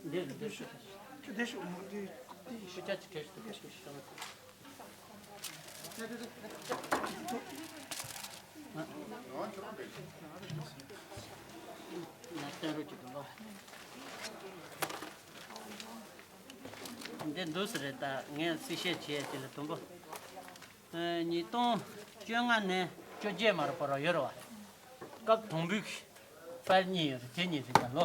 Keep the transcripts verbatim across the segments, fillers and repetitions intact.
འདིར་འདིར་ཤོག་ཁྱོད་འདིར་ཤོག་མོ་འདི་འདི་ཤོག་ཤུགས་རྒྱག་ཅིག་གལ་ཤོག་གལ་ཤོག་ཤོག་ང་སྟོན་རོགས་ཀྱི་དུམ་པ། འདི་འདུག་སེ་རེད། ད་ངས་གསལ་བཤད་བྱེད་ཡ་ཅིག་ལ་དུམ་པ། ཉིས་སྟོང་བཅོ་ལྔ་ནས་བཅོ་བརྒྱད་མ་རུ་བར་ཡོད་རེད་བ། སྐབས་དང་པོའི་ཕའིལ་གཉིས་ཡོད་རེད། དེ་གཉིས་རེད་ད་ལོ།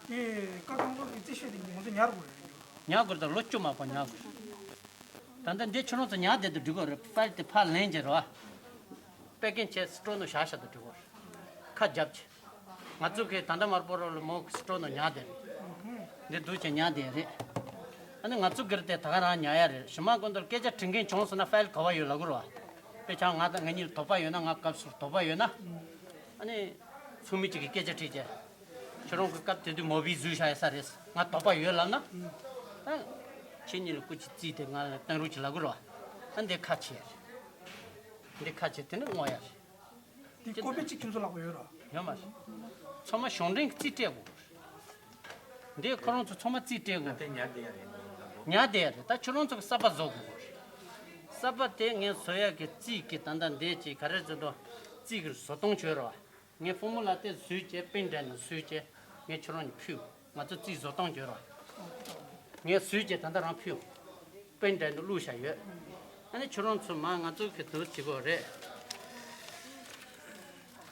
དེ་སྐབས་དང་པོ་གི་རྩིས་ཤོག་དེ་ང་ཚོ་ཉར་དགོས་རེད། ཉར་དགོས་རེད། ད་ལོ་བཅུ་མ་གོ་ཉར་དགོས་རེད། ད་ལྟ་འདི་ཁྱོད་རང་ཚོ་ཉར་བསྡད་དུ་འགྲིག་གོ་རེད། ཕའིལ་དེ་ཕར་ལེན་བྱེད་རོགས། པེ་ཀིང་བྱས་སི་ཊོར་ནང་བཞག་བཞག་དུ་འགྲིག་གོ་རེད། ཁ་རྒྱབ་བྱས། ང་ཚོ་གི་ད་ལྟ་མར་པོ་རོ་ལ་མོ་གི་སི་ཊོར་ནང་ཉར་བསྡད་རེད། འདི་འདུག་བྱས་ཉར་བསྡད་རེད། ཨ་ནི་ང་ཚོ་གིར་དེ་ད་ག་རང་ཉར་ཡ་རེད། ཞི་མ་ཀུན་ཏུ་སྐད་ཆ་དྲི་མཁན་བྱུང་སོང་ན་ཕའིལ་ག་བ་ཡོད་ལབ་དགོས་རེད་བ། དཔེ་ཆ་ང་དང་ང་གཉིས་ལ་དོགས་པ་ཡོད་ན། ང་སྐབས་སུ་དོགས་པ་ཡོད་ན། ཨ་ནི་ཚོགས་མི་གཅིག་གིས་སྐད་ཆ་དྲིས་བྱས། ཁྱོད་རང་གི་སྐབས་དེ་དུས་མོ་བི་བཟོས་བཞག་ཡོད་ས་རེད། ང་དོགས་པ་ཡོད་ལབ་ན། ཨ། ཁྱེད་གཉིས་ལ་སྐུ་མཁྱེན་རྩིས་དེ་ང་ལ་བཏང་རོགས་གྱིས་ལབ་དགོས་རེད་བ། ཨ་འདི་ཁ་ཕྱེ་རེད། འདི་ཁ་ཕྱེ་དེ་ནི་བསྔོ་ཡ་རེད། དེ་ཀོ་པི་གཅིག་ཁྱོད་ཚོ་ལག་པ་ཡོད་ར། ཡོད་མ་རེད། ཚང་མ་གཞུང་འབྲེལ་གྱི་རྩིས་སྤྲད་དགོས། འདི་ཁོ་རང་ཚོ་ཚང་མ་རྩིས་སྤྲད་དགོས། དེ་ཉར་བསྡད་ཡ་རེད། ཉར་བསྡད་ཡ་རེད། ད་ཁྱོད་རང་ཚོ་གི་གསར་པ་བཟོ་དགོས། གསར་པ་དེ་ངས་བཟོ་ཡ་གི་རྩིས་ཀྱི་ད་ལྟ་འདི་ཅིག་ག་རེ་བཟོ་འདུག་རྩིས་ཀྱི་བཟོ་སྟངས་བྱོས་ར། ངས་ཕོར་མུ་ལ་དེ་བཟོས་བྱས་པིན་ཌ་རའིབ་ནང་བཟོས་བྱས་ངས་ཁྱོད་རང་ཉིད་ཕུལ། ང་ཚོ་རྩིས་བཟོ་སྟངས་བྱོས་ར། ངས་བཟོས་བྱས་ད་ལྟ་རང་ཕུལ། པིན་ཌ་རའིབ་ནང་བླུགས་བཞག་ཡོད། ཨ་ནི་ཁྱོད་རང་ཚོ་མ་ང་ཚོ་གི་དུ་བྱེད་དགོས་རེད།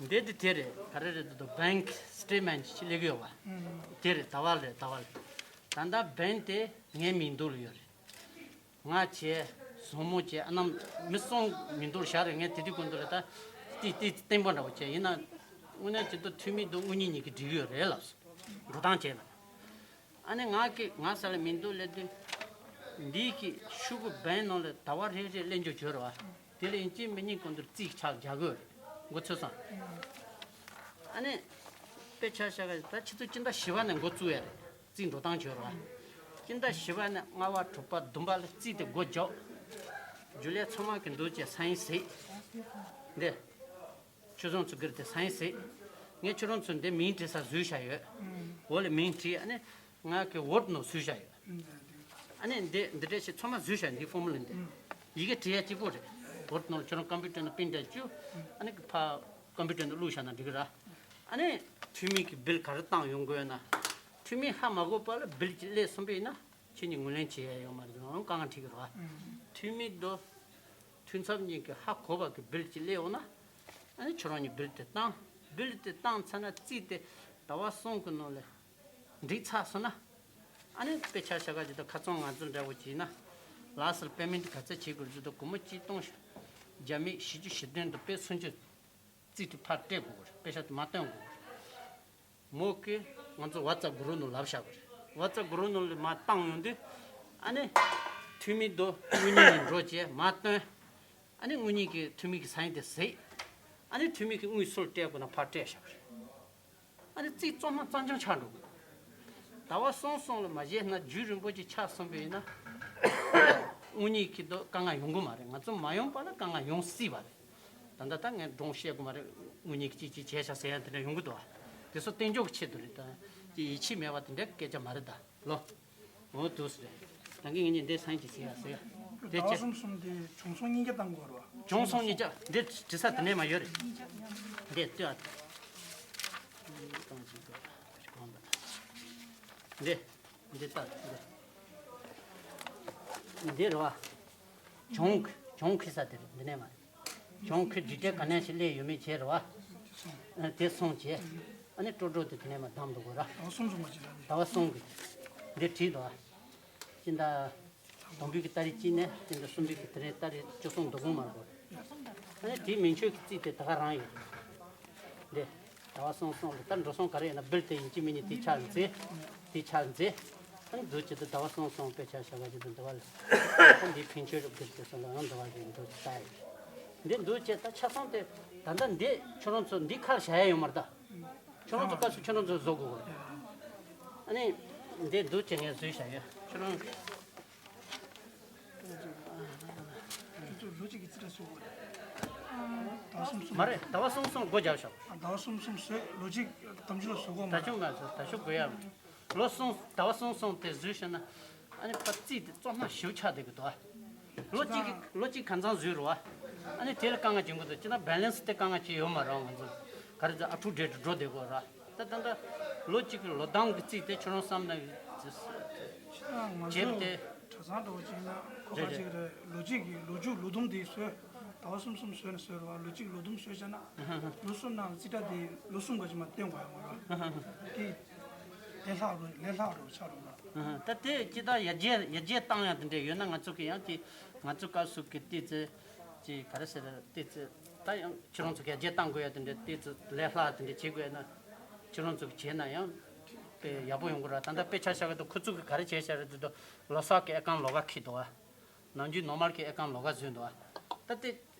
འདི་དེ་དེ་རེད། ག་རེ་རེད་འདུག་བེང་ཀི་སི་ཊེཊ་མེན་ཊི་ཅིག་སླེབས་ཀྱི་ཡོད་པ། དེ་རེད། ཟླ་བ་རེད། ཟླ་བ་རེད། ད་ལྟ་བེང་ཀི་དེ་ངའི་མིང་འདུག་ལ་ཡོད་རེད། ང་བྱས། བཟང་མོ་བྱས། ཨ་ནམ་མི་གསུམ་མིང་འདུག་བཞག་རེད། ངས་དེ་དུས་ཀུན་ཏུ་ལ་ད་ཏི་ཏི་བརྟན་པོ་འདྲ་བོ་བྱས། ཡིན་ན་དངོས་གནས་ཅིག་ཏུ་འཐུས་མི་དང་དངུལ་གཉེར་གཉིས་ཀྱིས་འགྲིག་གི་ཡོད་རེད་ལབ་སོང་། འགྲོ་སྟངས་བྱས་ན། ཨ་ནི་ང་གི་ང་ས་ལ་མིང་འདུག་སླེབས་དུས། འདི་གི་ཤོག་གུ་བེང་ནང་ལ་ཟླ་བ་རེ་རེ་སླེབས་འཇོག་བྱོས་ར་བ། དེ་ལ་ཡིན་གཅིག་མིན་གཉིས་ཀུན་ཏུ་རྩིས་ཆག་རྒྱག་དགོས་རེད། མགོ་ཚོས་སོང་། ཨ་ནི་དཔེ་ཆ་བཞག་ག་ད་ཁྱེད་ཚོ་སྤྱི་ཟླ་བཞི་པ་ནས་འགོ་བཙུགས་ཡ་རེད། རྩིས་འགྲོ་སྟངས་བྱོས་ར་བ། སྤྱི་ཟླ་བཞི་པ་ནས་ལྔ་པ་དྲུག་པ་བདུན་པ་ལ་རྩིས་དེ་འགོ་འཇོག་རྒྱུ་ལས་ཚང་མ་གི་འདུག་བྱས་སའིན་ཟེར། འདི། ཁྱོད་རང་ཚོ་གིར་དེ་སའིན་ཟེར། ངས་ཁྱོད་རང་ཚོ་འདི་མིང་བྲིས་ས་བཟོས་བཞག་ཡོད། འོག་ལ་མིང་བྲིས། ཨ་ནི་ང་གི་ཝོར་ཌི་ནང་བཟོས་བཞག་ཡོད། ཨ་ནི་འདི་འདི་འདྲ་ཞིག་ཚང་མ་བཟོས་བཞག་འདི་ཕོར་མུ་ལ་འདི། ཡི་གེ་བྲིས་ཡ་གཅིག་པོ་རེད། ཝོར་ཌི་ནང་ཁྱོད་རང་ཀམ་པུ་ཊར་ནང་པིན་ཊ་བཅུག་ཨ་ནི་ཕ་ཀམ་པུ་ཊར་ནང་བླུགས་བཞག་ན་འགྲིག་གི་ར། ཨ་ནི་འཐུས་མི་གི་བིལ་ག་རེ་བཏང་ཡོང་དགོས་ན། འཐུས་མི་ཧ་མ་གོ་བ་ལ་བིལ་གཅིག་སླེབས་སོང་པ་ཡིན་ན། ཁྱེད་གཉིས་ངོས་ལེན་བྱེད་ཡ་ཡོད་མ་རེད། ང་རང་དཀའ་ངལ་འཕྲད་ཀྱི་རེད་བ། འཐུས་མི་དང་འཐུས་ཚབ་གཉིས་ཀྱི་ཧ་གོ་བ་གི་བིལ་གཅིག་སླེབས་འོང་ན། ཨ་ནི་ཁྱོད་རང་གཉིས་བིལ་དེ་བཏང་། བིལ་དེ་བཏང་ཚར་ན་རྩིས་དེ་ཟླ་བ་གསུམ་གི་ནང་ལ་འགྲིག་ཚར་སོང་ན། ཨ་ནི་དཔེ་ཆ་བཞག་ག་ཅིག་ད་ཁ་སང་ང་ཚོ་འདྲ་བོ་བྱས་ན། ལགས་སོ། པེ་མེན་ཊི་ག་ཚད་བྱེད་དགོས་རེད་ཟེར་དུས་སྒོར་མོ་གཅིག་སྟོང་བརྒྱ་མེད་བཞི་བཅུ་ཞེ་བདུན་དང་པད་སུམ་ཅུ། རྩིས་དེ་ཕར་སྤྲད་དགོས་རེད། པེ་ཤག་དེ་མར་བཏོན་དགོས་རེད། མོ་གིས་ང་ཚོ་ཝ་ཙབ་གུ་རུབ་ནང་ལབ་བཞག་པ་རེད། ཝ་ཙབ་གུ་རུབ་ནང་ལ་མར་བཏང་ཡོང་དུས། ཨ་ནི་འཐུས་མི་དང་དངུལ་གཉེར་གཉིས་འགྲོ་བྱས་མར་བཏོན། ཨ་ནི་དངུལ་གཉེར་གྱིས་འཐུས་མི་གི་སའིན་དེ་ཟིག་ཨ་ནི་འཐུས་མི་གིས་དངུལ་སུར་སྤྲད་དགོས་ན་ཕར་སྤྲད་བཞག་པ་རེད། ཨ་ནི་རྩིས་གཙང་མ་གཙང་རྐྱང་ཆགས་འགྲོ་གི། ཟླ་བ་གསུམ་གསུམ་ལ་མ་བཞེས་ན་རྒྱུན་རིང་པོ་ཅིག་ཆགས་སོང་པ་ཡིན་ན། དངུལ་གཉེར་གྱི་དོ་དཀའ་ངལ་ཡོང་གི་མ་རེད། ང་ཚོ་མ་ཡོང་བ་ལ་དཀའ་ངལ་ཡོང་སྲིད་པ་རེད། ད་ལྟ་ད་ངས་སྒྲུང་བཤད་དགོས་མ་རེད། དངུལ་གཉེར་གྱིས་ཅིག་ཅིག་བྱས་ཤག་ཟེར་ཡ་དེ་འདྲ་ཡོང་གི་འདུག་བ། དེ་ཚོ་བསྟན་འཇོག་གི་ཆེད་དུ་རེད། ད་ཅིག་ཡིད་ཆེས་མེད་པ་དེ་འདྲའི་སྐད་ཆ་མ་རེད་ད། ལོ། འོ་འདུག་སེ་རེད། ད་གིན་ངེད་གཉིས་འདི་སང་ཉིན་ཟེར་ཡ་ཟེར་ཡ། དེ་ཟླ་བ་ཆེ། གསུམ་གསུམ་དེ་བྱུང་སོང་གཉིས་ཀ་བཏང་དགོས་རེད་བ། བྱུང་སོང་གཉིས་ཀ་འདི་བྲིས་ས་དེ་ནས་མ་ཡོད་རེད། འདི་ལྟོས་ཨ། འདི། འདི་ལྟ། འདི་རེད་བ། གྱོང་གྱོང་ཁེ་ས་དེ་རེད། འདི་ནས་མ་རེད། གྱོང་ཁེ་འབྲི་སྤྲད་ག་ནས་ཞིག་སླེབས་ཡོད་མེད་བྱས་རེད་བ། དེ་སོང་བྱས། ཨ་ནི་སྤྲོ་སྤྲོ་དེ་དེ་ནས་མ་བདམས་འདུག་གོ་ར། ཟླ་བ་གསུམ་གསུམ་གྱི་ཟླ་བ་གསུམ་གྱི་འདི་བྲིས་འདུག་བ། སྤྱི་ཟླ། དང་པོའི་གི་ཏ་རིག་གཅིག་ནས་སྤྱི་ཟླ་གསུམ་པའི་གི་དེ་རིང་ཏ་རིག་བཅུ་གསུམ་བདུན་གོང་མར་གོ། ཨ་ནི་དེའི་མིང་ཆོས་ཀྱི་རྩིས་དེ་ད་ག་རང་ཡོད། འདི། ཟླ་བ་གསུམ་གསུམ་ལ་ད་འགྲོ་སོང་ག་རེ་ཡིན་ན་བིལ་དེ་ཡིན་གཅིག་མིན་གཉིས་དེ་ཆ་མཛད། དེ་ཆ་མཛད། ཨ་ནི་འདུག་ཅི་ད་ཟླ་བ་གསུམ་གསུམ་དཔེ་ཆ་བཞག་པ་ཅི་ད་འདི་བ་ལ། ཨ་འདི་ཕན་ཆོད་རབ་འདིར་དེ་སོང་ལ་ཡང་འདི་བ་ལ་འདུག་ཅི་ལྟ་ཡོད། འདི་འདུག་ཅི་ད་ཆ་ཚང་དེ་ད་ལྟ་འདི་ཁྱོད་རང་ཚོ་འདི་ཁར་བཞག་ཡ་ཡོད་མ་རེད་ད། ཁྱོད་རང་ཚོ་སྐབས་སུ་ཁྱོད་རང་ཚོ་བཟོ་དགོས་གོ། ཨ་ནི། འདི་འདུག་ཅི་ངས་བཟོས་བཞག་ཡོད་ཁྱོད་རང་། དེ་ཚོ་ལོ་གཅིག་གི་རྩིས་ཁྲ་བཟོ་དགོས་རེད། ཟླ་བ་གསུམ་གསུམ། མ་རེད། ཟླ་བ་གསུམ་གསུམ་སྒོ་རྒྱབ་ཤོག་ཟླ་བ་གསུམ་གསུམ་བཟོས་ལོ་གཅིག་དམ་ཆུ་ལ་བཟོ་དགོས་མ་ད་རེད། ཆུང་ང་ཚོ་ད་ཤུགས་དགོས་ཡ། ལོ་གསུམ་ཟླ་བ་གསུམ་གསུམ་དེ་བཟོས་ཤེ་ན། ཨ་ནི་ཕ་རྩིས་དེ་བཙོ་ན་ཞིབ་ཆགས་བསྡད་གི་འདུག་ཨ། ལོ་གཅིག་གི་ལོ་གཅིག་གང་ཚང་བཟོས་རུ་ཨ། ཨ་ནི་དེ་ལ་དཀའ་ངལ་བྱུང་གི་འདུག་ཅི་ན་བེ་ལན་སི་དེ་དཀའ་ངལ་ཅི་ཡོད་མ་རེད་ང་ཚོ། ག་རེ་ཟེར་ཨ་ཕྲུག་འདྲེ་འགྲོ་བསྡད་དགོས་ར། ད་ད་ད་ལོ་གཅིག་གི་ལོ་གདང་གི་རྩིས་དེ་ཁྱོད་རང་བསམ་ན་ང་བྱས་པ་ཚོ་དེ། གྲྭ་ཚང་འགྲོ་བ་ཅིག་ན་ཁོ་རེད་ཁ་ཅིག་རེད། རེད་ལོ་གཅིག་གི་ལོ་རྒྱུས་ལོ་དུམ་དེ་བཟོས། ཟླ་བ་གསུམ་གསུམ་བཟོས་ནས་བཟོས་རེད་བ། ལོ་གཅིག་ལོ་དུམ་བཟོས་བྱས་ན་ལོ་གསུམ་ནང་ལ་རྩིས་ཁྲ་དེ་ལོ་གསུམ་ག་ཅིག་མ་བཏོན་དགོས་ཡ་མ་རེད་བ། དེ་ལས་ལྷག་རུ་ལས་ལྷག་རུ་ཆགས་རུ་ལ། ད་དེ་ཅི་ད་ཡར་རྒྱས་ཡར་རྒྱས་བཏང་ཡ་དེ་འདྲས་ཡོད་ན་ང་ཚོ་གི་ཡང་ཅི་ང་ཚོ་སྐབས་སུ་གི་ཏི་ཙི་ཅི་ག་རེ་ཟེར་ཏི་ཙི་ད་ཡང་ཁྱེད་རང་ཚོ་གི་ཡར་རྒྱས་བཏང་དགོས་ཡ་དེ་འདྲས་ཏི་ཙི་ལས་སླ་དེ་འདྲས་བྱེད་དགོས་ཡ་ན་ཁྱེད་རང་ཚོ་གི་བྱས་ན་ཡང་དཔེ་ཡག་པོ་ཡོང་གི་ར། ད་ལྟ་དཔེ་ཆ་བཞག་གི་འདུག་ཁོ་ཚོ་གི་ག་རེ་བྱས་བཞག་རེད་དེ་འདུག་ལོ་གསར་གི་ཨེ་ཀོན་ལོགས་ཀ་ཁེལ་འདུག་ཨ། ནམ་རྒྱུན་ནོར་མལ་གི་ཨེ་ཀོན་ལོགས་ཀ་བཟོས་འདུག་ཨ། ད་དེ་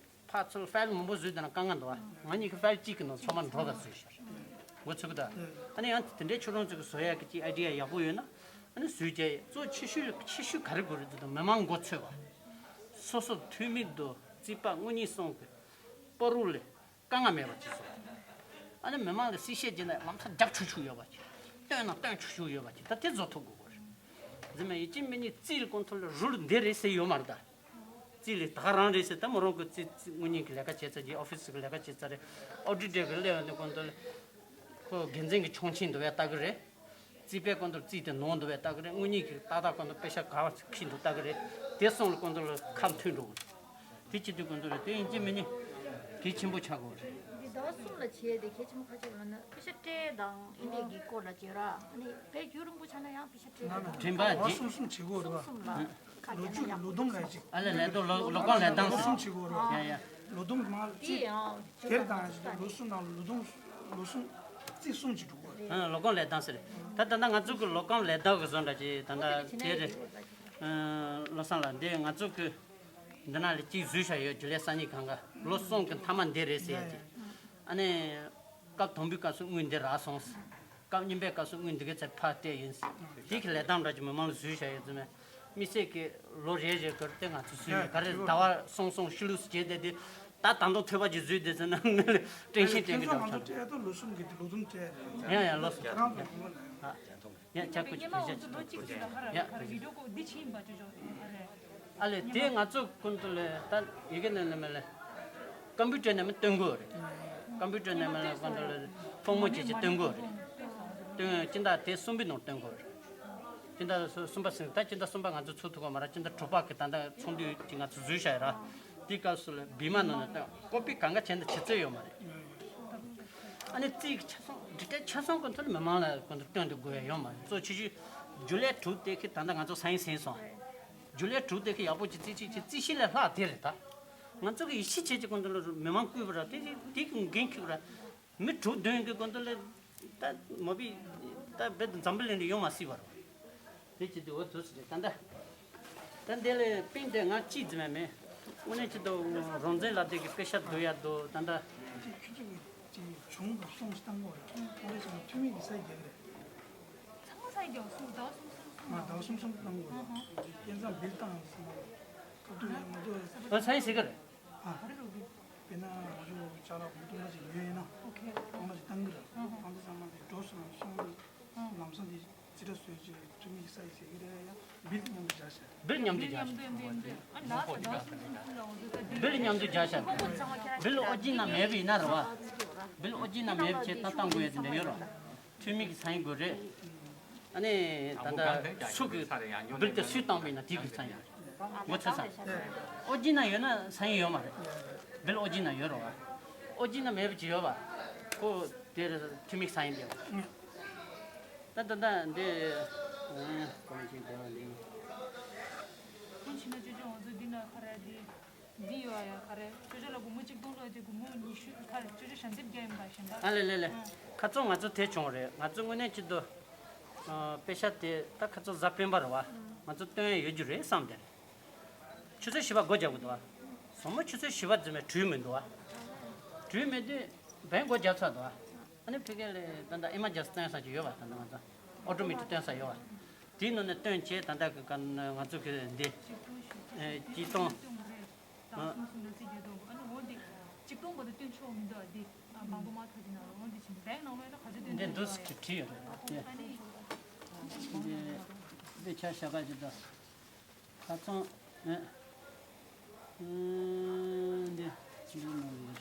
ཕར་ཚུར་ཕའིལ་མང་པོ་བཟོས་བསྡད་ན་དཀའ་ངལ་འདུག་ཨ། ང་གཉིས་ཀྱི་ཕའིལ་གཅིག་གི་ནང་ཚང་མ་འགྲོ་ག་བཟོས་ཤག་འགོ་ཚུགས་ད། ཨ་ནི་ཡང་དེ་འདྲའི་ཁྱོད་རང་ཚོ་གི་བཟོ་ཡག་གི་ཅིག་ཨའི་ཌི་ཡ་ཡག་པོ་ཡོད་ན། ཨ་ནི་བཟོས་རྒྱ་ཡི་གཙོ་ཆེ་ཤོས་ཆེ་ཤོས་ག་རེ་དགོས་རེད་འདུག་མི་མང་མགོ་ཚོས་པ། སོ་སོ་འཐུས་མི་དང་རྩིས་པ་དངུལ་གཉེར་སོགས་ཀྱི་བར་དུ་ལས་དཀའ་ངལ་མེད་པ་ཅིག་བཟོ། ཨ་ནི་མི་མང་གི་གསལ་བཤད་བྱས་ན་ལམ་ཁ་རྒྱབ་ཆུག་ཆུག་ཡོད་པ་ཅིག་སྟོན་ན་སྟོན་ཆུག་ཆུག་ཡོད་པ་ཅིག་ད་དེ་བཟོ་ཐུབ་དགོས་གོ་རེད། རྫུན་མ་ཡིན་གཅིག་མིན་གཉིས་རྩིས་ལ་ཀོང་ཐོ་ལ་རུལ་འདི་རེད་ཟེར་ཡོད་མ་རེད་ད། རྩིས་ལས་ད་ག་རང་རེད་ཟེར་ད་མོ་རང་གི་རྩིས་རྩིས་དངུལ་གཉེར་གྱི་ལས་ཀ་བྱེད་ཚར་གྱི་ཨོ་ཕི་སི་གི་ལས་ཀ་བྱེད་ཚར་རེད། ཨོ་ཌི་ཊར་གི་སླེབས་ཡོང་དུས་ཀོང་ཐོ་ལ་ཁོ་འགན་འཛིན་གྱི་ཆོག་མཆན་འདུག་བས་ལྟ་གི་རེད། རྩིས་པའི་ཀོང་ཐོ་རྩིས་དེ་ནོར་འདུག་བས་ལྟ་གི་རེད། དངུལ་གཉེར་གྱི་ཏག་ཏག་ཀོང་ཐོ་པེ་ཤ་ག་བ་ཁྱི་འདུག་ལྟ་གི་རེད། དེ་སོང་ལ་ཀོང་ཐོ་ལ་ཁ་མཐུན་འགྲོ་གི་རེད། དེ་བྱེད་དུས་ཀོང་ཐོ་ལ་དེ་ཡིན་གཅིག་མིན་གཉིས་གལ་ཆེན་པོ་ཆགས་དགོས་རེད། འདི་ཟླ་བ་གསུམ་ལ་བྱས་ཏེ་གལ་ཆེན་པོ་ཁ་ཅིག་ལ་ན་པེ་ཤ་སྤྲད་དང་ཨིན་འདི་གི་སྐོར་ལ་བྱས་ར་ཨ་ནི་དཔེ་རྒྱུན་རིང་པོ་ཆགས་ན་ཡང་པེ་ཤ་སྤྲད་དང་། དྲན་པ་ཟླ་བ་འདི་གསུམ་གསུམ་བྱེད་དགོས་རེད་བ། གསུམ་ལ་ཁ་ལོ་གྱ་ན་རྒྱུས་ཡང་ལོ་དུམ་ལས་ཅིག་ཨ་ལས་ལས་དོ་ལོ་ལོ་ཀོང་ལས་དང་ལོ་གསུམ་བྱེད་དགོས་རེད་བ། ཡ་ཡ། ལོ་དུམ་མ་དེ་ཅིག་ཡང་དེར་དང་ཅིག་ལོ་གསུམ་ནང་ལོ་དུམ་ལོ་གསུམ་རྩིས་གསུམ་ཅིག་འགྲོ་དགོས་རེད། ཨ་ལོ་ཀོང་ལས་དང་ཟེར། ད་ད་ལྟ་ང་ཚོ་གི་ལོ་ཀོང་ལས་དང་གི་བཟོ་འདྲ་ཅིག་ད་ལྟ་དེ་རེད། ཨ་བློ་བཟང་ལགས་འདི་ང་ཚོ་གི་འདི་ན་ལ་གཅིག་བཟོས་བཞག་ཡོད། རྒྱུན་ལས་སང་ཉིན་གང་ག་ལོ་གསུམ་གི་མཐའ་མ་འདི་རེད་ཟེར་ཡ་ཅིག་ཨ་ནི། སྐབས་དང་པོའི་སྐབས་སུ་དངུལ་འདི་རག་སོང་། སྐབས་གཉིས་པའི་སྐབས་སུ་དངུལ་འདི་གའི་ཚད་ཕར་བལྟས་ཡིན། དེ་གི་ལས་སྟངས་འདྲ་ཅིག་མི་མང་ལ་བཟོས་བཞག་ཡོད་ཙམ་མས། དམིགས་བསལ་གྱི་ལོ་རེ་རེ་བསྐོར་ཏེ་ང་ཚོ་བཟོས་ཡོད། ག་རེ་ཟླ་བ་སོང་སོང་ཤི་ལུགས་སུ་བྱས་ཏེ་དེ་ད་ད་དུང་ཐོས་པ་ཅིག་བཟོས་བསྡད་ཟེར་ན་ངས་ལ་དྲན་ཤེས་དྲན་གི་འདུག་ཁྱོད་ཚོ་ང་ཚོ་སྤྲད་དུས་ལོ་གསུམ་གི་དེ་ལོ་དུམ་སྤྲད་རེད། ཡ་ཡ་ལོ་གསུམ་ཁྱེད་རང་ཚོ་ཁོང་ལ་ཡ། ཡ་ཆ་ཀུ་ཅི་ཕེ་ཤ་ཅི་ཡ། ཨ་ལེ་དེ་ང་ཚོ་ཀུན་ཏུ་ལེ་ད་ཡི་གེ་ནས་ནས་མ་ལེ་ཀམ་པུ་ཊར་ནས་མ་སྟོན་དགོས་རེད། ཀམ་པུ་ཊར་ནས་མ་ལེ་ཀུན་ཏུ་ལེ་ཕོག་མོ་བྱེད་ཀྱི་སྟོན་དགོས་རེད། སྟོན་སྤྱི་ཟླ་དེ་གསུམ་པའི་ནང་སྟོན་དགོས་རེད། སྤྱི་ཟླ་གསུམ་པ་ཟིན་ད་སྤྱི་ཟླ་གསུམ་པ་ང་ཚོ་ཚུགས་ཐུབ་ཀྱི་མ་རེད། སྤྱི་ཟླ་དྲུག་པ་གི་ད་ལྟ་ཚོགས་འདུ་ཅིག་ང་ཚོ་འཛུལ་བཞག་ཡོད་ར། དེའི་སྐབས་སུ་ལ་བི་མ་ནང་ནས་ད་ཀོ་པི་གང་ག་བྱས་ན་བྱེད་རྩིས་ཡོད་མ་རེད། ཨ་ནི་རྩིས་ཀྱི་ཆ་ཚང་འབྲི་སྟེགས་ཆ་ཚང་ཀུན་ཏུ་མི་མང་ལ་ཀུན་ཏུ་སྟོན་དུ་དགོས་ཡ་ཡོད་མ་རེད། གཙོ་ཆེ་ཤོས་རྒྱུན་ལས་དྲུག་དེ་གི་ད་ལྟ་ང་ཚོ་སང་ཉིན་ཟིན་སོང་། རྒྱུན་ལས་དྲུག་དེ་གི་ཡག་པོ་ཅིག་རྩིས་ཆེ་ཆེ་རྩིས་གཞི་ལས་ལྷག་དེ་རེད་ད། ང་ཚོ་གི་ཡིད་ཆེས་བྱེད་ཀྱི་ཀུན་ཏུ་ལ་མི་མང་བསྐུལ་བ་ར་དེ་དེ་གི་འགན་འཁྱེར་བ་ར། མི་དྲུག་བདུན་གི་ཀུན་ཏུ་ལ་ད་མ་བི་ད་རྦད་དེ་འཛམ་བུ་གླིང་ནས་ཡོང་མ་སྲིད་པ་རེད། དེ་ཅི་དེ་འོ་དུ་སི་རེད་ད་ལྟ། ད་འདི་ལས་པིན་དེ་ང་གཅིག་རྫི་མ་མེད། དངོས་གནས་ཅི་དང་རང་བཙན་ལ་དེ་གི་པེ་ཤ་བསྡུ་ཡ་འདུག་ད་ལྟ། ཅི་ཁྱོད་ཚོ་གི་ཅི་གྱོང་དང་སོང་སྟངས་གོ་རེད། ཁོང་རེ་ཚོ་འཐུས་མི་གི་ས་རྒྱག་རེད། ཚང་མ་ས་རྒྱག་སུ་ཟླ་གསུམ་གསུམ་གསུམ་ང་ཟླ་གསུམ་གསུམ་བཏང་གོ་རེད། ཁྱེད་ཚང་བིལ་བཏང་ཡོད་སོང་། ཁ་ཐུག་ཡང་ང་ཚོ་ས་རྒྱག་ཨ་ས་ཡིན་ཟེར་གི་རེད། ཨ། དཔེར་ན་ང་ཚོ་ཅ་ལག་བུ་དུང་ལ་ཅིག་ཉོས་ཡིན་ན། ཨོ་ཁེ། ཁོང་ལ་ཅིག་བཏང་གི་རེད། ཨ་ཧ། བཏང་དུས་ཚང་མ་དེ་འགྲོ་སོང་སོང་དུས། ཨ། ལམ་སང་དེ་རྩིས་ཁྲ་བཟོས་ཅིག་འཐུས་མི་ཡིག་ཚང་ཡིག་ཟེར་གི་རེད་ཡ། བིལ་མཉམ་དུ་རྒྱག་ཤག་བིལ་མཉམ་དུ་རྒྱག་ཤག་ཨ་ལ་ཟླ་གསུམ་གསུམ་གསུམ་ལ་འོ་ཟླ་བིལ་མཉམ་དུ་རྒྱག་ཤག་བིལ་ཨོ་ཇི་ན་མེད་པ་ཡིན་ན་རེད་བ། བིལ་ཨོ་ཇི་ན་མེད་པ་བྱས་ད་བཏང་དགོས་ཡ་དེ་འདྲ་ཡོད་རེད། འཐུས་མི་གི་ཚང་ཡིག་དགོས་རེད། ཨ་ནི་ད་ལྟ་སུ་གི་བིལ་དེ་སུས་བཏང་པ་ཡིན་ན་དེ་གི་ཚང་ཡིན། ངོ་ཚ་ས། ཨོ་ཇི་ན་ཡོད་ན་ས་ཡིན་ཡོད་མ་རེད། བིལ་ཨོ་ཇི་ན་ཡོད་རོགས། ཨོ་ཇི་ན་མེད་པ་ཅི་ཡོད་པ། ཁོ་དེར་འཐུས་མི་ས་ཡིན་པས། ད་ད་ད་འདི་ཨ་གོང་ཆེན་དེ་བ་འདི། ཁོང་ཕྱི་ན་ཅོ་ཅོ་ང་ཚོ་འདི་ན་ཁ་ར་འདི། འདི་ཡོད་ཨ་ཡ་ག་རེ། ཅོ་ཅོ་ལ་སྒོར་མོ་གཅིག་སྟོང་ལོ་དེ་སྒོར་མོ་ཉི་ཤུ་ག་རེ། ཅོ་ཅོ་ཞལ་འདེབས་རྒྱག་ཡིན་པ་ཞིག་འདྲ། ཨ་ལེ་ལེ་ལེ། ཨ། ཁ་ཚོན་ང་ཚོ་དེ་བྱུང་རེད། ང་ཚོ་དངོས་གནས་ཅི་འདུག་ཨ། པེ་ཤ་དེ་ད་ཁ་ཚོན་གཟའ་སྤེན་པ་རེད་བ། ང་ཚོ་སྟོན་ཡ་ཡོད་རྒྱུ་རེད་བསམ་དེ་རེད། ཆུ་ཚོད་བཞི་པ་སྒོ་རྒྱག་དགོས་འདུག་བ། སོ་མོ་ཆུ་ཚོད་བཞི་པ་རྫུན་མས་གྲུ་མི་འདུག་བ། གྲུ་མེད་དུས་བན་སྒོ་རྒྱག་ཚར་འདུག་བ། ཨ་ནི་ཕ་གི་ལ་ད་ལྟ་ཨེ་མ་རྗེས་སུ་སྟོན་ས་ཅིག་ཡོད་བ། ད་ལྟ་ང་ཚོ་ཨོ་ཊོ་མེ་ཊིག་སྟོན་ས་ཡོད་བ། དེའི་ནང་ནས་སྟོན་བྱས། ད་ལྟ་གི་ཀ་ང་ཚོ་གི་འདི་ཨེ་གཅིག་སྟོང་། ཨ། འདི་འདུག་སེ་བྲིས་ཡོད་རེད། འདི་འདི་ཆ་བཞག་ག་ཅིག་ད། ཁ་ཚོན། ཨེ། ཨེ། འདི། འདི་ནང་ལ།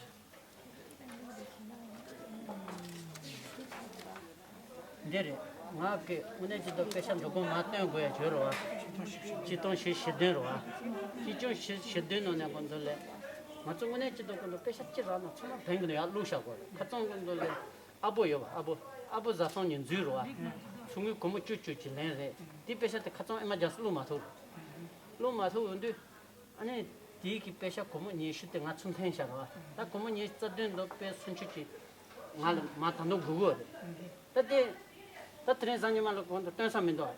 འདི་རེད། ང་གི་དངོས་གནས་ཅི་འདུག་པེ་ཤ་འདུ་ཁང་མ་སྟོན་དགོས་ཡ་བྱོས་རོགས། ཆིག་སྟོང་བཞི་བཞི་བདུན་རོགས། ཆིག་སྟོང་བཞི་བཞི་བདུན་ནང་ནས་ཁོང་ཚོ་ལས། ང་ཚོ་དངོས་གནས་ཅི་འདུག་ཁོང་ཚོ་པེ་ཤ་ཅི་རག་ན་ཚང་མ་བན་གི་ནང་ཡར་བླུགས་བཞག་དགོས་རེད། ཁ་ཚོན་ཁོང་ཚོ་ལས། ཨ་བོ་ཡོད་པ། ཨ་བོ། ཨ་བོ་བཟའ་ཚང་ཉི་འཛུལ་རོ་བ། ཆུ་ངོས་སྒོར་མོ་བཅུ་བཅུ་གཅིག་ལེན་རེད། དེ་པེ་ཤ་དེ་ཁ་ཚང་ཨེ་མ་རྗེས་སུ་བླུགས་མ་ཐུབ། བླུགས་མ་ཐུབ་འོང་དུས། ཨ་ནི། དེའི་གི་པེ་ཤ་སྒོར་མོ་ཉི་ཤུ་དེ་ང་ཚུར་འཐེན་བཞག་རོ་བ། ད་སྒོར་མོ་ཉི་ཤུ་རྩ་བདུན་དང་པེ་སུམ་ཅུ་གཅིག་ང་ལ་མ་ད་དུང་དགོས་ཀྱི་རེད། ད་དེ། ད་དེ་རིང་གཟའ་ཉི་མ་ལ་གོང་དུ་སྟོན་ས་མི་འདུག་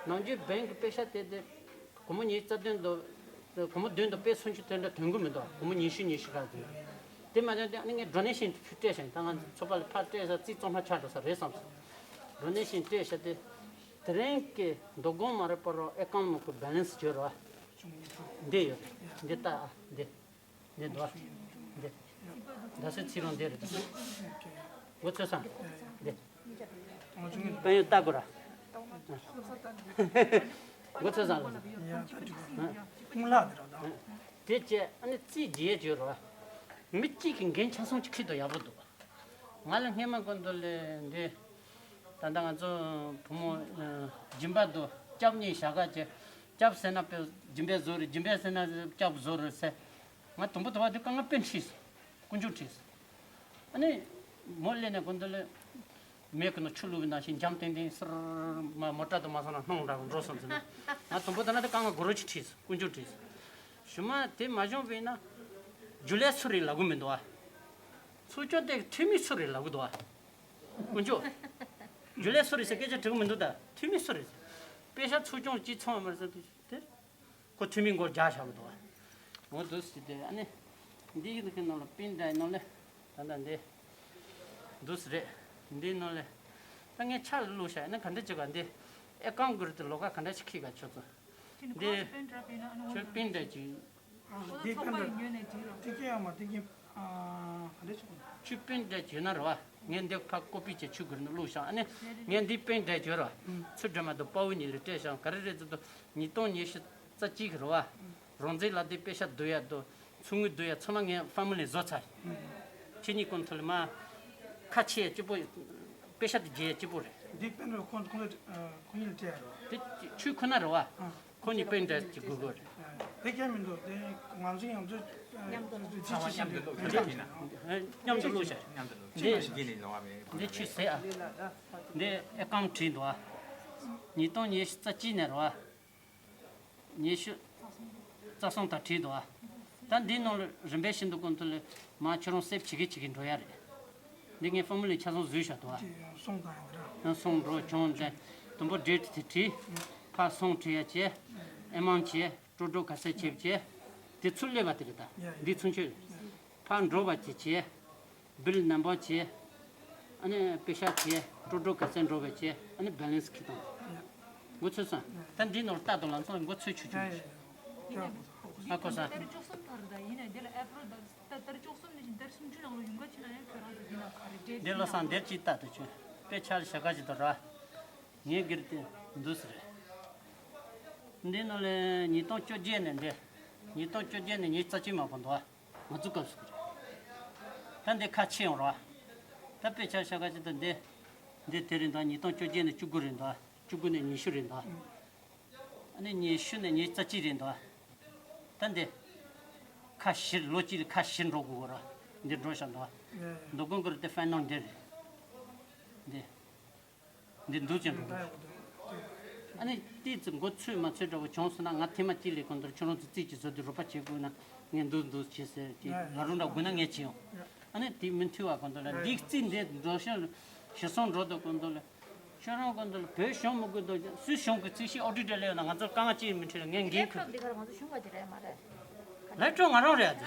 བ། ནམ་རྒྱུན་བན་གི་པེ་ཤ་དེ་དེ། སྒོར་མོ་ཉི་ཤུ་རྩ་བདུན་དང་། སྒོར་མོ་བདུན་དང་པེ་སུམ་ཅུ་དེ་འདྲ་ཐོན་གི་མི་འདུག་སྒོར་མོ་ཉི་ཤུ་ཉི་ཤུ་ཁ་ཐོན། དེ་མ་ཐོན་དེ་ཨ་ནི་ངས་ཌོ་ནེ་ཤན་ཕུལ་སྤྲད་བཞག་ད་ང་ཚོ་པ་ལ་ཕར་སྤྲད་ས་རྩིས་གཙང་མ་ཆགས་འགྲོ་ས་རེད་བསམ་སོང་། ཌོ་ནེ་ཤན་སྤྲད་བཞག་དེ། དེ་རིང་གི་འདུ་འགོང་མ་རེད་པ་རོ། ཨེ་ཀོན་མ་གི་བེ་ལེན་སི་བྱོས་རོ། འདི་ཡོད། འདི་ལྟ་ཨ། འདི། འདི་འདུག་ཨ། འདི། རྡ་སའི་ཚིག་རོང་འདི་རེད། མགོ་ཚོས་སམ། འདི། དཔལ་ཡོན་ལྟ་དགོས་ར། མགོ་ཚོས་སམ་ལ། ཡ་ད་འགྲིག་གི་རེད། ཧུང་ལག་དེ་ར་ད། དེ་བྱས་ཨ་ནི་རྩིས་རྒྱས་བྱོས་རོ། མི་གཅིག་གི་འགན་ཆ་ཚང་གཅིག་ཁྱེར་དུ་ཡག་པོ་འདུག་ང་ལ་སྔས་མ་ཀུན་ཏུ་ལས་འདི། ད་ལྟ་ང་ཚོ་བུ་མོ་སྦྱིན་པ་དུ་སྐྱབས་གཉིས་བཞག་ག་བྱས། སྐྱབས་ཟེར་ན་དཔེ་སྦྱིན་པའི་བཟོ་རེད། སྦྱིན་པ་ཟེར་ན་སྐྱབས་བཟོ་རེད་ཟེར། ང་དུམ་བུ་དུམ་བུ་དེ་དཀའ་ངལ་དཔེ་འཕྲད་སོང་། ཀུན་འབྱུང་འཕྲད་སོང་། ཨ་ནི། མོ་སླེབས་ནས་ཀུན་ཏུ་ལས། མེ་ཀུན་ནང་ཆུ་བླུགས་པའི་ནང་བཞིན་འཇམ་ཏིང་ཏིང་སིར། མ་མོ་ཊ་དུ་མ་སོང་ན་སྣང་འདྲ་བོ་འགྲོ་སོང་ཟེར་ན། ང་དུམ་བུ་དེ་ན་དེ་དཀའ་ངལ་གོ་རོ་ཅིག་འཕྲད་སོང་། ཀུན་འབྱུང་འཕྲད་སོང་། ཞུ་མ་དེ་མ་བྱུང་བས་ན། རྒྱུ་ལས་སུ་རེད་ལབ་གི་མི་འདུག་ཨ། ཚོགས་ཆུང་དེ་འཐུས་མི་སུ་རེད་ལབ་གི་འདུག་ཨ། དཀོན་མཆོག་རྒྱུ་ལས་སུ་རེད་ཟེར་སྐད་ཆ་དྲི་གི་མི་འདུག་ད་འཐུས་མི་སུ་རེད་ཟེར། པེ་ཤ་ཚོགས་ཆུང་གཅིག་ཚང་བ་མ་རེད་ཟེར་དུས་དེར། ཁོ་འཐུས་མི་མགོ་རྒྱག་བཞག་གི་འདུག་བ། འོ་འདུག་ཟེར་དེ་ཨ་ནི། འདི་ཡི་ནང་ལ་པིན་འདྲ་ཡི་ནང་ལ། ད་ལྟ་འདི། འདུག་ཟེར་རེད། འདིའི་ནང་ལ། ད་ངས་ཕྱག་ལ་བླུགས་བཞག་ཨ་ནི་ག་འདྲ་བྱེད་ག་འདི། ཨེ་ཀོན་གི་རུ་དེ་ལོགས་ཀ་ག་འདྲ་ཞིག་ཁྱེར་ག་ཁྱོད་ཚོ། འདི། ཁྱོད་པིན་འདྲ་གྱིས། འདི་པན་འདྲ། ཏིག་ཀི་ཡང་མ་ཏིག་ཀི། ཨ། ག་འདྲ་ཞིག་དགོས། ཆུ་པན་འདྲ་བྱས་ན་རེད་བ། ངས་འདི་ཕར་ཀོ་པི་བྱས་ཆུ་གུར་ནས་བླུགས་བཞག་ཨ་ནི། ངས་འདི་པན་འདྲ་བྱས་རེད་བ། ཚུར་སྒྲོལ་མ་དང་དཔའ་བོ་གཉིས་ལ་སྤྲད་བཞག་ག་རེ་རེད་ཟེར་དུས་ཉིས་སྟོང་ཉི་ཤུ་རྩ་གཅིག་རེད་བ། རང་བཙན་ལ་དེ་པེ་ཤ་བསྡུ་ཡ་དང་ཚོགས་དངུལ་བསྡུ་ཡ་ཚང་མ་ངས་ཕ་མི་ལི་བཟོ་ཚར། ཁྱེད་གཉིས་ཀུན་ཐུག་ལ་མ། ཁ་ཕྱེ་ཡ་གཅིག་པོ། པེ་ཤ་དེ་རྒྱས་ཡ་གཅིག་པོ་རེད། འདི་པན་རེད། ཁོང་ཁོང་ཁོང་གཉིས་ལ་སྤྲད་ཡ་རེད། དེ་ཆུ་ཁོ་ན་རེད་བ། ཁོ་གཉིས་པན་འདྲ་གཅིག་དགོས་དགོས་རེད། དེ་ཁྱད་མི་འདུག་དེ་ང་ཚོ་ཡང་ཚོ་མཉམ་དུ་ཚང་མ་མཉམ་དུ་བླུགས་བྱས། མཉམ་དུ་བླུགས་བྱས། འདི་འདི་ཆུ་ཟེར་ཨ། འདི་ཨེ་ཀོན་བྲིས་འདུག་ཨ། ཉིས་སྟོང་ཉི་ཤུ་རྩ་གཅིག་ནས་རེད་བ། ཉི་ཤུ་རྩ་གསུམ་དང་བྲིས་འདུག་ཨ། ད་འདིའི་ནང་ལ་རིམ་པས་ཤིན་ཏུ་ཀུན་ཐུག་ལ་མ་ཁྱོད་རང་སེབ་བྱེད་གི་བྱེད་གི་འགྲོ་ཡ་རེད། འདི་ངས་ཕ་མི་ལི་ཆ་ཚང་བཟོས་བཞག་འདུག་ཨ། སོང་དང་ཡང་འདྲ། སོང་འགྲོ་གྱོང་དེ་དུམ་བུ་འབྲེལ་དེ་བྲིས། ཕ་སོང་བྲིས་ཡ་བྱས། ཨེ་མང་བྱས། སྤྲོ་སྤྲོ་ག་ཚད་བྱས་བྱས། དེ་ཚུར་སླེབས་པ་དེ་རེད་ད། འདི་ཚུན་ཆོད། ཕར་འགྲོ་བ་བྱས་བྱས། བིལ་ནམ་བར་བྱས། ཨ་ནི་པེ་ཤག་བྱས། སྤྲོ་སྤྲོ་ག་ཚད་འགྲོ་བ་བྱས། ཨ་ནི་བེ་ལེན་སི་ཁྱེར་དང་། མགོ་ཚོས་སོང་། ད་འདི་ནོར་ལྟ་དུ་ལ་ཚང་མགོ་ཚོས་ཆུ་ཆུ། ཨ་ཁོ་ས། ཏར་བཅུ་གསུམ་ཐར་ད་ཡིན་ནའི་དེ་ལ་ཨེ་པ་རལ་ད་ཏར་བཅུ་གསུམ་ནས་བཞིན་ཏར་སུམ་ཅུ་ནང་ལ་ཡོང་ག་ཕྱིན་ན་ཡང་ཁྱོད་རང་ཚོ་འདི་ན་ག་རེ་འདྲེ་འདི་ལོ་སང་འདིར་ཅིག་ལྟ་དུ་ཆུ། དཔེ་ཆ་ལ་ཞག་ག་ཅིག་ཏུ་ར། ངའི་སྒེར་དེ་འདུག་ཟེར། འདི་ནང་ལས་ཉིས་སྟོང་བཅོ་བརྒྱད་ནས་འདི། ཉིས་སྟོང་བཅོ་བརྒྱད་ནས་ཉི་ཤུ་རྩ་གཅིག་མ་གོ་འདུག་ང་ཚོ་སྐབས་སུ་གི་རེད། ད་འདི་ཁ་ཕྱེ་ཡོང་རོགས། ད་དཔེ་ཆ་ཤ་ཁ་ཅིག་ཏུ་འདི། འདི་དེ་རིང་ད་ཉིས་སྟོང་བཅོ་བརྒྱད་ནས་བཅུ་དགུ་རིང་ད། བཅུ་དགུ་ནས་ཉི་ཤུ་རེད་འདུག་ཨ་ནི་ཉི་ཤུ་ནས་ཉི་ཤུ་རྩ་གཅིག་རེད་འདུག་ད་འདི་ཁ་བཞི་ལོ་གཅིག་ལ་ཁ་བཞི་འགྲོ་དགོས་ར། འདི་འགྲོ་བཞག་འདུག་འདུག་དགོས་དགོས་ར། དེ་ཕའི་ནལ་འདི་རེད། འདི་འདི་འདུག་ཅན་འགྲོ་དགོས། ཨ་ནི་ཏིས་ཙི་མགོ་ཚོས་མ་ཚོས་འདྲ་བོ་བྱུང་སོང་ན། ང་ཐེངས་མ་གཅིག་ལས་གོང་དུ་ཁྱོད་རང་ཚོ་རྩིས་ཀྱི་བཟོ་དུས་རོགས་པ་བྱེད་དགོས་ན། ངས་འདུག་འདུག་བྱེད་ཟེར་གྱི་ལ་རུང་འདྲ་དགོས་ན་ངས་བྱེད་ཡོང་། ཨ་ནི་དེ་མི་མཐུ་བ་གོང་དུ་ལ་འདི་རྩིས་འདི་འགྲོ་ཤོར་ཞེ་སོང་འགྲོ་དུས་གོང་དུ་ལ། ཁྱོད་རང་གོང་དུ་ལ་བོད་གཞུང་མི་དགོས་འདུག་སུས་གཞུང་གི་རྩིས་ཞིག་ཨོ་ཌི་ཊར་ལས་ཡོད་ན་ང་ཚོར་དཀའ་ངལ་ཅི་ཡིན་མི་འཕྲད་ལ་ངས་འགན་ཁུར། ལེབ་ཊོབ་འདི་གར་ང་ཚོ་གཞུང་བ་དེ་རེད་མ་རེད། ལེབ་ཊོབ་ང་རང་རེད།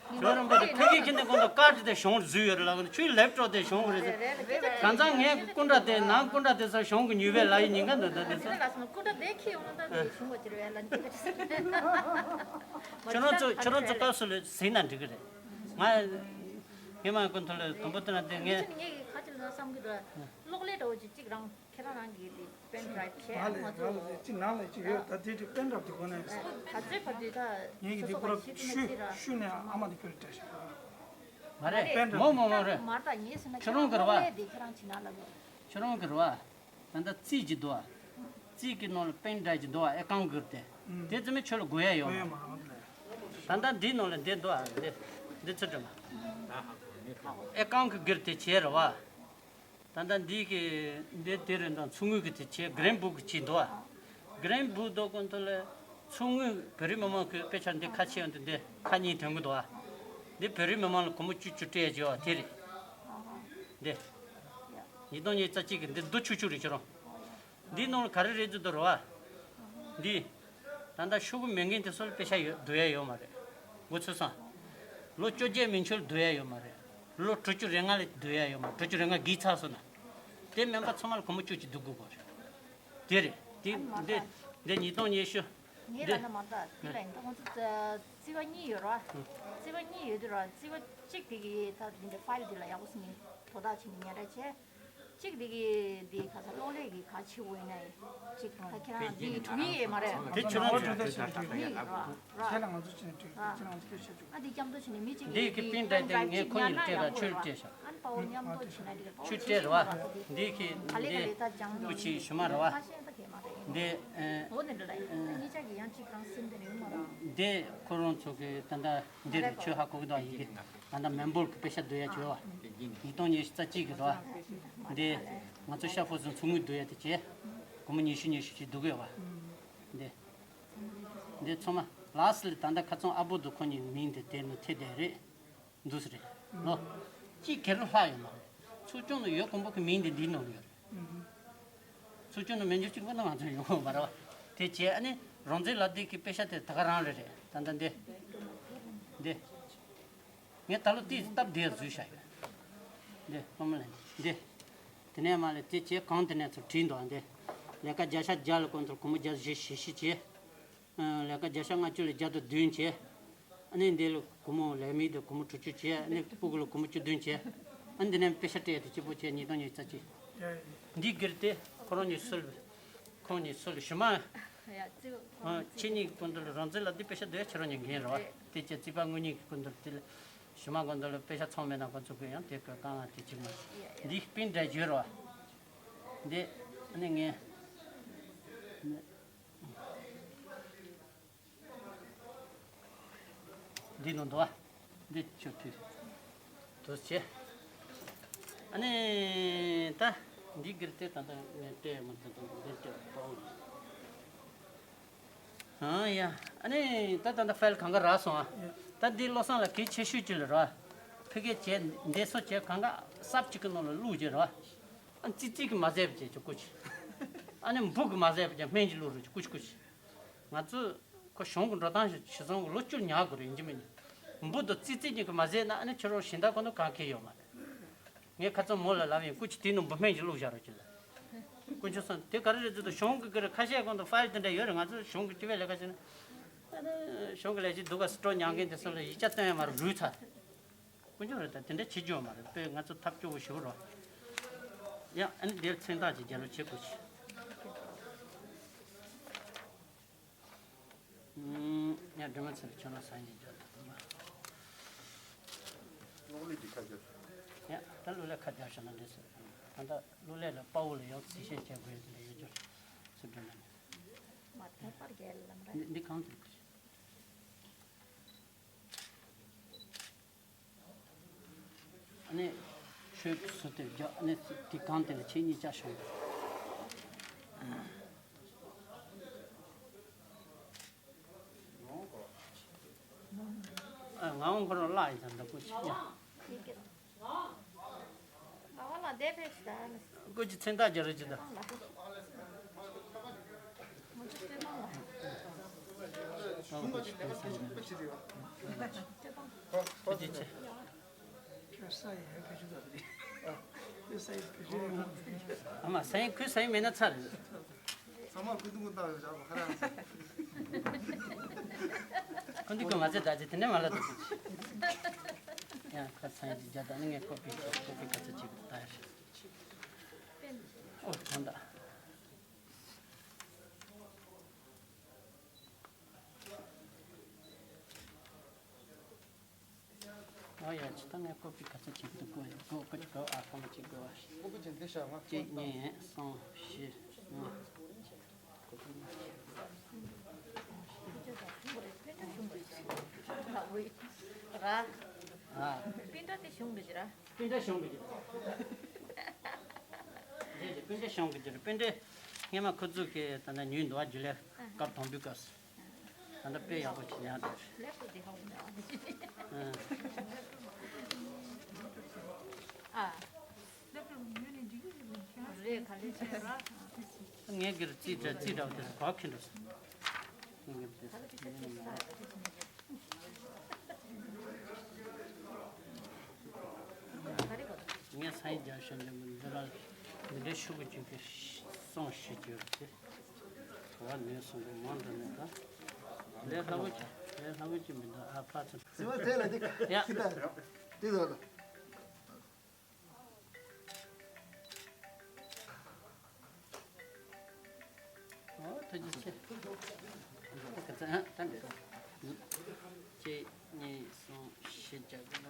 ཁྱོད་རང་པོ་དེ་ཕ་གི་ཁྱི་ནས་གོང་དུ་ཀར་ཌི་དེ་གཞུང་བཟོས་ཡོད་རེད་ལབ་ནས། ཁྱོད་ལེབ་ཊོབ་དེ་གཞུང་རེད་ཟེར། གང་ཚང་ངས་སྐུ་འདྲ་དེ་ནང་སྐུ་འདྲ་དེ་ཚོ་གཞུང་གི་ཉུལ་བའི་ལ་ཡི་ཉིན་ག་འདོད་ད་དེ་ཚོ། ཁྱོད་རང་ཚོ་སྐུ་འདྲ་དེ་ཁྱི་ཡོང་ད་དེ་གཞུང་བ་དེ་རེད་ལ་འདི་ག་ཁྱོད་རང་ཚོ་ཁྱོད་རང་ཚོ་སྐབས་སུ་ལ་ཟིན་ན་འགྲིག་གི་རེད། ང་ངས་མ་ཀུན་ཐོག་ལ་དུམ་བུ་དེ་ན་དེ་ངས། ངས་ཁ་ཅིག་ལ་བསམ་གི་འདུག་གློག་ཀླད་འདྲ་བོ་ཅིག་གཅིག་རང་ཁྱེད་རང་རང་གི་དེ་པེན་ཌ་རའིབ་བྱས། ང་ལ་ང་ལ་ཅིག་ནང་ལ་ཅིག་ཡོད། ད་དེ་དེ་པེན་ཌ་རའིབ་དེ་གོ་ན་ཡོད་ས། ད་ཚོད་བར་དུ་ད་ངེད་ཀྱི་སོ་དེ་སོ་ཁོ་ར་བ་ཤི་ཤུ་ཤི་ར། ཤུ་ནས་ཨ་མ་དེ་ཁྱོད་ལ་སྤྲད་ཤག་མ་རེད། པེན་ཌ་རའིབ་མོ་མོ་མོ་རེད། མར་ད་ངས་ཟེར་ན་ཁྱོད་རང་གི་རེད་བ། གློག་ཀླད་དེ་ཁྱེད་རང་ཅིག་ནང་ལ་གོ། ཁྱོད་རང་གི་རེད་བ། ད་ལྟ་རྩིས་ཀྱི་འདུག་བ། རྩིས་ཀྱི་ནང་ལ་པེན་ཌ་རའིབ་ཀྱི་འདུག་བ། ཨེ་ཀའུན་ཊ་གི་དེ། ཨུམ། དེ་ཙམ་མིན་ཁྱོད་ལ་དགོས་ཡ་ཡོད་མ་རེད། ད་ལྟ་འདིའི་ནང་ལ་འདི་འདུག་ཨ། འདི་འདི་ཚོ་འདྲ་མ། ཨེ་ཀའུན་ཊ་གི་སྒེར་དེ་བྱས་རེད་བ། ད་ལྟ་འདི་གི་འདི་དེ་རེད་འདུག་ཚུར་ངོས་གི་དེ་བྱས། གྷི་རིན་བུག་གི་བྱས་འདུག་ཨ། གྷི་རིན་བུག་འདུག་གོང་དུ་ལ་ཚུར་ངོས་བོད་རིགས་མི་མང་གི་དཔེ་ཆ་འདི་ཁ་ཕྱེ་ཡོང་དུས་འདི་ཁ་གཉིས་ཐོན་གི་འདུག་ཨ། འདི་བོད་རིགས་མི་མང་ལ་སྒོར་མོ་བཅུ་བཅུ་སྤྲད་བྱས་བ་དེ་རེད། འདི་ཉིས་སྟོང་ཉི་ཤུ་རྩ་གཅིག་གི་འདི་རྡོ་ཆུ་ཆུ་རེད་ཁྱོད་རང་། འདིའི་ནང་ལ་ག་རེ་རེད་འདུག་རེད་བ། འདི། ད་ལྟ་ཤོག་གུ་མེད་མཁན་དེ་ཚོ་ལ་པེ་ཤ་ཡོད་བསྡུ་ཡ་ཡོད་མ་རེད། མགོ་ཚོས་སོང་། ལོ་བཅོ་བརྒྱད་མན་ཆད་ལ་བསྡུ་ཡ་ཡོད་མ་རེད། ལོ་དྲུག་ཅུ་རེ་ལྔ་ལ་བསྡུ་ཡ་ཡོད་མ་རེད། དྲུག་ཅུ་རེ་ལྔ་བརྒལ་ཚར་སོང་ན། དེ་མིན་པ་ཚང་མ་ལ་སྒོར་མོ་བཅུ་གཅིག་བསྡུ་དགོས་པ་རེད། དེ་རེད། དེ་ཨ་མ་འདི་ད། འདི་ཉིས་སྟོང་ཉི་ཤུ། ངས་འདི། ལབ་ན་མ་ད་དེ་ལ་ཡིན་ད་ཁོང་ཚོ་རྩིས་པ་གཉིས་ཡོད་ར། རྩིས་པ་གཉིས་ཡོད་དུས་ར། རྩིས་པ་གཅིག་དེ་གིས་ད་འདི་འདྲ་ཕའིལ་འདི་ལ་ཡག་པོ་སེ་ནས་དོ་བདག་བྱས་ནས་ཉར་ར་བྱས། གཅིག་འདི་གི་འདི་ག་ས་གློག་ཀླད་ཀྱི་ག་ཆེ་བོ་ཡིན་ན་ཡིན། གཅིག་ད་ཁྱེད་རང་འདི་འགྲུལ་ཡས་མ་རེད། དེ་ཁྱོད་རང་ཚོ་འགྲུལ་ཡས་ར། ཁྱེད་ལ་ང་ཚོ་ཅི་ནས་འགྲུལ་ཁྱེད་རང་ཚོ་སྐད་ཆ་བྱུང་། ཨ་འདི་སྐྱབས་འདོད་བྱས་ནས་མི་གཅིག་འདི་གི་པིན་འདྲ་དེ་ངས་ཁོ་གཉིས་སྤྲད་པ་ཁྱོད་སྤྲད་ཤག་ཨན་པའོ་མཉམ་དུ་བྱས་ན་འགྲིག་གི། ཁྱོད་སྤྲད་ར་བ། འདི་གི་ག་ལེ་ག་ལེ་ད་ལྗང་ཁུ་ཆེ་ཞུ་མ་ར་བ། ཁ་ཤས་ད་གས་མ་རེད། འདི་ཨ། འོ་འདི་འདྲ་ལ་ཡིན། ད་གཉིས་ཆ་གི་ཡང་གཅིག་རང་སེམས་དེ་ནས་ཡོང་མ་ར། འདི་ཁོ་རང་ཚོ་གི་ད་ལྟ་འདི་རེད། ཁྱོད་ཧ་གོ་གི་འདུག་ཡི་གེ། ད་ལྟ་མེམ་བར་གྱི་པེ་ཤ་བསྡུ་ཡ་བྱོས་བ། ཉིས་སྟོང་ཉི་ཤུ་རྩ་གཅིག་གི་རེད་བ། འདི་ང་ཚོ་ཤ་ཧྥོ་སུན་ཚུར་ངོས་བསྡུ་ཡ་དེ་བྱས། སྒོར་མོ་ཉི་ཤུ་ཉི་ཤུ་ཅིག་བསྡུ་གི་ཡོད་བ། འདི་འདི་ཚང་མ་ལགས་སི་ལ་ད་ལྟ་ཁ་ཚང་ཨ་བོ་དུ་ཁོ་གཉིས་མིང་དེ་དེ་ནི་ཐེ་དེ་རེད། འདུག་སེ་རེད། ལོ་གཅིག་གེ་རུ་ལྷག་ཡོད་མ་རེད། ཚོགས་ཆུང་ནང་ཡོད་དགོན་པོ་གི་མིང་དེ་འདིའི་ནང་ཡོད་རེད། ཚོགས་ཆུང་ནང་མེད་རྒྱུ་གཅིག་པོ་ན་ང་ཚོ་ཡོང་གི་མ་རེད་བ། དེ་བྱས་ཨ་ནི་རང་བཙན་ལག་དེབ་ཀྱི་པེ་ཤ་དེ་ད་ག་རང་རེད་རེད། ད་ལྟ་འདི། འདི། ངས་ད་ལོ་དེའི་སྟབས་བདེ་བཟོས་བཞག་ཡོད། འདི་སློབ་མ་ལ་འདི། དེ་ནས་མ་ལས་དེ་བྱས་གང་དེ་ནས་ཚུར་བྲིས་འདུག་ཨ། འདི། ལས་ཀ་བརྒྱ་ཆ་བརྒྱ་ལ་ཀོན་ཐོར་སྒོར་མོ་བརྒྱ་བཞི་བཞི་བཞི་བྱས། ལས་ཀ་བརྒྱ་ཆ་ལྔ་བཅུ་ལ་བརྒྱ་དང་བདུན་བྱས། ཨ་ནི་འདི་ལ་སྒོར་མོ་ལས་མི་དེ་སྒོར་མོ་དྲུག་ཅུ་བྱས། ཨ་ནི་སྤུ་གུ་ལ་སྒོར་མོ་བཅུ་བདུན་བྱས། ཨ་ནི་འདི་ནས་པེ་ཤ་སྤྲད་དེ་གཅིག་པོ་བྱས་ཉིས་སྟོང་ཉི་ཤུ་རྩ་གཅིག་འདི་སྒེར་དེ་ཁོ་རང་གཉིས་སུ་ལ། ཁོང་གཉིས་སུ་ལ་ཞུ་མ། ཡ་ཙི་ཁོང་ཁྱེད་གཉིས་ཀྱི་སྐུ་མདུན་ལ་རང་བཙན་ལག་དེབ་པེ་ཤ་བསྡུ་ཡ་ཁྱེད་རང་གཉིས་འགན་རེད་བ། རེད། དེ་བྱས་རྩིས་པ་དངུལ་གཉིས་ཀྱི་སྐུ་མདུན་དེ་ལ་ཞུ་མ། སྐུ་མདུན་ལ་པེ་ཤ་ཚང་མེད་ན་ཁོ་ཚོ་གི་ཡང་དེ་གི་དཀའ་ངལ་དེ་གཅིག་མ། ཡ་ཡ། འདི་པིན་འདྲ་བརྗོད་རེད་བ། འདི་ཨ་ནི་ངས། འདི་ནང་འདུག་ཨ། འདི་ཆུ་ཕུད། དུ་བྱས། ཨ་ནི་ད་འདི་གིར་དེ་ད་ལྟ་ངས་སྤྲད་མ་ཐུབ་དང་འདི་སྤྲད་པའོ། ཨ་ཡ། ཨ་ནི་ད་ད་ལྟ་ཕའིལ་གང་ག་རག་སོང་ཨ། ད་འདི་བློ་བཟང་ལ་གལ་ཆེ་ཤོས་ཅིག་ལ་རག་ཕ་གིར་བྱས་འདི་སོ་བྱས་གང་ག་སྲབ་ཅིག་གི་ནང་ལ་བླུགས་བྱས་རག་ཨ་ཙི་ཙི་གི་མ་ཟད་པ་བྱས་ཀྱི་ཀུ་ཅི། ཨ་ནི་འབུ་གི་མ་ཟད་པ་བྱས་སྨན་གྱི་བླུགས་རུ་ཀུ་ཅི་ཀུ་ཅི། ང་ཚོས་ཁོ་གཞུང་གི་འགྲོ་སྟངས་ཤིག་བྱེད་སོང་གི་ལོ་བཅུ་ཉག་དགོས་རེད་ཡིན་གཅིག་མིན་གཉིས། འབུ་དང་ཙི་ཙི་གཉིས་ཀྱི་མ་ཟད་ན་ཨ་ནི་ཁྱོད་རང་གཞན་དག་ཁོ་ན་གང་གལ་ཡོད་མ་རེད། ངས་ཁ་ཚང་མོ་ལ་ལབ་ཡིན། ཀུ་ཅི་དེའི་ནང་འབུ་སྨན་ཅིག་བླུགས་བཞག་རོགས་གྱིས་ལ། དཀོན་མཆོག་གསུམ་དེ་ག་རེ་རེད་ཟེར་དུས་གཞུང་གི་གི་རེད། ཁ་ཤས་ཁོང་དུ་ཕའིལ་དེ་འདྲ་ཡོད་རེད། ང་ཚོ་གཞུང་གི་སྤྱི་པའི་ལས་ཀ་བྱེད་ན་ཨ་ནི་གཞུང་གི་ལས་བྱེད་སྡུག་ག་སི་ཀྲོག་མྱངས་མཁན་དེ་ཚོ་ལ་ཡིག་ཆ་སྟོན་ཡ་མ་རུལ་ཚར། དཀོན་མཆོག་རེད། ད་དེ་འདྲ་བྱེད་རྒྱུ་མ་རེད། དཔེ་ང་ཚོ་ཐབས་སྐྱོ་བོ་ཞིག་རོ། ཡང་ཨ་ནི་འདིར་མཚན་རྟགས་ཀྱི་རྒྱལ་ལོ་བྱེད་དགོས་ཆེ། ཡང་སྒྲོལ་མ་ཚེ་རིང་ཁྱོད་རང་ས་ཡིན་རྒྱལ་ལོ། གློག་ཀླད་ཀྱི་ཁ་རྒྱབ། ཡང་ད་གློག་ཀླད་ཁ་རྒྱབ་བྱས་ན་འདི་ཟེར། ད་ལྟ་གློ་ཀླད་ལ་དཔའ་བོ་ལ་ཡང་རྩིས་བཤེར་བྱེད་དགོས་ཡོད་ཟེར་ཡོད་ཅོ་སུ་འགྲོ་ན། མ་ཐད་པར་རྒྱལ་ལམ་ར། འདི་འདི་གང་དུ། ཨ་ནི་ཆོས་ཀྱི་སུ་དེར་རྒྱ་ཨ་ནི་དེ་གང་དེ་ལ་ཆེ་གཉིས་ཆ་བྱུང་། ཨ་ང་འོང་ཁོ་རང་བརླག་ཡིན་ཙང་འདྲ་པོ་ཆེ་ཡ། ཨ་བ་ལ་དེ་ཕེབས་ཤི་ད་ནི། ཀོ་ཅི་མཚན་རྟགས་རྒྱག་རེ་ཅི་ད། ཨ་ལ། མ་ཅི་སྤྲད་ཐང་ལ། ཨ་ཀོ་ཅི་སྤྲད་ས་ཡིན། སྤྲད་ཐང་། ཀོ་ཅི་ཆེ། ཁྱོད་ས་ཡི་ཧེ་བེད་སྤྱོད་དང་རེད། ཁྱོད་ས་ཡི་བེད་སྤྱོད་ཡོང་། ཨ་མ་ས་ཡི་ཁོའི་ས་ཡི་མེད་ན་ཚར་རེད། ཚང་མ་སྐུ་གདུང་བཏང་ཡོད་བཞག་པ་ཁ་རང་ཚོ། ཁོ་འདི་ཀོ་མ་ཚད་ད་ཅི་དེ་ནས་མ་ལ་ད་ཅི། ཡང་ཁ་ཚང་ཡི་རྒྱ་ད་ནི་ངས་ཀོ་པི་ཀོ་པི་ག་ཚོད་ཅིག་ད་ཡ་ཧྲི། ཨོ་ཐོན་ད། ཨོ་ཡ་ཅི་ད་ངས་ཀོ་པི་ག་ཚོད་ཅིག་ཏུ་གོ་ཡ་གོ་ཀོ་ཅི་གོ་ཨ་ཁོ་མ་ཅིག་གོ་ཨ། ཀོ་པི་ཅན་དེ་ཤ་ང་གཅིག་གཉིས་གསུམ་བཞི་ལྔ། ཨ། སྤུན་ཟླ་དེ་གཞུང་འདི་ཅི་ར། སྤུན་ཟླ་གཞུང་འདི་ཅི། རེད་རེད་སྤུན་ཟླ་གཞུང་གི་ཅི་ར་སྤུན་ཟླ། སྔས་མ་ཁོ་ཚོ་གི་ད་ལྟ་ཉུལ་འདུག་ཨ་རྒྱུ་ལས་སྐབས་དང་པོའི་སྐབས་སུ། ད་ལྟ་དཔེ་ཡག་པོ་ཅིག་ཡང་འདུག་ལེགས་པོ་དེ་ཧ་གོ་མེད་ཨ། ཨ། རེད་ག་ལེ་བྱས་ར། ངས་གིར་རྩིས་འདྲ་རྩིས་འདྲ་བ་དེ་ག་ཁེ་འགྲོ་སོང་། ངས་གིར་དེ་ངས་ས་ཡི་རྒྱ་ཤོད་འདི་མི་འདི་ལ་འདི་འདྲའི་ཤུགས་ཀྱི་ཅིག་གི་སོང་ཤི་གྱུར་ཏེ། ག་བ་ནས་སོང་གི་མང་དུ་ནས་ད། ལས་སླ་བོ་ཅིག་ལས་སླ་བོ་ཅིག་མི་འདུག་ཨ་ཕ་ཚོ། ཟི་མ་ཐལ་ལ་འདི་ཡ། འདི་ལ་ལ། ཨོ་ཐུགས་རྗེ་ཆེ། ཨ་ཁ་ཚ་ཨ་ད་འདི། གཅིག་གཉིས་གསུམ་བཞི་བརྒྱ་གི་ལ།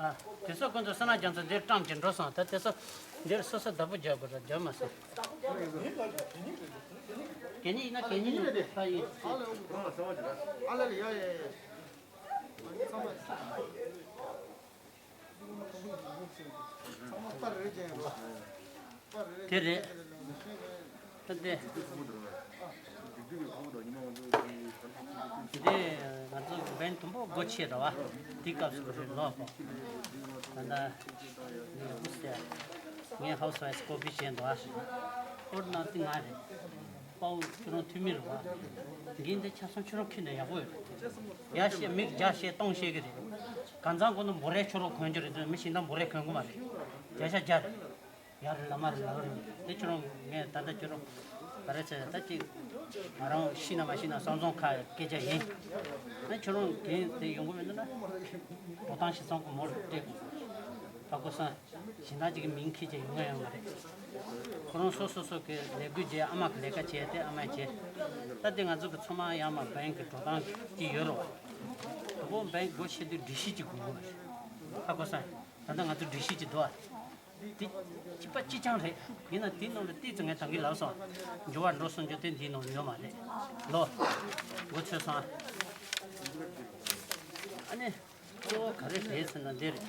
ཨ། དེ་ཚོ་ཀུན་ཏུ་བསོད་ནམས་རྒྱ་མཚོ་འདིར་བཀྲམ་གྱིན་འགྲོ་སོང་། ད་དེ་ཚོ་འདིར་སོ་སོ་བདག་པོ་རྒྱག་དགོས་ར་རྒྱག་མ་སོང་། གད་སྙིགས་ན་གད་སྙིགས་ནི་ཕ་ཡིན། དེ་རེད། ད་དེ། དེ་ང་ཚོ་བན་དུམ་བུ་སྒོ་ཕྱེ་ར་བ། དེ་སྐབས་སུ་རེད་ལོ་ཁོ། ད་ད། ངས་ཧུ་སེ། ངས་ཧའུ་སི་ཝའིཕ་ཀོ་པི་བྱས་འདུག་ཨ། ཨོར་ན་ཏི་ང་རེད། དཔའ་བོ་ཁྱོད་རང་འཐུས་མི་རེད་བ། འགན་འདི་ཆ་ཚང་ཁྱོད་རང་ཁྱེར་ན་ཡག་པོ་ཡོད་རེད། ཡར་བཤད་མིག་རྒྱ་བཤད་སྟོང་བཤད་གི་རེད། གང་ཚང་ཁོ་ན་འབོ་རའི་ཁྱོད་རང་གོན་རྒྱུ་རེད་དོན་མི་ཤིང་དང་འབོ་རའི་གོན་གི་མ་རེད། བརྒྱ་ཆ་བརྒྱ་རེད། ཡར་རེད་ལ་མར་རེད་ལ་རེད་དེ་ཁྱོད་རང་ངས་ད་ལྟ་ཁྱོད་རང་ག་རེ་ཟེར་ད་ཅིག་ང་རང་ཤི་ན་མ་ཤི་ན་བསམ་བསམ་ཁ་སྐད་ཆ་ཡིན། ཨ་ཁྱོད་རང་འགན་དེ་ཡོང་གི་མེད་ན་ན་འགྲོ་སྟངས་ཤི་སོང་གི་མོ་རེད་དེ་ཧ་གོ་སོང་། གཞན་དག་ཅིག་གི་མིང་ཁྱེར་བྱས་ཡོང་ཡ་ཡོད་མ་རེད། ཁོ་རང་སོ་སོ་སོ་གི་ལས་འགུལ་བྱས་ཨ་མ་གི་ལས་ཀ་བྱས་ཏེ་ཨ་མས་བྱས། ད་དེ་ང་ཚོ་གི་ཚང་མ་ཡར་མར་བན་གི་འགྲོ་སྟངས་ཀྱི་ཡོད་རེད་བ། དུ་བོ་བན་གི་སྒོ་ཕྱེ་དུས་སྒྲིག་གཞི་ཅིག་དགོས་ཀྱི་རེད། ཧ་གོ་སོང་། ད་ལྟ་ང་ཚོ་སྒྲིག་གཞི་ཅིག་འདུག་བ། དེ་གཅིག་པ་གཅིག་རྐྱང་རེད། ཡིན་ན་དེའི་ནང་ལ་ཏིག་ཙམ་ངས་ད་གིན་ལབ་སོང་། འགྱུར་བ་འགྲོ་སོང་རྒྱུ་དེ་འདིའི་ནང་ལ་ཡོད་མ་རེད། ལོ། འགོ་ཚོས་སོང་ཨ། ཨ་ནི། གཙོ་བོ་ག་རེ་རེད་ཟེར་ན་འདི་རེད།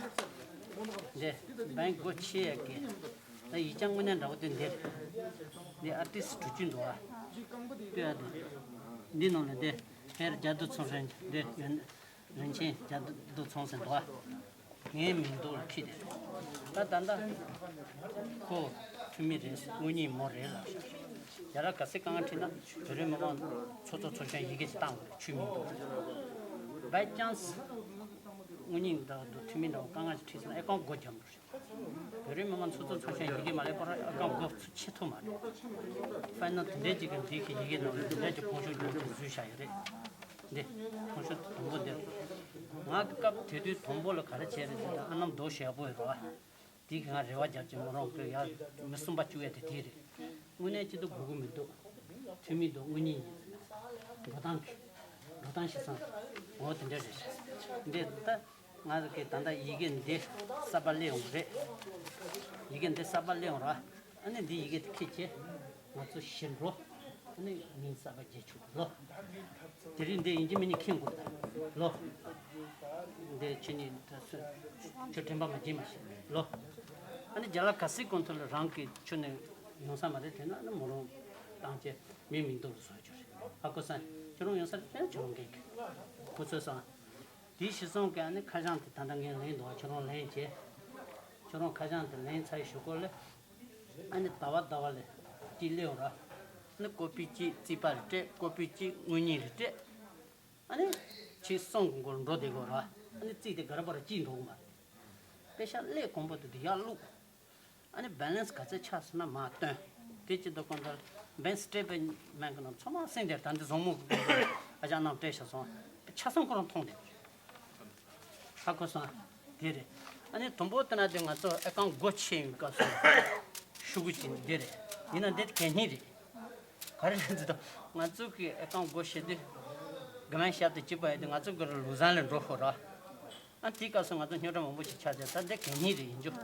འདི་བན་སྒོ་ཕྱེ་ཡ་གི། ད་ཡིག་ཆ་དངོས་གནས་འདྲ་བོ་དེ་འདི་རེད། འདི་ཨར་ཊིསི་གྲུ་གཅིག་འདུག་ཨ། ལྟོས་ཨ་འདི། འདི་ནང་ལ་འདི་ཕེར་རྒྱ་རྡོ་ཚོང་རན་འདི་ཡོན། རིན་ཆེན་རྒྱ་རྡོ་ཚོང་ཟེར་འདུག་ཨ། ངའི་མིང་འདུག་ལ་ཁྲིད་དེ། ད་ད་ལྟ་ཁོ་འཐུས་མི་རེད་དངུལ་གཉིས་མོ་རེད་ལ། ཡ་ར་ག་སེ་གང་ཁྲིད་ན་བོད་རིགས་མི་མང་ཚོགས་གཙོ་ཚོགས་གཞོན་ཡི་གེ་ཅིག་བཏང་དགོས་རེད་ཆུ་མིང་འདུག་བའི་ཅང་སི། དངུལ་རྙིང་འདྲ་བོ་འདུག་འཐུས་མི་འདྲ་བོ་དཀའ་ངལ་ཅིག་འཕྲད་སོང་ན་ཨེ་ཀོང་སྒོ་རྒྱབ་འགྲོ་རེད། བོད་རིགས་མི་མང་ཚོགས་གཙོ་ཚོགས་ཆེན་ཡི་གེ་མ་ལེན་པར་ཨེ་ཀོང་སྒོ་ཕྱེ་ཐུབ་མ་རེད། ཕ་ནི་དེ་འདྲའི་ཅིག་གི་འདི་གི་ཡི་གེ་ནང་ལ་དེ་འདྲ་ཅིག་གོང་ཞུ་རྒྱབ་ཅིག་བཟོས་བཞག་ཡོད་རེད། འདི་གོང་ཞུ་དང་པོ་འདི། ང་གི་སྐབས་དེ་དུས་དང་པོ་ལ་ག་རེ་བྱས་རེད་ཟེར་ན་ཨ་ནམ་རྡོ་ཞེ་པོ་ཡོད་རེད་བ། དེ་གི་ང་རེ་བ་རྒྱབ་ཀྱི་མོ་རང་གི་ཡ་མི་གསུམ་པ་བཅུག་ཡ་དེ་དེ་རེད། དངོས་གནས་ཅི་འདུག་དགོས་ཀྱི་མི་འདུག་འཐུས་མི་འདུག་དངུལ་རྙིང་ཡིན། འགྲོ་སྟངས་ཀྱི་འགྲོ་སྟངས་ཤིག་བསམ། འོ་དེ་འདྲ་རེད། འདི་ད་ང་རང་གི་ད་ལྟ་ཡི་གེ་འདི་གསར་པ་སླེབས་ཡོང་གི་རེད། ཡི་གེ་འདི་གསར་པ་སླེབས་ཡོང་ར། ཨ་ནི་འདི་ཡི་གེ་དེ་ཁྱེད་ཀྱིས་ང་ཚོ་ཞིག་འགྲོ། ཨ་ནི་མིང་གསར་པ་རྒྱལ་ཆུ་ལོ། དེ་རིང་འདི་ཡིན་གཅིག་མིན་གཅིག་མཁྱེན་དགོས་ད་ལོ། འདི་ཁྱེད་གཉིས་ད་སུ་ཁྱོད་དྲན་པ་མ་བརྗེད་མ་ཤེས་ལོ། ཨ་ནི་རྒྱ་ལ་ག་སྲིད་གོང་ཐོག་ལ་རང་གི་ཁྱོད་ནས་ཡོང་ས་མ་རེད་དྲན་ན་ཨ་ནི་མོ་རང་བཏང་བྱས་མི་མིང་ཐོག་ལ་བཟོ་རྒྱུ་རེད། ཧ་གོ་སོང་། ཁྱོད་རང་ཡོང་ས་རེད་དྲན་ན་ཁྱོད་རང་འགན་གི་ཁོ་ཚོས་སོང་། དེའི་ཤི་སོང་གི་ཨ་ནི་ཁ་བྱང་དེ་ད་ལྟ་ངས་ལེན་འདུག་ཁྱོད་རང་ལེན་བྱས། ཁྱོད་རང་ཁ་བྱང་དེ་ལེན་ཚར་ཞུ་སྐོར་ལས། ཨ་ནི་ཟླ་བ་ཟླ་བ་ལས་གཅིག་སླེབས་ཡོང་ར། ཨ་ནི་ཀོ་པི་གཅིག་རྩིས་པ་རེ་སྤྲད། ཀོ་པི་གཅིག་དངུལ་རྙིང་རེ་སྤྲད། ཨ་ནི་ཕྱི་སོང་གི་འགོར་འགྲོ་བསྡད་དགོས་ར། ཨ་ནི་རྩིས་དེ་ག་རེ་པར་གཅིག་འགྲོ་གི་མ་རེད། པེ་ཤག་སླེབས་གོང་པོ་དེ་དེ་ཡར་བླུགས། ཨ་ནི་བེ་ལེན་སི་ག་ཚད་ཆགས་སོང་ན་མར་སྟོན། དེ་ཅི་འདུག་གོང་ལྟར་བེན་སི་སྤྲད་པའི་མེན་གི་ནང་ཚང་མ་སེང་དེར་ད་འདི་བཟང་མོ་གི་ཨ་ཅག་རྣམས་སྤྲད་བཞག་སོང་། ཆ་ཚང་ཁོ་རང་མཐོང་དེ། ཧ་གོ་སོང་། དེ་རེད། ཨ་ནི་དུམ་བུ་དེ་ན་དེ་ང་ཚོ་ཨེ་ཀོང་སྒོ་ཕྱེ་ཡོང་སྐབས་སུ་ཤུ་གུ་ཅིག་འདི་རེད། ཡིན་ན་འདི་གད་སྙིགས་རེད། ག་རེ་རེད་འདི་དང་ང་ཚོ་གི་ཨེ་ཀོང་སྒོ་ཕྱེ་དུས་དགེ་སློང་ཞབས་དེ་གཅིག་པ་ཡོད་དུས་ང་ཚོ་གི་ལུ་ཟན་ལ་འགྲོ་ཤོག་ར། ཨ་དེའི་སྐབས་སུ་ང་ཚོ་རྙོག་དྲ་མང་པོ་ཞིག་ཆགས་ཏེ་ད་འདི་གད་སྙིགས་རེད་ཡིན་རྒྱུ།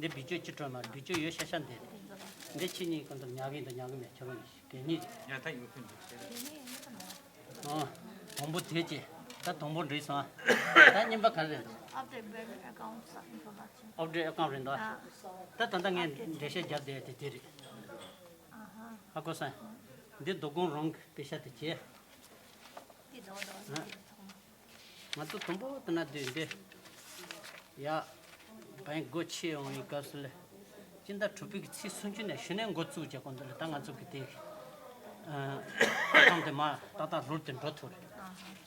འདི་བེད་སྤྱོད་ཅི་སྤྲོད་མ་རེད། བེད་སྤྱོད་ཡོད་ཤ་ཤ་འདི་རེད། འདི་ཁྱེད་གཉིས་ཀྱི་འདུག་ཉག་གི་འདུག་ཉག་གི་མེད་ཁྱོད་རང་གི་གད་སྙིགས་རེད། ཉག་ཐག་ཡོད་ཁུལ་འདུག་ཨ། དང་པོ་དེ་ཅི། ད་དང་པོ་འགྲིག་སོང་། ད་གཉིས་པ་ག་རེ་རེད། Update bank account introduction. Update account རེད་འདུག་ཨ། ད་ད་ལྟ་ངས་འགྲེལ་བཤད་བརྒྱབ་བསྡད་དེ་དེ་རེད། ཨ་ཧ། ཧ་གོ་སོང་། འདི་དོ་དགོང་རང་གི་པེ་ཤག་དེ་བྱས། འདི་དོ་དོ་ཨ། ང་ཚོ་དང་པོ་དེ་ན་དུས་འདི། ཡ། བན་སྒོ་ཕྱེ་ཡོང་བའི་སྐབས་སུ་ལ། སྤྱི་ཟླ་དྲུག་པའི་གི་ཚེས་སུམ་ཅུ་ནས་གཞི་ནས་འགོ་བཙུགས་བྱས་གོང་དུ་ལ་ད་ང་ཚོ་གི་དེ། ཨ་ཁང་དེ་མ་ཏག་ཏག་རུལ་ཏེ་འགྲོ་ཐུབ་རེད།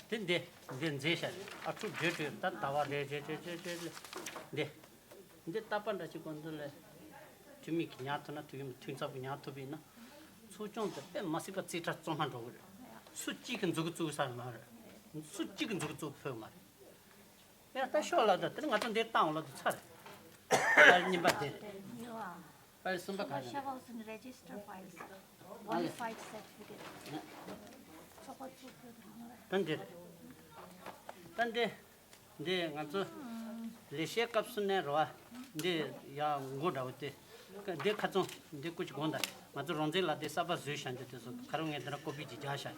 དེ་འདི་འདི་མཛེས་ཤག་ཨ་ཕྲུག་བགྲོད་བགྲོད་ད་ཟླ་བ་རེ་རེ་རེ་རེ་རེ་ལ་འདི། འདི་རྟག་པར་འདྲ་ཅིག་གོང་དུ་ལས། འཐུས་མི་གིས་ཉར་ཐུབ་ན་འཐུས་མི་འཐུས་ཚབ་ཀྱིས་ཉར་ཐུབ་པ་ཡིན་ན། ཚོགས་ཆུང་དེ་དཔེ་མ་སྲིད་པ་རྩིས་ཁྲ་གཙང་མ་འགྲོ་གི་རེད། སུ་གཅིག་གིས་འཛུགས་བཙུགས་ས་མ་རེད། སུ་གཅིག་གིས་འཛུགས་བཙུགས་ཕོད་མ་རེད། ཡ་ད་ཤོག་ལབ་ད་དེ་ནི་ང་ཚོ་འདིར་བཏང་ལབ་དུས་ཚར་རེད། པར་རྙིང་པ་དེ་རེད། པར་གསུམ་པ་ག་རེ་རེད། Shawson register files, bona fide certificate. ཚོགས་པ་བཙུགས་ཕོད་དུ་མ་རེད། ད་འདི་རེད། ད་འདི། འདི་ང་ཚོ་ལས་བྱེད་སྐབས་སུ་ནས་རོ། འདི་ཡ་མགོ་འདྲ་བོ་དེ། འདི་ཁ་ཚོན་འདི་ཀུ་ཅི་དགོངས་དག་ང་ཚོ་རང་བཙན་ལ་དེ་གསར་པ་བཟོས་བཞག་འདི་དེ་ཚོ་ཁ་རོག་ངས་འདི་ན་ཀོ་པི་ཅིག་རྒྱག་བཞག་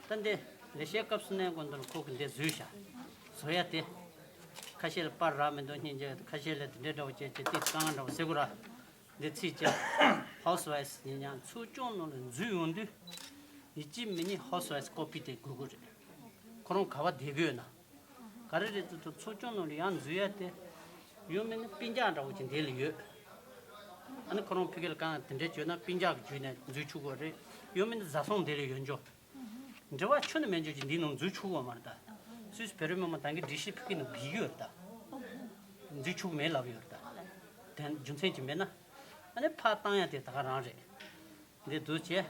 ད་འདི་ལས་བྱེད་སྐབས་སུ་ནས་མགོ་འདི་ཁོ་གི་འདི་བཟོས་བཞག་བཟོ་ཡ་དེ། ཁ་ཤས་ལ་པར་རག་མི་འདུག་སྙིང་རྗེ་ཁ་ཤས་ལ་དེ་འདྲའི་འདྲ་བོ་བྱས་བྱས་ཏིས་དཀའ་ངལ་འདྲ་བོ་ཟེར་དགོས་ར། འདི་ཚིག་བཅད། ཧའུ་སི་ཝའིཕ་ཡིན་ཡང་ཚོགས་ཆུང་ནང་ལ་འཛུལ་ཡོང་དུས། ཡིན་གཅིག་མིན་གཉིས་ཧའུ་སི་ཝའིཕ་ཀོ་པི་དེ་དགོས་ཀྱི་རེད། ཁོ་རང་ག་བ་བསྡད་ཀྱི་ཡོད་ན། ག་རེ་རེད་ཟེར་དུས་ཚོགས་ཆུང་ནང་ལ་ཡང་འཛུལ་ཡ་དེ། ཡོད་མིན་ན་སྤུན་ཀྱག་འདྲ་བོ་ཅིག་འདི་ལ་ཡོད། ཨ་ནི་ཁོ་རང་ཕ་གི་ལ་གང་དེ་འདྲའི་བྱོས་ན་སྤུན་ཀྱག་གི་བརྒྱུད་ནས་འཛུལ་ཆོག་གི་རེད། ཡོད་མིན་ན་བཟའ་ཚང་འདི་ལ་ཡོད་འཇོག་འབྲེལ་བ་ཁྱོན་ནས་མེད་འཇོག་ཅིག་འདི་ནང་འཛུལ་ཆོག་གི་མ་རེད་ད། སུད་སི་བོད་རིགས་མི་མང་ད་གིན་སྒྲིག་གཞི་ཕ་གི་ནང་བསྒྲིགས་ཡོད་རེད་ད། འཛུལ་ཆོག་གི་མེད་ལབ་ཡོད་རེད་ད། དེ་རྒྱུ་མཚན་ཅིག་མེད་ན། ཨ་ནི་ཕར་བཏང་ཡ་དེ་ད་ག་རང་རེད། འདི་འདུག་བྱས།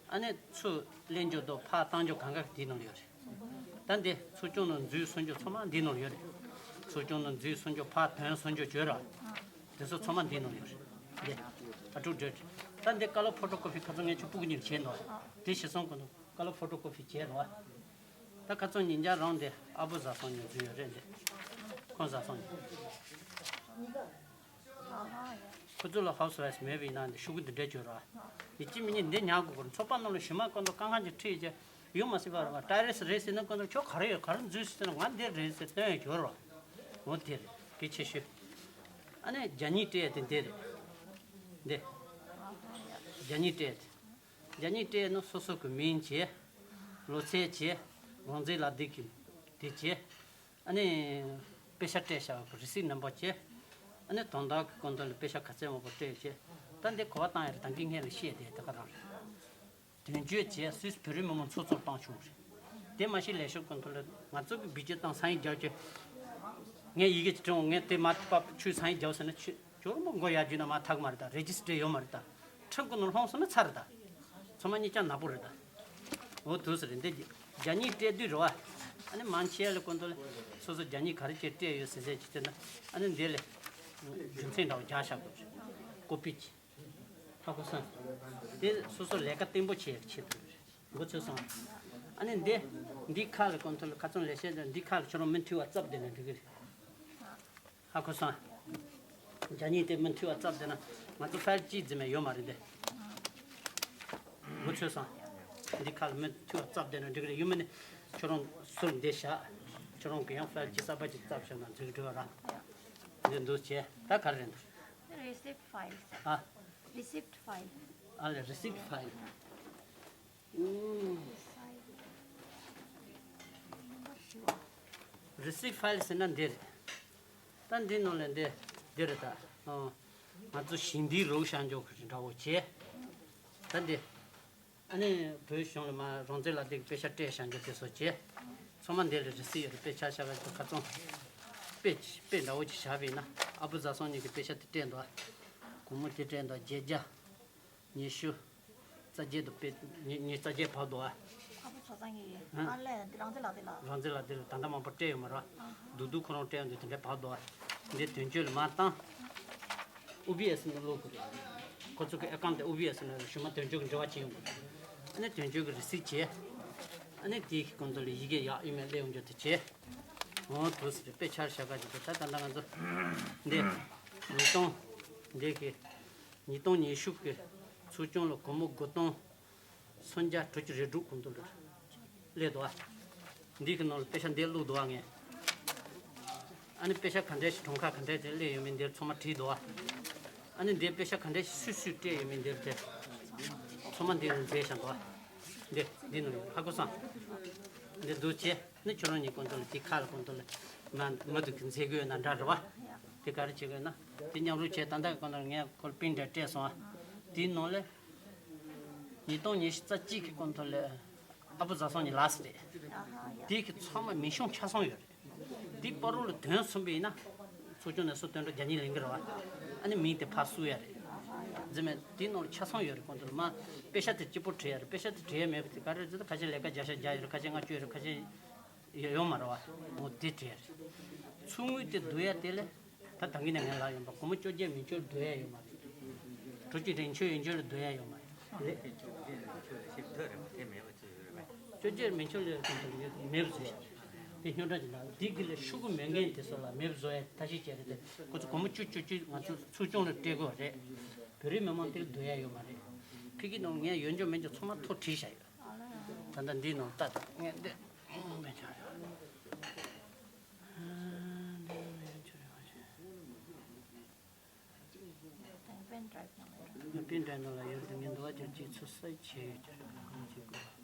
ཨ་ནི་ཚུར་ལེན་རྒྱུ་དང་ཕར་བཏང་རྒྱུ་གང་ག་འདི་ནང་ཡོད་རེད། ད་འདི་ཚོགས་ཆུང་ནང་འཛུལ་སོང་རྒྱུ་ཚང་མ་འདི་ནང་ཡོད་རེད། ཚོགས་ཆུང་ནང་འཛུལ་སོང་རྒྱུ་ཕར་ཐོན་སོང་རྒྱུ་བརྗོད་ར། དེ་ཚོ་ཚང་མ་འདི་ནང་ཡོད་རེད། འདི། ཨ་ཕྲུག་བགྲོད་རེད། ད་འདི་ཀ་ལོ་ཕོ་ཊོ་ཀོ་པི་ཁ་ཚོ་ངས་ཁྱོད་སྤུ་གུ་གཉིས་བྱས་ནོ། དེ་ཞེ་སོང་གོ་འདུག་ཀ་ལོ་ཕོ་ཊོ་ཀོ་པི་བྱས་རོ། ད་ཁ་ཚོ་ཉིན་རྒྱང་རང་འདི་ཨ་བུ་བཟའ་ཚང་གཉིས་འཛུལ་ཡོད་རེད་འདི། ཁོང་བཟའ་ཚང་གཉིས། ཁོ་ཚོ་ལ་ཧའུ་སི་ཝའིཕ་མེད་པའི་ནང་དུ་ཤོག་གུ་འདི་འདྲ་བྱོས་རོགས། ཡིན་གཅིག་མིན་གཉིས་འདི་ཉར་དགོས་ཀྱི་རེད། ཚོགས་པ་ནང་ལ་ཞུ་མ་ཀུན་ཏུ་དཀའ་ངལ་ཅིག་འཕྲད་ཀྱི་ཡོད་མ་སྲིད་པ་རེད་པ། ཊེ་རེ་སི་རེད་ཟེར་ན་ཀུན་ཏུ་ཁྱོད་ག་རེ་ཡོད་ག་རེ་འཛུལ་ཟེར་ན་ང་འདི་རེད་ཟེར་སྟོན་ཡོད་གྱི་རེད་པ། འོ་དེ་རེད་གལ་ཆེ་ཤོས། ཨ་ནི་རྒྱ་སྙིགས་སྤྲད་དེ་འདི་རེད། འདི། རྒྱ་སྙིགས་སྤྲད་དེ། རྒྱ་སྙིགས་སྤྲད་ནི་སོ་སོ་གི་མིང་བྱས། ལོ་ཚད་བྱས། རང་བཙན་ལག་དེབ་ཀྱི་དེ་བྱས། ཨ་ནི། པེ་ཤག་སྤྲད་བཞག་གི་རི་སིབ་ནམ་བར་བྱས། ཨ་ནི་དོན་དག་གི་སྐོར་འདི་ལ་པེ་ཤག་ག་ཚད་མང་པོ་སྤྲད་བྱས། ད་འདི་གོ་བ་བཏང་ཡ་རེད་ད་གིན་སྔོན་ལ་བཤད་དེ་ད་ག་རང་རེད། དོན་གཅོད་བྱས་སུད་སི་བོད་རིགས་མི་མང་ཚོགས་གཙོར་བཏང་བྱུང་རེད། དེ་མ་གཞི་ལས་ཤོག་སྐོར་འདི་ལ་ང་ཚོ་གི་བེད་སྤྱོད་བཏང་ས་ཡིན་རྒྱག་རྒྱུ། ངས་ཡི་གེ་ཅིག་བྲིས་འོང་། ངས་དེ་མ་ཐུབ་པ་ཁྱོད་སང་ཉིན་རྒྱབ་ཟེར་ན། ཁྱོད་ཁྱོད་རང་མགོ་ཡར་རྒྱུག་ན་མ་ཐག་མ་རེད་ད། རེ་ཇི་སི་ཊར་ཡོད་མ་རེད་ད། ཁྲིམས་ཀྱི་ནང་ལྷུང་སོང་ན་ཚར་རེད་ད། ཚང་མ་གཉིས་ཀ་ནག་པོ་རེད་ད། འོ་དུས་སུ་རེད། འདི་རྒྱ་སྙིང་སྤྲད་དུས་རེད་བ། ཨ་ནི་མང་ཆེ་ལ་ཀོན་ཏོ་ལ་སོ་སོ་རྒྱ་སྙིང་ག་རེ་བྱས་སྤྲད་ཡོད་ཟེར་ཟེར་གྱི་དེ་ན། ཨ་ནི་འདི་ལ་རྒྱུ་མཚན་འདྲ་བོ་རྒྱག་བཞག་དགོས་རེད། ཀོ་པི་གྱིས། ཧ་གོ་སོང་། དེ་སོ་སོ་ལས་ཀ་བརྟན་པོ་བྱེད་ཡག་ཆེད་དུ་རེད། མགོ་ཚོས་སོང་། ཨ་ནི་འདི། འདི་ཁ་ལ་ཀོན་ཏོ་ལ་ཁ་ཚོན་ལས་བཤད་དེ། འདི་ཁ་ལ་ཁྱོད་རང་མི་འཐུས་པ་བཙབ་བསྡད་ན་འགྲིག་གི་རེད། ཧ་གོ་སོང་། རྒྱ་སྙིང་དེ་མི་འཐུས་པ་བཙབ་བསྡད་ན་ང་ཚོ་ཕའིལ་གཅིག་རྫུན་མ་ཡོད་མ་རེད་དེ། མགོ་ཚོས་སོང་། འདི་ཁ་ལ་མི་འཐུས་པ་བཙབ་བསྡད་ན་འགྲིག་གི་རེད། ཡོད་མེད་ནི་ཁྱོད་རང་ཟུར་འདི་བཞག་ཁྱོད་རང་གི་ཡང་ཕའིལ་གཅིག་གསར་པ་གཅིག་བཙབ་བཞག་ན་འགྲིག་འགྲོ་ར། འདི་འདུག་བྱས། ད་ག་རེ་རེད་འདུག Receipt file. ཨ། Receipt file. ཨ་ལས། རི་སིབ་ཕའིལ། རི་སིབ་ཕའིལ་ཟེར་ན་འདི་རེད། ད་འདི་ནང་ལ་འདི་འདི་རེད་ད། ཨོ། ང་ཚོ་ཞིང་སྡེའི་རོགས་བྱ་འཇོག་གི་འདྲ་བོ་བྱས། ད་འདི། ཨ་ནི་བོད་གཞུང་ལ་མ་རང་བཙན་ལག་དེབ་ཀྱི་དཔེ་ཆ་སྤྲད་བྱ་འཇོག་དེ་ཚོ་བྱས། ཚང་མ་འདི་ལ་རི་སིབ་ཡོད་རེད། དཔེ་ཆ་བཞག་ག་ཁ་ཚོན། དཔེ་དཔེ་འདྲ་བོ་ཅིག་བཞག་པ་ཡིན་ན། ཨ་བུ་བཟའ་ཚང་གཉིས་ཀྱི་དཔེ་ཆ་དེ་སྤྲད་འདུག་སྒོར་མོ་དེ་སྤྲད་འདུག་བརྒྱད་བརྒྱ། ཉི་ཤུ། རྩ་བརྒྱད་དུ་དཔེ། ཉི་ཉི་རྩ་བརྒྱད་བབས་འདུག་ཨ། ཨ་ཕོ་ཚོ་ཚང་གི་ཡིན། ཨ་ལས། འདི་རང་བཙན་ལག་དེབ་ལ། རང་བཙན་ལག་དེབ་ལ་ད་ལྟ་མང་པོ་སྤྲད་ཡོད་མ་རེད། ཨ་ཧ། བསྡུ་བསྡུ་ཁོ་རང་སྤྲད་ཡོང་དུས་དེ་འདྲ་བབས་འདུག་ཨ། འདི་དོན་གཅོད་ལ་མར་བཏང་། ཨུ་བི་ཨེ་སི་ནང་བླུག་དགོས་རེད། ཁོ་ཚོ་གི་ཨེ་ཀའུན་ཊི་དེ་ཨུ་བི་ཨེ་སི་ནང་ཞུ་མ་དོན་གཅོད་ཀྱི་འབྲེལ་བ་བྱེད་ཡོང་དགོས་རེད། ཨ་ནི་དོན་གཅོད་ཀྱི་རི་སིབ་བྱས། ཨ་ནི་དེའི་གི་ཀོན་ཏོ་ལ་ཡི་གེ་ཡག་ཨི་མེལ་སླེབས་ཡོང་རྒྱུ་དེ་བྱས། འོ་དུས་སུ་རེད། དཔེ་ཆར་བཞག་ག་ཅིག་དེ་ད་ད་ལྟ་ང་ཚོ་འདི་ཉིས་སྟོང་། འདི་གི་ཉིས་སྟོང་ཉི་ཤུ་གི་ཚོགས་ཆུང་ལ་སྒོར་མོ་དགུ་སྟོང་སུམ་བརྒྱ་དྲུག་ཅུ་རེ་དྲུག་ཀོན་ཏོ་ལ་སླེབས་འདུག་ཨ། འདི་གི་ནང་ལ་དཔེ་ཆ་འདི་བླུགས་འདུག་ཨ་ངས། ཨ་ནི་དཔེ་ཆ་ག་འདྲ་ཞིག་གྲངས་ཀ་ག་འདྲ་ཅིག་སླེབས་ཡོད་མེད་འདིར་ཚང་མ་བྲིས་འདུག་ཨ། ཨ་ནི་འདིར་དཔེ་ཆ་ག་འདྲ་ཞིག་སུས་སུས་སྤྲད་ཡོད་མེད་འདིར་དེ་ཚང་མ་འདིར་མཛད་བཞག་འདུག་ཨ། འདི་འདི་ནང་ཡོད། ཧ་གོ་སོང་། འདི་འདུག་བྱས་ནི་ཁྱོད་རང་གཉིས་ཀོན་ཏོ་ལ་དེ་ཁ་ལ་ཀོན་ཏོ་ལ་མ་མ་འདུག་གི་མཛད་དགོས་ན་འདྲ་རེད་བ། དེ་ག་རེ་བྱེད་དགོས་ན་དེ་མཉམ་རུབ་བྱས། ད་ལྟ་ཀོན་ཏོ་ལ་ངས་ཁོ་ལ་པིན་འདྲ་སྤྲད་སོང་ཨ། དེའི་ནང་ལ་ཉིས་སྟོང་ཉི་ཤུ་རྩ་གཅིག་གི་ཀོན་ཏོ་ལ། ཨ་བུ་བཟའ་ཚང་གཉིས་ལགས་སོ་རེད། དེ་གི་ཚང་མ་མིང་གཞུང་ཆ་ཚང་ཡོད་རེད། དེ་བར་དུ་ལ་དོན་གསུམ་པ་ཡིན་ན། ཚོགས་ཆུང་ནས་སུ་དོན་འགྲོ་རྒྱ་ཉིན་ལེན་གི་རེད་བ། ཨ་ནི་མིང་དེ་ཕར་བསུ་ཡ་རེད། རྫུན་མ་དེའི་ནང་ལ་ཆ་ཚང་ཡོད་རེད། ཀོན་ཏོ་ལ་མ་དཔེ་ཆ་དེ་གཅིག་པོ་བྲིས་ཡ་རེད། དཔེ་ཆ་དེ་བྲིས་ཡ་མེད་པ་དེ་ག་རེ་རེད་ཟེར་ན། ཁ་ཤས་ལས་ཀ་བརྒྱ་ཆ་བརྒྱ་ཡོད་རེད། ཁ་ཤས་ལྔ་བཅུ་ཡོད་རེད། ཁ་ཤས་ཡོད་ཡོད་མ་རེད་བ། འོ་དེ་བྲིས་ཡ་རེད། ཚུར་དངུལ་དེ་བསྡུ་ཡ་དེ་ལས། ད་ད་གིན་ནས་ངས་ལབ་ཡོང་པ། སྒོར་མོ་བཅོ་བརྒྱད་མི་འཁྱོལ་བསྡུ་ཡ་ཡོད་མ་རེད། དྲུག་ཅུ་རེ་འཁྱོལ་ཡོད་འཁྱོལ་ལ་བསྡུ་ཡ་ཡོད་མ་རེད། ལས། བཅོ་བརྒྱད་མི་འཁྱོལ་ལ་ཞིབ་ཐག་རེད་མ་དེ་མེད་པ་ཅིག་ཡོད་རེད་པས། བཅོ་བརྒྱད་མི་འཁྱོལ་ལས་ཀུན་ཏུ་མེད་པ་བཟོས་ཤག་དེ་རྙོག་དྲ་ཅིག་འདུག་འདི་གི་ལས་ཤོག་གུ་མེད་མཁན་དེ་ཚོ་ལ་མེད་པ་བཟོ་ཡ་ཐབས་ཤེས་བྱས་རེད་དེ། ཁོ་ཚོ་སྒོར་མོ་བཅུ་བཅུ་བཅུ་ང་ཚོ་ཚོགས་ཆུང་ལ་སྤྲད་དགོས་རེད། བོད་རིགས་མི་མང་དེ་ལ་བསྡུ་ཡ་ཡོད་མ་རེད། ཕ་གི་ནང་ངས་ཡོད་འཇོག་མེད་འཇོག་ཚང་མ་ཐོ་བྲིས་བཞག་ཡོད། ད་ལྟ་འདིའི་ནང་ལྟ་དང་ངས་འདི་མེད་ཆགས་ཡོད། འདི་མེད་ཆགས་ཡོད་ཞེས། ད་པེན་ཌ་རའིབ་ནང་ལ་ཡོད། ང་པེན་ཌ་རའིབ་ནང་ལ་ཡོད་དེ། ངས་འདི་བ་ཅིག་ཅིག་ཚུར་གསལ་བྱས་ཡོད་ཀྱི་རེད། ཁོང་ཅིག་དགོས།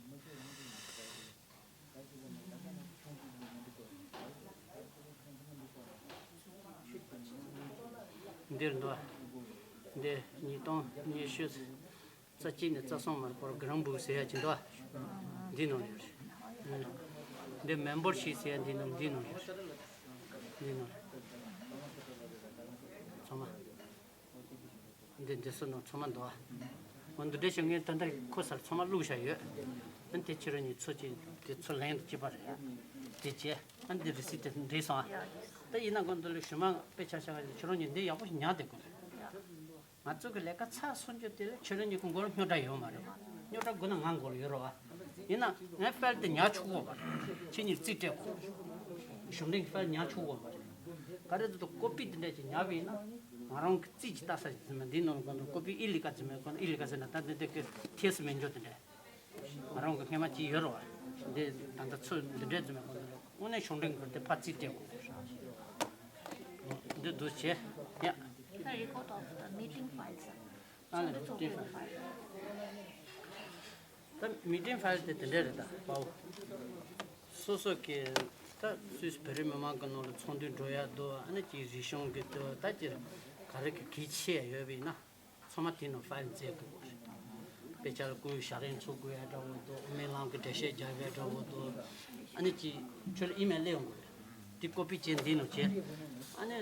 འདིར་འདུག་འདི་ཉིས་སྟོང་ཉི་ཤུ་རྩ་གཅིག་ནས་རྩ་གསུམ་བར་པོར་གི་རམ་བུག་ཟེར་ཡ་ཅིག་འདུག་འདི་ནང་ཡོད་རེད། འདི་མེམ་བར་ཤིབ་ཟེར་ཡ་འདི་ནང་འདི་ནང་ཡོད་རེད། འདི་ནང་རེད། ཚང་མ། འདི་འདི་ཚོ་ནང་ཚང་མ་འདུག་འོ་འདི་འདྲ་ཞིག་ངས་ད་ལྟ་ཁོ་སར་ཚང་མ་བླུགས་བཞག་ཡོད། ཨ་ནི་དེ་ཕྱི་རུ་ཉིན་ཚོ་གཅིག་དེ་ཚོ་ལན་དུ་སྐྱིད་པ་རེད། དེ་བྱས་ཨ་ནི་འདི་རི་སིབ་དེ་འགྲིག་སོང་ཨ། ད་ཡིན་ན་ཀོན་ཏོ་ལ་ཞུ་མ་དཔེ་ཆ་བཞག་པ་ཡིན། ཁྱོད་རང་གཉིས་འདི་ཡག་པོ་ཞིག་ཉར་བསྡད་དགོས་རེད། ང་ཚོ་གི་ལས་ཀ་ཚར་སོང་རྒྱུ་དེ་ལ་ཁྱོད་རང་གཉིས་ཀྱི་མགོ་ལ་རྙོག་དྲ་ཡོད་མ་རེད། རྙོག་དྲ་དགོས་ན་ང་མགོ་ལ་ཡོད་རེད་བ། ཡིན་ན་ངས་ཕའིལ་དེ་ཉར་ཆོག་གོ་བ་རེད། ཁྱེད་གཉིས་རྩིས་སྤྲད་དགོས། གཞུང་འབྲེལ་གྱི་ཕའིལ་ཉར་ཆོག་གོ་བ་རེད། ག་རེ་ཟེར་དུས་ཀོ་པི་དེ་འདྲ་ཅིག་ཉར་བ་ཡིན་ན་ང་རང་གི་རྩིས་ཀྱི་ལྟ་ས་ཞིག་ཟིན་མ། འདིའི་ནང་ལ་ཀོན་ཏོ་ལ་ཀོ་པི་ཨི་ལི་ཀ་ཟིན་མ། ཀོན་ཏོ་ཨི་ལི་ཀ་ཟིན་ན་ད་འདི་འདི་གི་ཐེ་སི་མེད་འཇོག་དེ་འདྲ། ང་རང་གི་སྔས་མ་ཅིག་ཡོད་རེད་བ། འདི་ད་ལྟ་ཚུར་འདི་འདྲས་ཙམ་མེད་གོང་དུ་དངོས་གནས་གཞུང་འབྲེལ་གྱི་དེ་ཕར་རྩིས་སྤྲད་དགོས། འདི་འདུག་བྱས་ཡ། The record of the meeting files. ཨ་ལས། མི་ཊིང་ཕའིལ། ད་མི་ཊིང་ཕའིལ་དེ་དེ་འདྲས་རེད་ད། པའོ། སོ་སོ་གི་ད་སུད་སི་བོད་རིགས་མི་མང་གི་ནང་ལ་ཚོགས་འདུ་འགྲོ་ཡ་འདུག་ཨ་ནི་ཅིག་རིག་གཞུང་གི་འདུག་ད་ཅིག་ག་རེ་གི་གལ་ཆེ་ཡ་ཡོད་པ་ཡིན་ན། ཚང་མ་དེའི་ནང་ཕའིལ་མཛད་དགོས་རེད། དཔེ་ཆ་ལ་སྐུའི་ཞལ་རས་འཚོལ་དགོས་ཡ་འདྲ་བོ་འདུག་དབུ་མའི་ལམ་གྱི་འགྲེལ་བཤད་རྒྱག་ཡ་འདྲ་བོ་འདུག་ཨ་ནི་ཅིག་ཁྱོད་ལ་ཨི་མེལ་སླེབས་ཡོང་གི་རེད། ཀོ་པི་བྱས་འདི་ནང་བྱས། ཨ་ནི་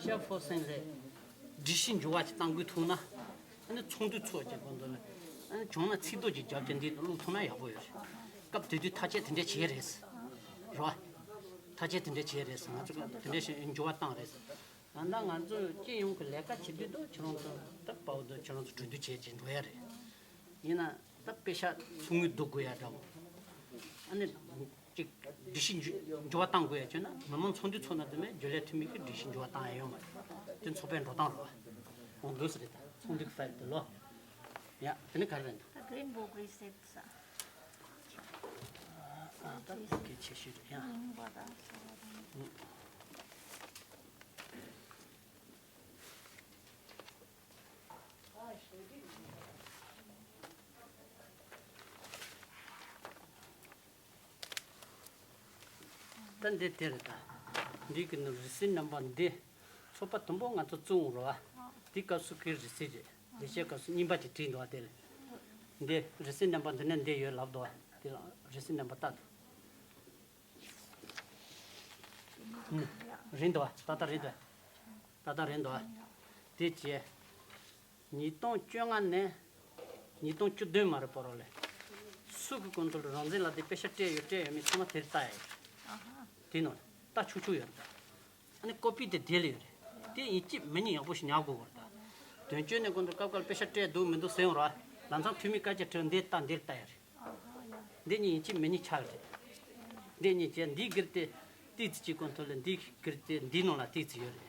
ཤ་ཕོ་སེང་རེད། སྒྲིག་གཞི་འགྱུར་བ་ཅིག་གཏང་དགོས་ཐུག་ན། ཨ་ནི་ཚོགས་འདུ་ཚོགས་ཀྱི་སྐོར་འདུག་ལ། ཨ་ནི་བྱུང་ན་ཚིག་ཐོ་ཅིག་རྒྱབ་ཀྱི་འདི་བླུགས་ཐུབ་ན་ཡག་པོ་ཡོད་རེད། སྐབས་དེ་དུས་ཐག་བཅད་དེ་འདྲ་བྱས་རེད། རེད་བ། ཐག་བཅད་དེ་འདྲ་བྱས་རེད། ང་ཚོ་དེ་འདྲ་ཞིག་འགྱུར་བ་བཏང་རེད། ད་ལྟ་ང་ཚོ་སྤྱི་ཡོངས་ཀྱི་ལས་ཀ་བྱེད་དུས་དུ་ཁྱེད་རང་ཚོ་ད་དཔའ་བོ་དུ་ཁྱེད་རང་ཚོ་གྲོས་བསྡུར་བྱས་ཀྱི་འགྲོ་ཡ་རེད། ཡིན་ན་ད་དཔེ་ཤག་ཚུགས་དངུལ་བསྡུ་དགོས་ཡ་འདྲ་བོ། ཨ་ནི་ཅིག་སྒྲིག་གཞི་འགྱུར་འགྱུར་བ་བཏང་དགོས་ཡ་བྱུང་ན་མི་མང་ཚོགས་འདུ་ཚོགས་ན་དུ་མས་འཇུ་ལས་འཐུས་མི་གི་སྒྲིག་གཞི་འགྱུར་བ་བཏང་ཡ་ཡོད་མ་རེད། དེ་ཚོགས་པའི་འགྲོ་སྟངས་རེད་བ། འོང་དགོས་ས་རེད། ད་ཚོགས་འདུ་གི་ཕ་ཡུལ་དུ་ལོ། ཡ་དེ་ནི་ག་རེ་རེད་འདུག་ད་Green Book Reset ས། ད་གལ་ཆེ་ཤོས་རེད་ཡ། རྙིང་པ་དང་གསར་པ་དང་། ད་འདི་དེ་རེད་ད། འདི་གི་ནི་རི་སི་ཊི་ནམ་བར་འདི། ཚོགས་པ་དུམ་བུ་ང་ཚོ་བཙུགས་རོགས། འདི་སྐབས་སུ་གི་རི་སི་ཊི་རེད། འདི་བྱས་སྐབས་སུ་རྙིང་པ་ཅིག་བྲིས་འདུག་བ་དེ་ལ། འདི་རི་སི་ཊི་ནམ་བར་འདི་ནས་འདི་ཡོད་ལབ་འདུག་བ། འདི་ལ་རི་སི་ཊི་ནམ་བར་བཏགས་འདུག་རིང་འདུག་བ། ཏག་ཏག་རིང་འདུག་བ། ཏག་ཏག་རིང་འདུག་བ། དེ་བྱས། ཉིས་སྟོང་བཅོ་ལྔ་ནས་ཉིས་སྟོང་བཅུ་བདུན་མ་རེད་པོ་རོ་ལས། སུ་གི་སྐོར་དུ་རང་བཙན་ལ་དེ་པེ་ཤ་སྤྲད་ཡོད་སྤྲད་ཡོད་མེད་ཚང་མ་དེར་ལྟ་ཡ་ཡོད། དེ་ནང་ལྟ་ཆུག་ཆུག་ཡོད་རེད། ཨ་ནི་ཀོ་པི་དེ་དེ་ལ་ཡོད་རེད། དེ་ཡིན་གཅིག་མིན་གཉིས་ཡག་པོ་ཞིག་ཉར་དགོས་བར་ད། དོན་གཅོད་ནས་སྐོར་དུ་སྐབས་སྐབས་པེ་ཤ་སྤྲད་འདུག་མི་འདུག་ཟེར་ཡོང་ར། ལམ་སང་འཐུས་མི་སྐད་ཆ་དྲིས་འདི་ལྟ་འདིར་ལྟ་ཡ་རེད། འདི་གཉིས་ཡིན་གཅིག་མིན་གཉིས་ཆགས་རེད། འདི་གཉིས་བྱས་འདིའི་སྒེར་དེ་ཏིག་ཙི་གཅིག་གོང་ཐོག་ལ་འདིའི་སྒེར་དེ་འདིའི་ནང་ལ་ཏིག་ཙི་ཡོད་རེད།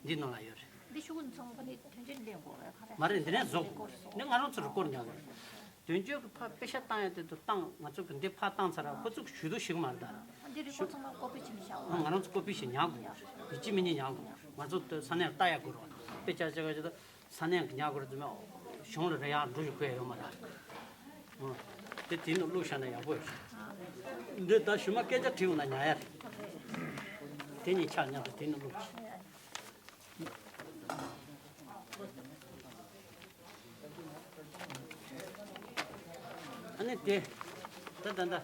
འདིའི་ནང་ལ་ཡོད་རེད། འདི་ཤོག་གུ་ཚང་མ་ནི་དོན་ཆེན་ལེན་དགོས་རེད་ཁ་རེད། མ་རེད། འདི་ནས་བཟོ་དགོས། འདི་ང་རང་ཚོ་རི་ཀོར་ཉར་དགོས་རེད། དོན་གཅོད་ཀྱི་ཕ་པེ་ཤ་བཏང་ཡ་དེ་དུ་བཏང་ང་ཚོ་གི་འདི་ཕ་བཏང་ཚར་ར་ཁོ་ཚོ་གི་ཞུ་གཏུག་ཞིག་མ་རེད་ད། འདི་རི་ཀོར་ཚང་མ་ཀོ་པི་བྱེད་ནས་བཞག་ཨ། ང་རང་ཚོ་ཀོ་པི་ཞིག་ཉར་དགོས་རེད། ཡིན་གཅིག་མིན་གཉིས་ཉར་དགོས་རེད། ང་ཚོ་དེ་ས་གནས་ལ་ལྟ་ཡ་དགོས་རེད། དཔེ་ཆ་བྱེད་ག་ཅིག་ད། ས་གནས་ཀྱི་ཉར་དགོས་རེད་དུ་མེད། གཞུང་ལ་རེ་ཡང་འགྲོ་ཞུ་དགོས་ཡ་ཡོད་མ་རེད། ཨོ། དེ་དེ་ནང་བླུགས་བཞག་ན་ཡག་པོ་ཡོད་རེད། འདི་ད་ཞུ་མ་སྐད་ཆ་དྲིས་འོང་ན་ཉར་ཡ་རེད། དེ་གཉིས་ཆ་མཉམ་དུ་དེ་ནང་བླུགས་ཨ་ནི་དེ། ད་ད་ད།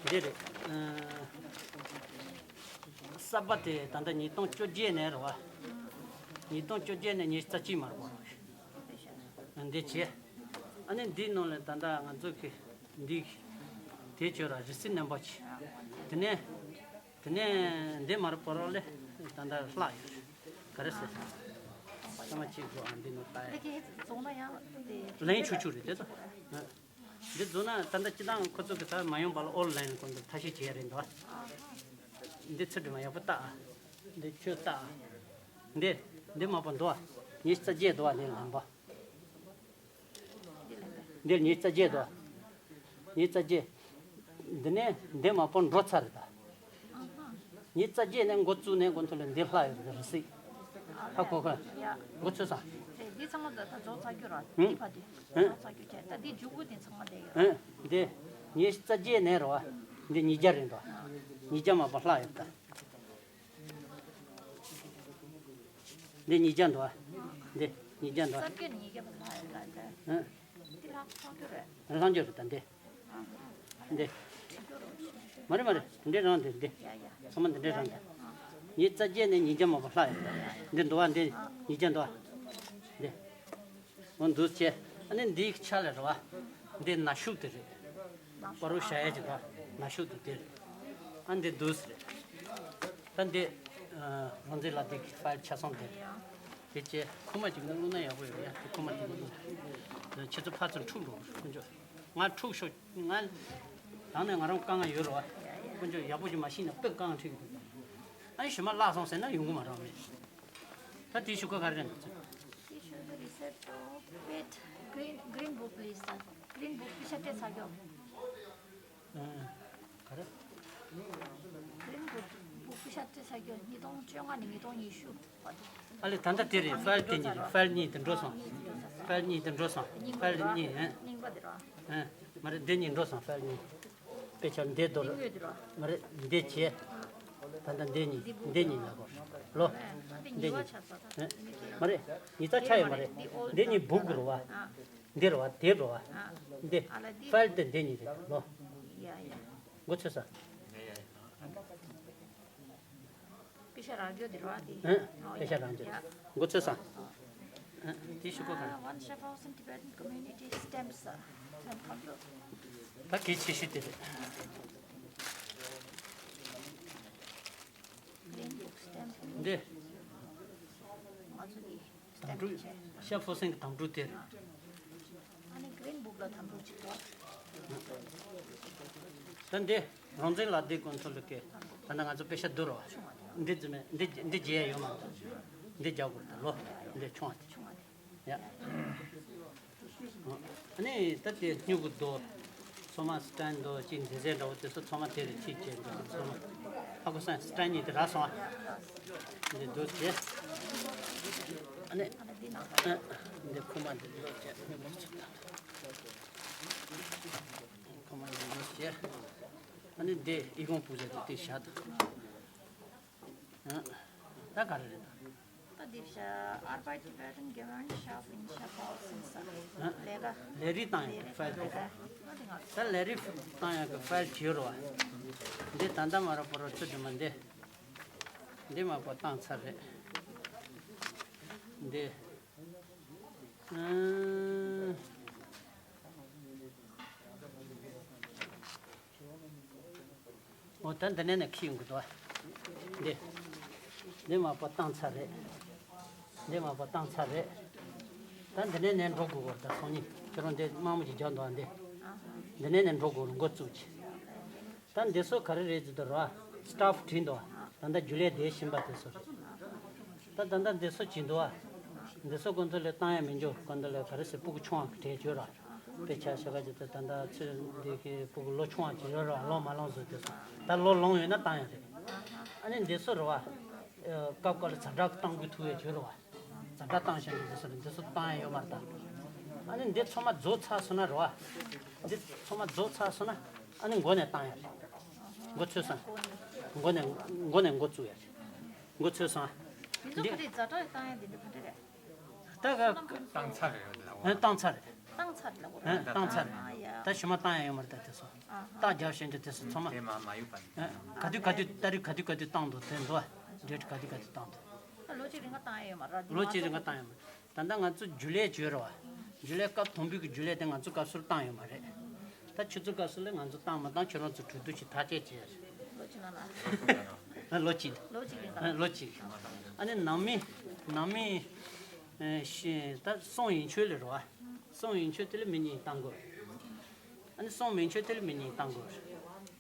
འདི་རེད། ཨ། གསར་པ་དེ་ད་ལྟ་ཉིས་སྟོང་བཅོ་བརྒྱད་ནས་རེད་བ། ཉིས་སྟོང་བཅོ་བརྒྱད་ནས་ཉི་ཤུ་རྩ་གཅིག་མར་བ། འདི་བྱས། ཨ་ནི་འདིའི་ནང་ལ་ད་ལྟ་ང་ཚོ་གི་འདི་དེ་བྱོས་ར་རི་སི་ཊི་ནམ་བར་བྱས། དེ་ནས་དེ་ནས་འདི་མར་བ་རོགས་ལས་ད་ལྟ་ལྷག་ཡོད་རེད། ག་རེ་ཟེར། ཚང་མ་གཅིག་འགྲོ་ཨ་འདི་ནང་ལྟ་ཡ། ལན་ཆུ་ཆུ་རེད་དེ་ཚོ། འདི་བཟོ་ན་ད་ལྟ་སྤྱི་བཏང་ཁོ་ཚོ་གི་ད་མ་ཡོང་པ་ལ་ཨོན་ལ་ཡིན་གོང་དུ་ཐ་ཤི་བྱས་རེད་འདུག་འདི་ཚུར་དྲི་མ་ཡག་པོ་བཏགས། འདི་ཁྱོད་བཏགས། འདི་འདི་མ་པ་འདུག་ཉི་ཤུ་རྩ་བརྒྱད་འདུག་འདི་ལམ་པ། འདི་ཉི་ཤུ་རྩ་བརྒྱད་འདུག་ཉི་ཤུ་རྩ་བརྒྱད། འདི་ནས་འདི་མ་པ་འགྲོ་ཚར་རེད་ད། ཉི་ཤུ་རྩ་བརྒྱད་ནས་འགོ་བཙུགས་ནས་འགོ་ཐོག་ལ་འདི་ལྷག་ཡོད་རེད་རི་སི་ཊི། ཧ་གོ་ག་འགོ་ཚུགས་སོང་། རེད། འདི་ཚང་མ་ད་ད་རྫོགས་ཚར་རྒྱུ་ར། ཧུམ། འདི་བར་དུ་ཧུམ། རྫོགས་ཚར་རྒྱུ་བྱས། ད་འདི་མཇུག་གུ་འདི་ཚང་མ་བསྡད་ཡོད་ར། ཧུམ། འདི་ཉི་ཤུ་རྩ་བརྒྱད་ནས་རེད་བ། འདི་ཉིས་བརྒྱ་རེད་འདུག་ཉིས་བརྒྱ་མ་པ་ལྷག་ཡོད་ད། འདི་ཉིས་བརྒྱ་འདུག་བ། འདི་ཉིས་བརྒྱ་འདུག་བ། རྩ་བརྒྱད་ཉིས་བརྒྱ་མ་ལྷག་ཡོད་ད་ད། ཧུམ། འདི་ལྷག་ལྷག་རྒྱུ་རེད། ལྷག་རྒྱུ་རེད་ད་འདི། འདི། མ་རེད་མ་རེད། འདི་རང་འདི་འདི། ཚང་མ་འདི་འདྲ་རང་འདི། ཉི་ཤུ་རྩ་བརྒྱད་ནས་ཉིས་བརྒྱ་མ་པ་ལྷག་ཡོད། འདི་འདུག་བ། འདི་ཉིས་བརྒྱ་འདུག་བ། འདི། འོ་འདུག་བྱས། ཨ་ནི་འདིའི་ཆ་ལ་རེད་བ། འདི་ན་ཤུག་དེ་རེད། པ་རུ་བྱ་ཡ་ཅིག་དང་ན་ཤུག་དེ་དེ་རེད། ཨ་འདི་འདུག་ཟེར། ད་འདི། རང་བཙན་ལ་འདི་ཕའིལ་ཆ་ཚང་དེ། དེ་བྱས་ཁུག་མ་ཅིག་ནང་བླུགས་ན་ཡག་པོ་ཡོད་ཡ། དེ་ཁུག་མ་དེ་ནང་བླུགས། ཁྱེད་ཚོ་ཕར་ཚུར་འཁྲུག་འགྲོ་དཀོན་མཆོག་ང་འཁྲུག་ཤོག་ང་། དང་ནས་ང་རང་དཀའ་ངལ་ཡོད་རེད་བ། དཀོན་མཆོག་ཡག་པོ་ཞིག་མ་ཤེས་ན་དཔེ་དཀའ་ངལ་འཕྲད་ཀྱི་འདུག་ཨ་ནི་ཞུ་མ་བརླག་སོང་ཟེར་ན་ཡོང་གི་མ་རེད་མེད། ད་དེའི་ཤུ་གུ་ག་རེ་རེད་འདུག་ཚོད། དེའི་ཤུ་གུ་རི་སེཊ་ཏོ་པེད་Green Green Book List Green Book པེ་ཤ་སྤྲད་ཚར་རྒྱུ། ཨ། ག་རེ། Green Book པེ་ཤ་སྤྲད་ཚར་རྒྱུ་ཉིས་སྟོང་བཅོ་ལྔ་ནས་ཉིས་སྟོང་ཉི་ཤུ་བར་དུ། ཨ་ལེ་ད་ལྟ་དེ་རེད། ཕའིལ་དེ་གཉིས་རེད། ཕའིལ་གཉིས་དེ་འགྲོ་སོང་། ཕའིལ་གཉིས་དེ་འགྲོ་སོང་། ཕའིལ་གཉིས་ཨ། རྙིང་པ་དེ་རེད། ཨ། མ་རེད། འདི་གཉིས་འགྲོ་སོང་ཕའིལ་གཉིས། དཔེ་ཆ་འདི་དོར། མ་རེད། འདི་བྱས། ད་ལྟ་འདི་གཉིས་འདི་གཉིས་ལ་གོ། ལོ། འདི་གཉིས། ཨེ། མ་རེད། ཉིས་རྩ་ཆ་ཡོད་མ་རེད། འདི་གཉིས་བུག་རུ་བ། འདི་རུ་བ་དེ་རུ་བ། འདི་ཕའིལ་དེ་འདི་གཉིས་རེད་ལོ། འགོ་ཚུགས་ས། པེ་ཤ་རག་རྒྱུ་དེ་རེད་བ་དེ། ཨེ། ཨོ་པེ་ཤ་རག་རྒྱུ་དེ། ཡ། མགོ་ཚོས་སོང་། ཨེ། དེ་ཞུ་གོ་ག་རེ། One Schaffhausen Tibetan Community Stamps. ད་གལ་ཆེ་ཤོས་དེ་རེད། Green Book Stamp. འདི། ང་ཚོ་གི་དམ་ཕྲུག Schaffhausen གི་དམ་ཕྲུག་དེ་རེད། ཨ་ནི་Green Book ལ་དམ་ཕྲུག་ཅིག་འདུག་ད་འདི་རང་བཙན་ལག་དེབ་ཀུན་ཚོ་ལ་ཀེ། ད་ནི་ང་ཚོ་པེ་ཤ་བསྡུར་བ། འདི་རྫུན་མས། འདི་འདི་རྒྱལ་ཡོད་མ་རེད། འདི་རྒྱག་དགོས་རེད་ད་ལོ། འདི་ཆུང་བ་དེ། ཆུང་བ་དེ། ཡ། ཨ་ནི་ད་དེ་སྨྱུ་གུ་འདུག་ཚང་མ་སི་ཊན་འདུག་ཅིག་མཛེས་རྫས་འདྲ་བོ་དེ་ཚོ་ཚང་མ་དེ་རུ་ཁྱེར་བྱས་འདུག་ཚང་མ་ཧ་གོ་སོང་། སི་ཊན་གཉིས་དེ་རག་སོང་ཨ། འདི་འདུག་ཅེས། ཨ་ནི། ཨ། འདི་ཁུག་མ་འདི་འདུག་ཅེས། ཁུག་མ་འདི་འདུག་ཅེས། ཨ་ནི་འདི་ཨི་ཁུང་སྤུ་ཟེར་དེ་དེ་བཞག་འདུག་ད་ག་རེ་རེད་ད། ད་འདི་བཞག Arbeit Tibetan Gewernschaft in Schaffhausen ཟེར། ལས་ཀ་ལས་རིགས་བཏང་ཡག་གི་ཕའིལ་དེ། ད་ལས་རིགས་བཏང་ཡག་གི་ཕའིལ་བྱོས་རོགས། འདི་ད་ལྟ་མ་རག་པ་རོ་ཚོད་དུ་མ་འདི། འདི་མ་པོ་བཏང་ཚར་རེད། འདི། ཨང་། འོ་ད་འདི་ནས་ནས་ཁྱེར་ཡོང་གི་འདུག་ཨ། འདི། འདི་མ་པོ་བཏང་ཚར་རེད། འདི་མ་པོ་བཏང་ཚར་རེད། ད་འདི་ནས་ནས་འགྲོ་དགོས་གོ་ད་སང་ཉིན་ཁྱོད་རང་འདི་དམངས་མི་གྱི་རྒྱབ་འདུག་ཨ་འདི། འདི་ནས་ནས་འགྲོ་དགོས་འགོ་བཙུགས་ཀྱི། ད་འདི་ཚོ་ག་རེ་རེད་ཟེར་དུས་ར། སི་ཊཕ་བྲིས་འདུག་ཨ། ད་ལྟ་རྒྱུན་ལས་བསྡད་བཞིན་པ་དེ་ཚོ་རེད། ད་ད་ལྟ་འདི་ཚོ་བྱིན་འདུག་ཨ། འདི་ཚོ་ཁོང་ཚོ་ལས་བཏང་ཡ་མི་འཇུག་ཁོང་ཚོ་ལས་ག་རེ་ཟེར་སྤུ་གུ་ཆུང་བ་གི་གྲས་བྱོས་ར། དཔེ་ཆ་བཞག་ག་ཅིག་ད་ད་ལྟ་ཚོད་འདི་གི་སྤུ་གུ་ལོ་ཆུང་བ་ཅིག་ཡོད་ར་ལོ་མ་ལོན་བཟོ་དེ་ཚོ་ད་ལོ་ལོན་ཡོད་ན་བཏང་ཡ་རེད། ཨ་ནི་འདི་ཚོ་རེད་བ། སྐབས་སྐབས་ལ་ཛ་དྲག་བཏང་དགོས་ཐུག་ཡ་བྱོས་ར་བ། ཛ་དྲག་བཏང་བཞིན་དུ་འདི་ཚོ་རེད་འདི་ཚོ་བཏང་ཡ་ཡོད་མ་རེད་ད། ཨ་ནི་འདི་ཚང་མ་རྫོགས་ཚར་སོང་ན་རེད་བ། འདི་ཚང་མ་རྫོགས་ཚར་སོང་ན་ཨ་ནི་མགོ་ནས་བཏང་ཡ་རེད། མགོ་ཚོས་སོང་། མགོ་ནས་མགོ་ནས་མགོ་བཙུགས་ཡ་རེད། མགོ་ཚོས་སོང་། འདི་ཚོ་འདི་ག་རེ་ཛ་དྲག་བཏང་ཡ་འདི་འདི་ག་འདྲ་རེད། ད་ག་བཏང་ཚར་རེད་ལ། ཨ་བཏང་ཚར་རེད། བཏང་ཚར་རེད་ལ། ཨ་བཏང་ཚར་རེད། ཨ་ཡ། ད་ཞུ་མ་བཏང་ཡ་ཡོད་མ་རེད་ད་དེ་ཚོ། ཨ་ཧ། རྟགས་རྒྱབ་བཞིན་དུ་དེ་ཚོ་ཚང་མ། དེ་མ་མ་ཡོད་པ་ནི། ཨ་ག་དུས་ག་དུས་ཏ་རིག་ག་དུས་ག་དུས་བཏང་འདུག་དེ་འདུག་ཨ། ཌེ་ཊི་ག་དུས་ག་དུས་བཏང་འདུག་ཨ་ལོ་གཅིག་རིང་ག་བཏང་ཡ་ཡོད་མ་རེད་འདི་ལོ་མ་གཅིག་རིང་ག་བཏང་ཡ་མ་རེད། ད་ལྟ་ང་ཚོ་རྒྱུན་ལས་བྱོས་རེད་བ། རྒྱུན་ལས་སྐབས་དང་པོའི་གི་རྒྱུན་ལས་དེ་ང་ཚོ་སྐབས་སུ་བཏང་ཡོད་མ་རེད། ད་ཆུ་ཚོད་སྐབས་སུ་ལ་ང་ཚོ་བཏང་མ་བཏང་ཁྱོད་རང་ཚོ་གྲོས་བསྡུར་གྱིས་ཐག་བཅད་བྱས། ལོ་གཅིག་ནང་ལ། ཨ་ལོ་གཅིག་ལོ་གཅིག་རིང་ལ། ཨ་ལོ་གཅིག་ཨ་ནི་ནང་མི་ནང་མི་ཨེ་ཤེས་ད་སོང་ཡིན་ཆོས་ལས་རེད་བ། སོང་ཡིན་ཆོས་དེ་ལ་མི་གཉིས་བཏང་དགོས། ཨ་ནི་སོང་མིན་ཆོས་དེ་ལ་མི་གཉིས་བཏང་དགོས།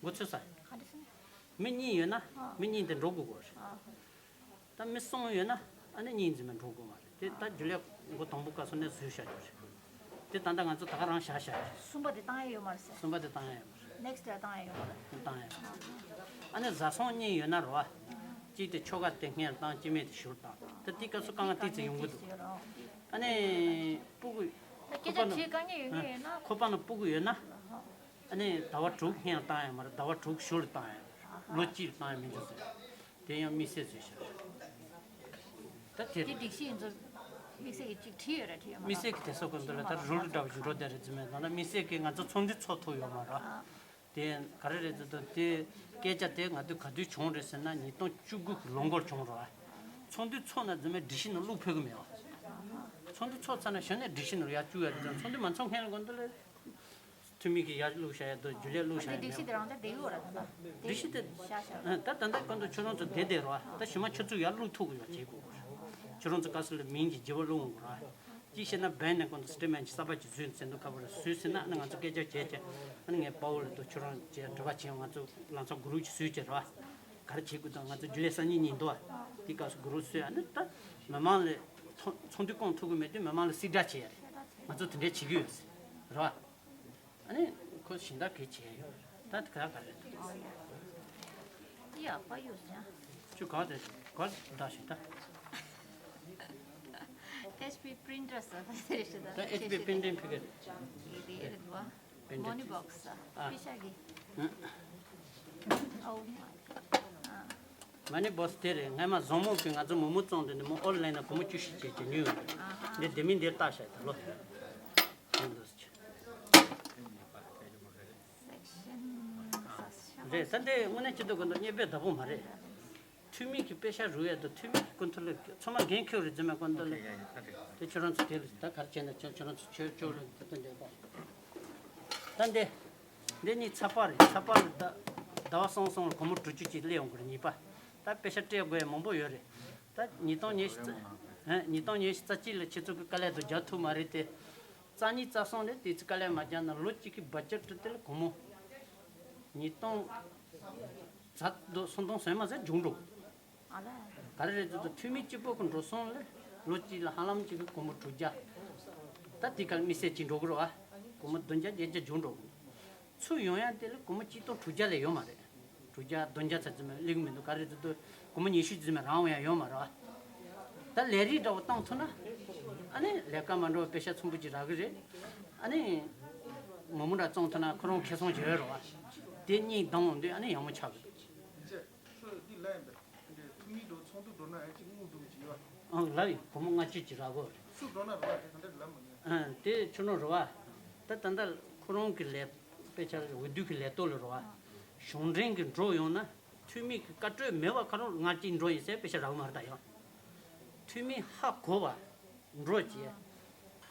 མགོ་ཚོས་ས། ག་འདྲ་སོང་། མི་གཉིས་ཡོད་ན་ཨ་མི་གཉིས་དེ་འགྲོ་དགོས་གོ། ཨ་ད་མི་གསུམ་ཡོད་ན་ཨ་ནི་གཉིས་འཛིན་མ་འགྲོ་དགོས་མ་རེད་དེ་ད་རྒྱུན་ལས་འགོ་དང་པོ་བཀའ་ཟུར་ནས་བཟོས་བཞག་རྒྱུ་རེད། དེ་ད་ལྟ་ང་ཚོ་ད་ག་རང་བཞག་བཞག་རེད། གསུམ་པ་དེ་བཏང་ཡ་ཡོད་མ་རེད་ཟེར། གསུམ་པ་དེ་བཏང་ཡ་ཡོད་མ་རེད། ནེག་སི་ཊི་ལ་བཏང་ཡ་ཡོད་མ་རེད། བཏང་ཡ་ཡོད་མ་རེད། ཨ་ནི་བཟའ་ཚང་གཉིས་ཡོད་ན་རེད་བ། གཅིག་དེ་ཁྱོ་ག་དེ་སྔོན་ལ་བཏང་སྐྱེ་དམན་དེ་ཞོར་བཏང་ད་དེ་སྐབས་སུ་དཀའ་ངལ་ཏོག་ཙམ་ཡོང་གི་འདུག་ཨ་ནི་སྤུ་གུ་སྐད་ཆ་དྲིས་དཀའ་ངལ་ཡོད་ངེས་ཡོད་ན། ཁོ་པ་ན་སྤུ་གུ་ཡོད་ན། ཨ་ནི་ཟླ་བ་དྲུག་སྔོན་ལ་བཏང་ཡ་མ་རེད་ཟླ་བ་དྲུག་ཞོར་ལ་བཏང་ཡ་ལོ་གཅིག་ལ་བཏང་ཡ་མི་འཇུག་ཟེར། དེ་ཡང་དམིགས་བསལ་བཟོས་ཤག་ད་དེ་དེ་སྒྲིག་གཞི་ཡིན་ཚོ། དམིགས་བསལ་གྱི་ཅིག་བྲིས་ཡོད་ར་བྲིས་ཡོད་མ་རེད། དམིགས་བསལ་གྱི་དེ་ཚོ་ཀུན་ཏུ་ལ་ད་རུལ་འདྲ་བ་ཞིག་འགྲོ་བསྡད་རེད་རྫུན་མེད་ད་ལ་དམིགས་བསལ་གྱི་ང་ཚོ་ཚོགས་འདུ་ཚོགས་ཐུབ་ཡོད་མ་རེད། དེ་ག་རེ་རེད་ཟེར་དུས་དེ་སྐད་ཆ་དེ་ང་ཚོས་ག་དུས་བྱུང་རེད་ཟེར་ན་ཉིས་སྟོང་བཅུ་དགུ་གི་ལོ་འགོར་བྱུང་རེད་བ། ཚོགས་འདུ་ཚོགས་ན་རྫུན་མའི་སྒྲིག་གཞི་ནང་བླུགས་ཕོད་གི་མེད་བ། ཚོགས་འདུ་ཚོགས་ཚར་ན་གཞི་ནས་སྒྲིག་གཞི་ནང་ཡར་བཅུག་ཡ་རེད་ཙང་ཚོགས་འདུ་མ་ཚོགས་མཁན་ལ་ཀུན་ཏུ་ལ། འཐུས་མི་གིས་ཡར་བླུགས་བཞག་ཡ་དང་རྒྱུན་ལས་བླུགས་བཞག་ཡ་སྒྲིག་གཞི་དེ་རང་ཚ་བསྡད་ཡོད་ར་ད་ལྟ། སྒྲིག་གཞི་དེ་ཤ་ཤ་ར། ད་ད་ལྟ་ཀུན་ཏུ་ཁྱོད་རང་ཚོ་བསྡད་བསྡད་རོ་ད་ཞུ་མ་ཁྱོད་ཚོ་ཡར་བླུགས་ཐུབ་གི་ཡོད་བྱེད་དགོས་གོ་ཁྱོད་རང་ཚོ་བཀའ་ཟུར་ལ་མིང་གི་བརྗེ་པོ་བླུགས་འོང་གོ་ར། ཅིག་བཤད་ན་བན་ནས་ཀུན་ཏུ་སི་ཊེ་མེན་ཊི་གསར་པ་ཅིག་བཟོས་ཟིན་འདུག་ཁ་པར་བཟོས་ཟིན་ན་ཨ་ནི་ང་ཚོ་སྐད་ཆ་བྱས་བྱས་ཨ་ནི་ངས་དཔའ་བོ་ལ་དུ་ཁྱོད་རང་བྱས་འབྲེལ་བ་བྱས་ང་ཚོ་ལང་ཚོ་གུ་རུབ་ཅིག་བཟོས་བྱས་ར། ག་རེ་བྱེད་དགོས་དང་ང་ཚོ་རྒྱུན་ལས་སང་ཉིན་ཉིན་འདུག་ཨ། དེ་སྐབས་སུ་གུ་རུབ་བཟོས་ཨ་ནི་ད་མི་མང་ལ་ཚོགས་ཚོགས་འདུ་བསྐོང་ཐུབ་གི་མེད་དུས་མི་མང་ལ་གསལ་བསྒྲགས་བྱས་ཡ་རེད། ང་ཚོ་དེ་འདྲས་བྱེད་ཀྱི་ཡོད་ཟེར་ར། ཨ་ནི་ཁོ་གཞན་དག་གིས་བྱས་ཡོད། ད་དེ་ག་ག་རེད། ཨོ་ཡ། ཡ་པ་ཡོད་ཟེར། ཁྱོད་ག་དེ་ག་བདག་ཞིག་ད། ཨེཆ་པི་པི་པི་རིན་ཊར་ཟེར་ད་དེ་རེད་ཤི་ད། ད་ཨེཆ་པི་པི་པི་རིན་ཊིང་ཕི་གེ་རེད། ཡེ་དེ་རེད་བ། པི་རིན་ཊར། མོ་ནི་བོག་སི་ཨ། པེ་ཤ་གི། ཨ། Oh my God. ཨ། མ་ནི་བོག་སི་དེ་རེད། སྔས་མ་བཟང་མོ་གིས་ང་ཚོ་མོག་མོག་བཙོང་དེ་ནི་མོ་ཨོན་ལན་ན་སྒོར་མོ་བཅུ་བཞི་བྱས་ཀྱི་ཉོས་ཡོད། ཨ་ཧ། འདི་དེ་མིན་འདིར་བཏགས་བཞག་ད་ལོ། དེ་འདུག་ཟེར། རེད་ད་འདི་དངོས་གནས་སྤྱི་ཚོགས་ཀྱི་ནང་རྙེད་པའི་བདག་པོ་མ་རེད། འཐུས་མི་གི་དཔེ་ཤག་རུ་ཡ་དང་འཐུས་མི་གི་སྐུ་མཐུན་ལ་ཚང་མ་འགན་འཁྱེར་རེད་ཟེར་མ་ཀོན་ཏོ་ལ། དེ་ཁྱོད་རང་ཚོ་དེ་ལ་ད་གར་བྱས་ན་ཁྱོད་ཁྱོད་རང་ཚོ་ཆོས་ཆོས་ལ་དེ་ལྟ་འདྲ་པ། ད་འདི་འདི་གཉིས་ཚ་པ་རེད། ཚ་པ་ལ་ད་ཟླ་བ་གསུམ་གསུམ་ལ་སྒོར་མོ་དྲུག་ཅུ་ཅིག་སླེབས་ཡོང་གི་རེད། གཉིས་པ་ད་དཔེ་ཤག་སྤྲད་དགོས་ཡ་མང་པོ་ཡོད་རེད། ད་ཉིས་སྟོང་ཉི་ཤུ་རྩ་ཨ་ཉིས་སྟོང་ཉི་ཤུ་རྩ་གཅིག་ལ་ཁྱེད་ཚོ་གི་དཀའ་ལས་དུ་རྒྱག་ཐུབ་མ་རེད་དེ། རྩ་གཉིས་རྩ་གསུམ་ལས་དེ་ཚོ་དཀའ་ལས་མ་རྒྱག་ན་ལོ་གཅིག་གི་བ་ཇེཊ་དེ་ལ་སྒོར་མོ་ཉིས་སྟོང་ཚ་དོ་སུམ་སྟོང་ཟེར་མ་ཟེར་འབྱུང་འགྲོ། ཨ་ལ། ག་རེ་རེད་ཟེར་དུས་འཐུས་མི་གཅིག་པོ་གི་འགྲོ་སོང་ལ་ལོ་གཅིག་ལ་ཧ་ལམ་གཅིག་གི་སྒོར་མོ་དྲུག་བརྒྱ། ད་དེ་གར་དམིགས་བསལ་གཅིག་འགྲོ་གི་རེད་བ། སྒོར་མོ་བདུན་བརྒྱ་བརྒྱད་བརྒྱ་འབྱུང་འགྲོ་གི། ཚུར་ཡོང་ཡ་དེ་ལ་སྒོར་མོ་གཅིག་སྟོང་དྲུག་བརྒྱ་ལས་ཡོད་མ་རེད། དྲུག་བརྒྱ་བདུན་བརྒྱ་ཙམ་ཙམ་སླེབས་ཀྱི་མི་འདུག་ག་རེ་ཟེར་དུས་སྒོར་མོ་ཉི་ཤུ་ཙམ་རང་འོང་ཡ་ཡོད་མ་རེད་བ། ད་ལས་རིགས་འདྲ་བོ་བཏང་ཐུབ་ན། ཨ་ནི་ལས་ཀ་མ་འགྲོ་བའི་དཔེ་ཤག་ཚོམ་བུ་ཅིག་རག་གི་རེད། ཨ་ནི་མོག་མོག་འདྲ་བཙོང་ཐུབ་ན་ཁོ་རང་ཁེ་བཟང་ཅིག་ཡོད་རེད་བ། དེ་གཉིས་བསྡོམས་ཡོང་དུས་ཨ་ནི་ཡག་མོ་ཆགས་གི་འདུག་ཁྱོད་འདི་ལ་ཡིན་པས། འདི་འཐུས་མི་འགྲོ་ཚོགས་འདུ་འགྲོ་ན་ཡང་གཅིག་དངུལ་འདུག་ཅིག་ཡོད། ཨང་ལབ་ཡིན། སྒོར་མོ་ལྔ་བཅུ་ཅིག་རག་གོ། སུ་འགྲོ་ན་རོགས་དེ་ག་འདྲ་ལབ་མི་ཉན། ཨང་དེ་ཁྱོད་རང་རོགས། ད་ད་ལྟ་ཁོ་རང་གི་ལས་དཔེ་ཆ་འོས་བསྡུ་གི་ལས་གཏོད་ལ་རོགས། གཞུང་འབྲེལ་གི་འགྲོ་ཡོང་ན་འཐུས་མི་གི་བཀའ་འཁྲོལ་མེད་པ་ཁ་རོག་ལྔ་བཅུ་འགྲོ་ཡིན་ཟེར་དཔེ་ཆ་རག་མ་རེད་ད་ཡང་། འཐུས་མི་ཧ་གོ་བ། འགྲོ་བྱས།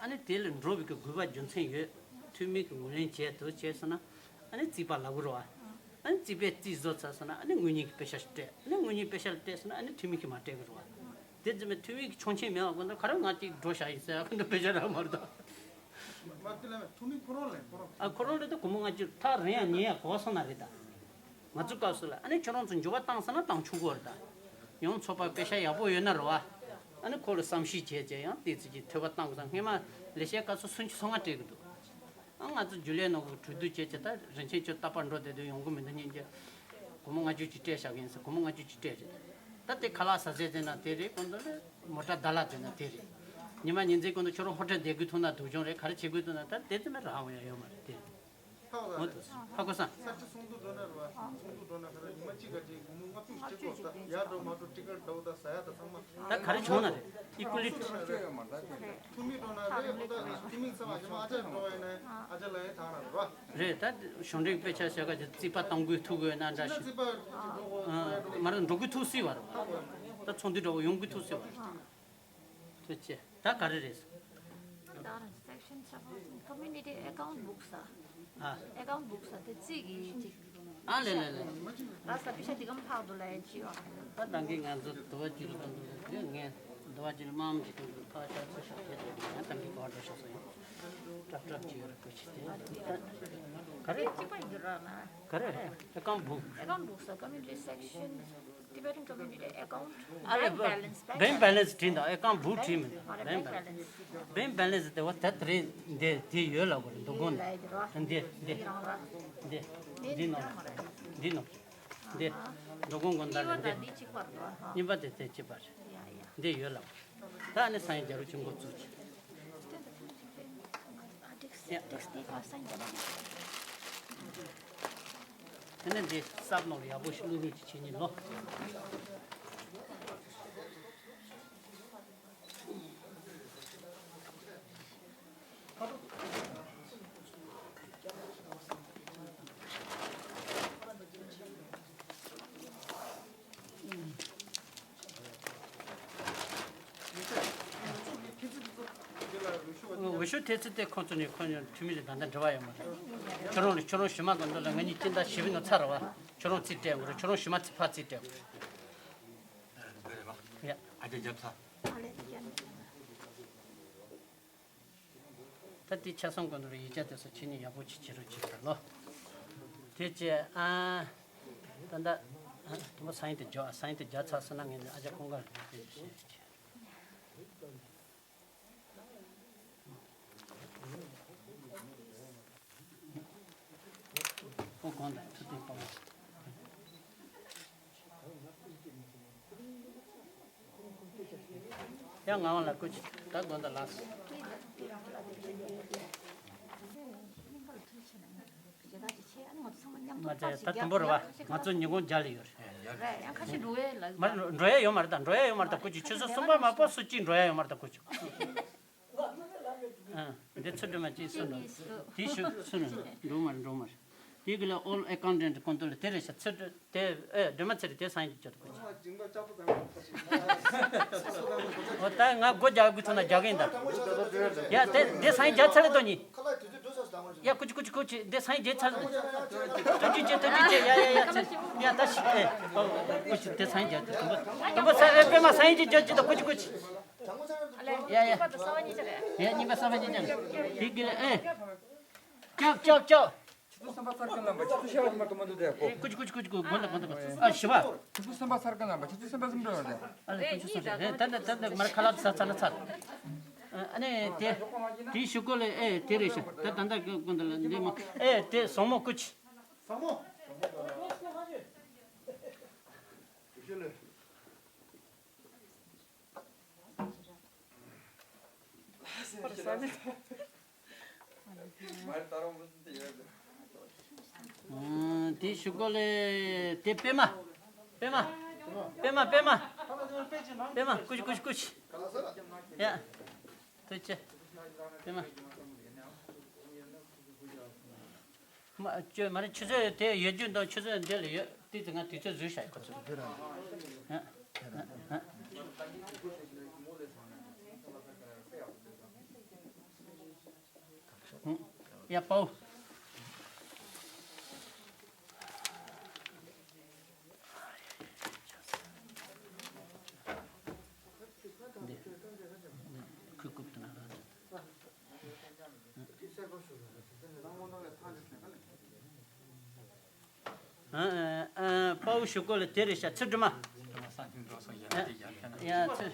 ཨ་ནི་དེ་ལ་འགྲོ་བའི་གི་དགོས་པ་རྒྱུ་མཚན་ཡོད། འཐུས་མི་གི་ངོས་ལེན་བྱས་འདུག་བྱས་སོང་ན། ཨ་ནི་རྩིས་པ་ལབ་གི་རེད་བ། ཨ་ནི་རྩིས་པས་རྩིས་བཟོ་ཚར་སོང་ན་ཨ་ནི་དངུལ་རྙིང་གི་དཔེ་ཤག་ཞིག་སྤྲད། ཨ་ནི་དངུལ་རྙིང་དཔེ་ཤག་ལ་སྤྲད་སོང་ན་ཨ་ནི་འཐུས་མི་གིས་མར་སྤྲད་གི་རེད་བ། དེ་ཙམ་མེད་འཐུས་མི་གི་ཆོག་མཆན་མེད་བ་ཁོ་ཚོ་ག་རེ་ང་གཅིག་འགྲོ་བཞག་ཡིན་ཟེར་ཁོ་ཚོ་དཔེ་ཤག་རག་མ་རེད་ད། མ་དེ་ལ་མེད་འཐུས་མི་ཁོ་རང་ལས་ཁོ་རང་། ཨ་ཁོ་རང་ལས་ད་སྒོར་མོ་ལྔ་བཅུ་ཐག་རིང་ཡ་ཉེ་ཡ་གོ་སོང་ན་རེད་ད། ང་ཚོ་སྐབས་སུ་ལ་ཨ་ནི་ཁྱོད་རང་ཚོ་འགྱུར་བ་བཏང་ས་ན་བཏང་ཆོག་གི་རེད་ད། ཡང་ཚོགས་པ་དཔེ་ཤག་ཡག་པོ་ཡོད་ན་རེད་བ། ཨ་ནི་ཁོ་ལ་བསམ་ཤེས་བྱས་བྱས་ཡང་དེ་ཚོ་གི་ཐོས་པ་བཏང་དགོས་ས་སྔས་མ་ལས་བྱེད་སྐབས་སུ་སུམ་ཅུ་སོ་ལྔ་སྤྲད་གི་འདུག་ཨ་ང་ཚོ་རྒྱུན་ལས་ནང་གི་གྲོས་བསྡུར་བྱས་བྱས་ད་རིན་ཆེན་ཁྱོད་རྟག་པར་འགྲོ་བསྡད་དུས་ཡོང་གི་མི་འདུག་སྙིང་རྗེ། སྒོར་མོ་ལྔ་བཅུ་ཅིག་སྤྲད་བཞག་གི་ཡིན་ཟེར་སྒོར་མོ་ལྔ་བཅུ་ཅིག་སྤྲད་རེད། ད་དེ་ཁ་ལག་ཟ་ཟས་དེ་ན་དེ་རེད་ཀོན་ཏོ་ལ་མོ་ཊ་ད་ལ་དེ་ན་དེ་རེད། ཉི་མ་ཉིན་མཚན་ཀོན་ཏོ་ཁྱོད་རང་ཧོ་ཊེལ་བསྡད་དགོས་ཐུག་ན་སྡུག་སྦྱོང་རེད་ག་རེ་བྱེད་དགོས་ཐུག་ན་ད་དེ་དེ་ན་རང་ཡང་ཡོད་མ་རེད་དེ། འོ་དེ་ཧ་གོ་སོང་། ས་ཆ་ཚོགས་འདུ་འགྲོ་ན་རེད་བ། ཚོགས་འདུ་འགྲོ་ན་ག་རེ་ཉི་མ་གཅིག་ག་ཅིག་སྒོར་མོ་ལྔ་བཅུ་ཅིག་སྤྲད་དགོས་ད་ཡར་འགྲོ་མར་འགྲོ་ཊི་ཀེཊ་འདྲ་བོ་ད་ཟ་ཡ་ད་ཚང་མ། ད་ག་རེ་བྱུང་ན་རེད་ཨི་ཀུ་ལི། འཐུས་མི་འགྲོ་ན་རེད་ཁོ་ད་འཐུས་མི་ཚང་མ་ཉི་མ་ཨ་ཅག་འགྲོ་བ་ཡིན་ན་ཨ་ཅག་ལ་ཡང་ཐང་ན་རེད་བ། རེད་ད་གཞུང་འབྲེལ་དཔེ་ཆ་བྱ་དགའ་ཅིག་རྩིས་པ་གཏོང་དགོས་ཐུག་དགོས་ན་འདྲ་ཞིག་ཨ་མ་རེད་འགྲོ་དགོས་ཐུག་སྲིད་བ་རེད་བ། ད་ཚོགས་འདུ་འདྲ་བོ་ཡོང་དགོས་ཐུག་སྲིད་བ་རེད། ཐུགས་རྗེ་ཆེ། ད་ག་རེ་རེད། ད་ར་སེག་ཤན་ཚ་པོ་ཀོ་མིའུ་ནི་ཊི་ཨེ་ཀའུན་ཊི་བུག་ས། ཨ། ཨེ་ཀའུན་ཊི་བུག་ས་དེ་རྩིས་ཀྱི་ཅིག་ཨ་ལེ་ལེ་ལེ། ད་ས་པི་ཤ་དེ་གམ་ཕག་འདུག་ལ་ཡ་ཅི་ཡོད། ད་ད་གིན་ང་ཚོ་དུ་བ་ཅིག་ལ་ཀོན་ཏོ་ལ་ངས་དུ་བ་ཅིག་ལ་མམ་ཅིག་ཀོན་ཏོ་ཕག་ཤ་ཚོ་ཤ་དེ་དེ་ང་ད་གིན་གོ་འགྲོ་ཤ་སོང་ཡོད། ཀྲབ་ཀྲབ་ཅིག་ཡོད་ར་ཀུ་ཅི་དེ། ག་རེ། གཅིག་པ་ཡིན་ར་ན། ག་རེ། ཨེ་ཀའུན་ཊི་བུག་ཨེ་ཀའུན་ཊི་བུག་ས་ཀོ་མིའུ་ནི་ཊི་སེག་ཤན། Tibetan community account ཨ་ལེ། bank balance bank balance བྲིས་འདུག་ཨེ་ཀའུན་ཊི་བུག་བྲིས་མི་འདུག bank balance། Bank balance དེ་བ་ད་དེ་རིང་འདི་དེ་ཡོད་ལ་གོ་རེ་འདུག་དགོངས་འདུག་འདི་འདི་འདི་འདི་ནོ་འདི་ནོ་འདི་འགྲོ་གོང་གོང་ད་ལ་འདི་གཉིས་པ་དེ་དེ་གཅིག་པ་རེད། འདི་ཡོད་ལ་གོ་ད་ནི་སང་ཉིན་རྒྱ་རུ་ཆུ་འགོ་བཙུགས་ཀྱི། དེ་ནས་འདི་སྲབ་ནོར་ཡག་པོ་ཞིག་བླུགས་ནས་ཅི་བྱེད་ཉིན་ལོ། འོས་ཤོག་ཐེབས་ཚད་དེ་ཁོང་ཚོ་ནས་ཁོང་ཚོ་འཐུས་མི་ལ་ད་ལྟ་འབྲེལ་བ་ཡོད་མ་རེད། ཁྱོད་རང་ལ་ཁྱོད་རང་ཞུ་མ་གོ་འདུག་ལ་ང་གཉིས་སྤྱི་ཟླ་བཞི་པའི་ནང་ཚར་བ་ཁྱོད་རང་རྩིས་སྤྲད་དགོས་རེད། ཁྱོད་རང་ཞུ་མ་ཚིག་ཕར་རྩིས་སྤྲད་དགོས་རེད། ཡ། ཨ་ཅག་རྒྱབ་ཚ། ད་དེ་ཆ་ཚང་གོ་འདུག་རེད། ཡིག་ཆ་དེ་ཚོ་ཁྱེད་གཉིས་ཡག་པོ་ཅིག་བྱེད་རོགས་བྱེད་དང་ལོ། དེ་བྱས་ཨ། ད་ད། དུ་མ་སང་ཉིན་དེ་འཇོག་ཨ་སང་ཉིན་དེ་རྒྱག་ཚར་སོང་ན་ངས་ཨ་ཅག་ཁོང་གར་བསྡད་བྱས་བྱས། ཁོ་གོང་དང་ཐུག་སྟེ་པ་མོ། ཡང་ང་བ་ལ་སྐུ་མཁྱེན་ད་དགོན་དུ་ལགས། མ་ཚད་ད་དུམ་བུ་རེད་བ། ང་ཚོ་ཉིན་གུང་རྒྱ་ལ་ཡོད་རེད། རེད་ཡང་ཁ་ཤས་འགྲོ་ཡས་ལ། མ་འགྲོ་ཡས་ཡོད་མ་རེད་ད་འགྲོ་ཡས་ཡོད་མ་རེད་ད་སྐུ་མཁྱེན་ཆུ་ཚོད་གསུམ་པ་མ་སྤོ་སུ་གཅིག་འགྲོ་ཡས་ཡོད་མ་རེད་ད་སྐུ་མཁྱེན། ཨ་འདི་ཚོ་འགྲོ་མ་གཅིག་སུ་འགྲོ། དེ་ཞུ་སུ་འགྲོ་འགྲོ་མ་རེད་འགྲོ་མ་རེད། དེ་གི་ལ་ཨོལ་ཨེ་ཀའུན་ཊན་ཊི་ཀོང་ཏུ་ལ་དེ་རེད་ཤག་ཚུར་དེ་ཨེ་སྒྲོལ་མ་ཚེ་རིང་དེ་སང་ཉིན་གྱོད་དགོས། ཨོ་ད་ང་སྒོ་རྒྱག་དགོས་ཐུག་ན་རྒྱག་གི་ཡིན་ད། ཡ་དེ་དེ་སང་ཉིན་རྒྱག་ཚར་ལེ་དོ་ཉི། ཡ་ཀུ་ཅི་ཀུ་ཅི་ཀུ་ཅི་དེ་སང་ཉིན་རྒྱག་ཚར་ལེ། ཐུགས་རྗེ་ཆེ་ཐུགས་རྗེ་ཆེ། ཡ་ཡ་ཡ་ཚེ་ཡ་ད་ཤི་ཨེ་ཀུ་ཅི་དེ་སང་ཉིན་རྒྱག་དུ་དུམ་བུ་དུམ་བུ་ཚེ་ཨེ་པད་མ་སང་ཉིན་གྱི་རྒྱག་ཅི་ད་ཀུ་ཅི་ཀུ་ཅི། ཡ་ཡ་ཡ་གཉིས་པ་གསར་པ་གཉིས་ཆ་རེད། ཡ་གཉིས་པ་གསར་པ་གཉིས་ཆ་རེད། དེ་གི་ལ་ཨེ། ཅོག་ཅོག་ཅོག་ཆུ་ཚོད་གསུམ་པ་ཚར་གི་ལམ་པ་ཆུ་ཚོད་ཤར་བ་དུ་མ་འདུག་དེ་ཀོ། ཀུ་ཅི་ཀུ་ཅི་ཀུ་ཅི་ཀུ་དགོན་དང་དགོན་དང་ཨ་ཞི་བ། ཆུ་ཚོད་གསུམ་པ་ཚར་གི་ལམ་པ་ཆུ་ཚོད་གསུམ་པ་གསུམ་འགྲོ་ཡོད་རེད། ཨ་ལེ་ཀུ་ཅི་ཀུ་ཅི་རེད། ད་ད་ད་ད་མར་ཁ་ལག་ཚ་ཚ་ན་ཚ། ཨ་ནི་དེ་དེ་ཞུ་གོ་ལེ་ཨེ་དེ་རེད་ཤག་ད་ད་ད་དགོན་དང་ལ་འདི་མ་ཨེ་དེ་བཟང་མོ་ཀུ་ཅི། བཟང་མོ། དེ་ཞུ་གོ་ལེ་དེ་པད་མ། པད་མ། པད་མ་པད་མ། པད་མ་ཀུ་ཅི་ཀུ་ཅི་ཀུ་ཅི། ཡ། ཐུགས་རྗེ་ཆེ། པད་མ། མ་ཅོ་མ་རེད། ཆུ་ཚོད་དེ་ཡོད་རྒྱུ་འདུག་ཆུ་ཚོད་འདི་ལ་ཡོད། དེ་ཚོ་ང་དུས་ཚོད་བཟོས་བཞག་ཁོ་ཚོ། ཡ་པའོ། འདི་ཁོས་རྐུབ་ཏུ་ན་ར། ཨ་ཨ་དཔའ་བོ་ཞུ་གོ་ལ་དེ་རེད་ཤག་ཚེ་སྒྲོལ་མ། ཡ་ཚེ་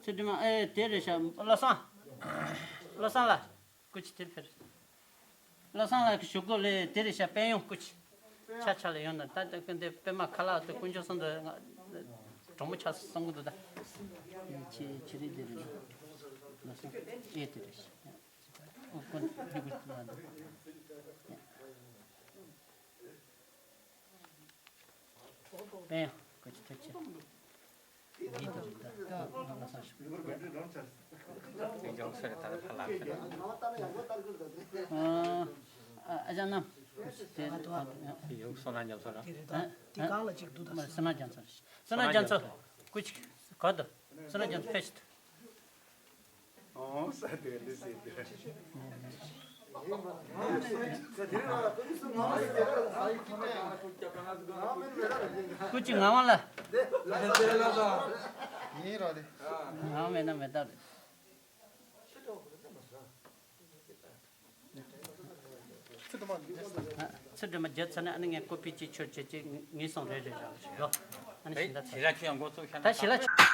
ཚེ་སྒྲོལ་མ་ཨེ་དེ་རེད་ཤག་བློ་བཟང་། བློ་བཟང་ལགས། སྐུ་མཁྱེན་དེར་ཕེབས། བློ་བཟང་ལགས་ཞུ་གོ་ལ་དེ་རེད་ཤག་དཔལ་ཡོན་སྐུ་མཁྱེན། ཆ་ཆ་ལ་ཡོང་ན་ད་ལྟ་ཀུན་དེ་པད་མ་ཁ་ལག་ཏུ་དཀོན་མཆོག་གསུམ་དུ་གྲོགས་མོ་ཆགས་སོང་གི་འདུག་ད་ཁྱེད་ཁྱེད་རེད་དེ་རེད། བློ་བཟང་ཨེ་དེ་རེད་ཤག་ཨོ་ཀོན་ཡུ་གུ་ལ་འདུག་ཨེ་ཀོ་ཅི་ཐུགས་རྗེ་ཆེ། འདི་དུ་རིག་ད་ལ་ས་ཞུ། ཨ་ཨ་ཅག་རྣམས་དེ་ཡོང་སོང་ན་ཉམས་སོང་ར། དེ་རེད་ད། དེ་གང་ལ་ཅིག་འདུག་ད། སོ་ན་རྒྱ་མཚོ། སོ་ན་རྒྱ་མཚོ་སྐུ་ཅིག་ག་དུ། སོ་ན་རྒྱ་མཚོ་ཕེ་ཤི་དུ། ཨོ་ས་དེ་འདི་ཟེར་དེ། སྐུ་མཁྱེན་ངག་དབང་ལགས། ཡིན་རོགས་དེ། ངག་དབང་མེད་ན་མེད་ཐབས་རེད། ཚུར་འགྲེལ་མ་བརྒྱབ་ཚར་ན་ཨ་ནི་ངས་ཀོ་པི་ཅིག་ཆོད་བྱེད་ཅིག་ངེས་སོང་རེད་རེད་རེད་ཡོ། ཨ་ནི་ཞིག་ད་ཚར། ཞི་ལ་ཁྱོད་ཡང་འགོ་ཚུགས་ཤ་ན། ད་ཞི་ལ་ཁྱོད།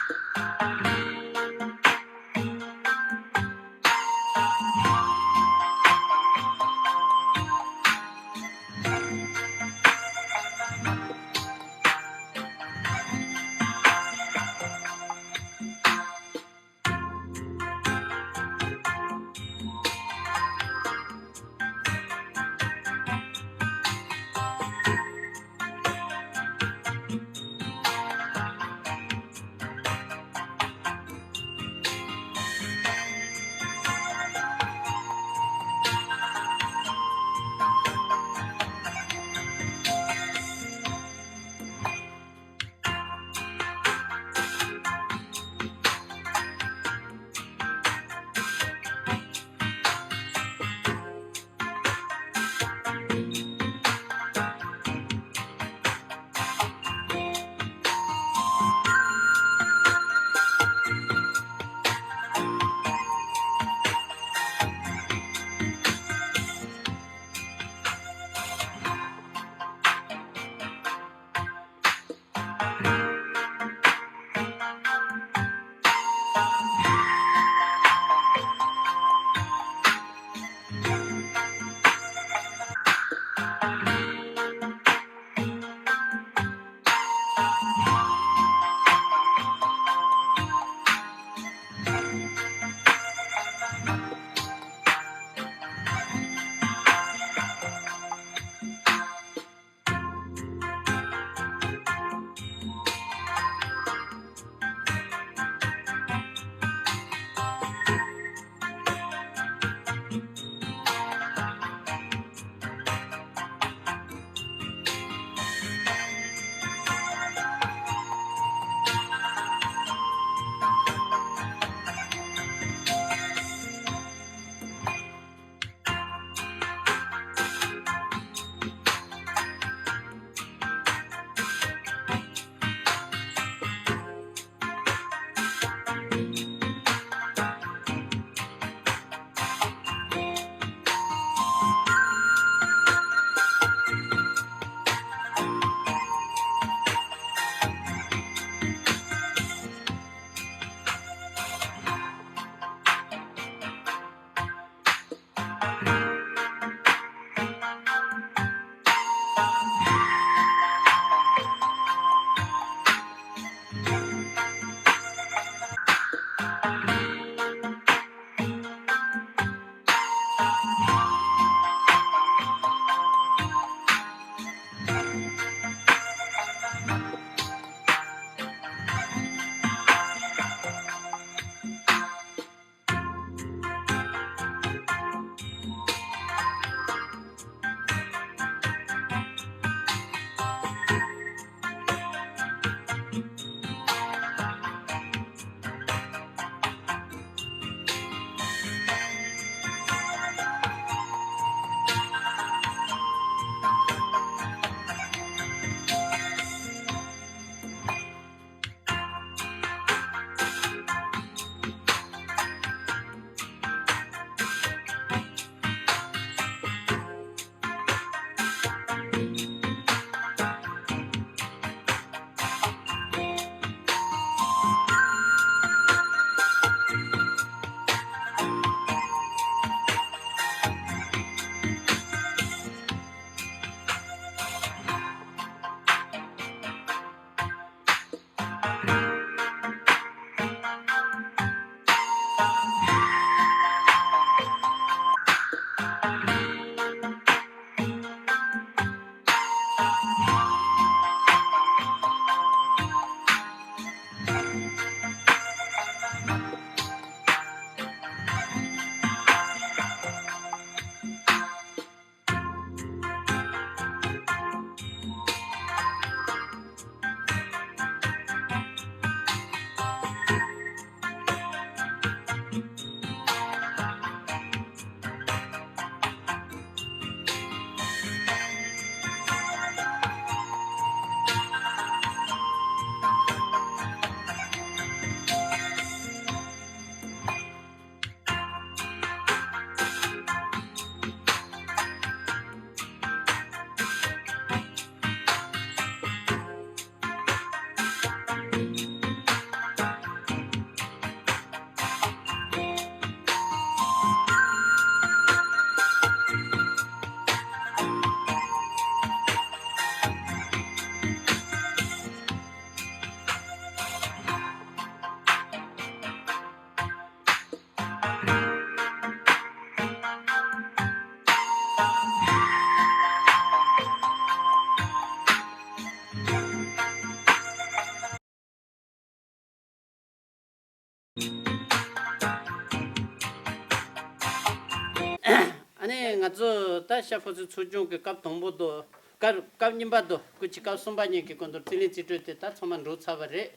ནས་ང་ཚོ་ད་ཤར་ཕོ་སི་ཚོགས་ཆུང་གི་སྐབས་དང་པོ་དང་། སྐབས་སྐབས་གཉིས་པ་དང་། སྐུ་མཁྱེན་སྐབས་གསུམ་པ་གཉིས་ཀྱི་སྐོར་དུ་རྩིས་ལེན་རྩིས་སྤྲོད་དེ་ད་ཚང་མ་འགྲོ་ཚར་བ་རེད།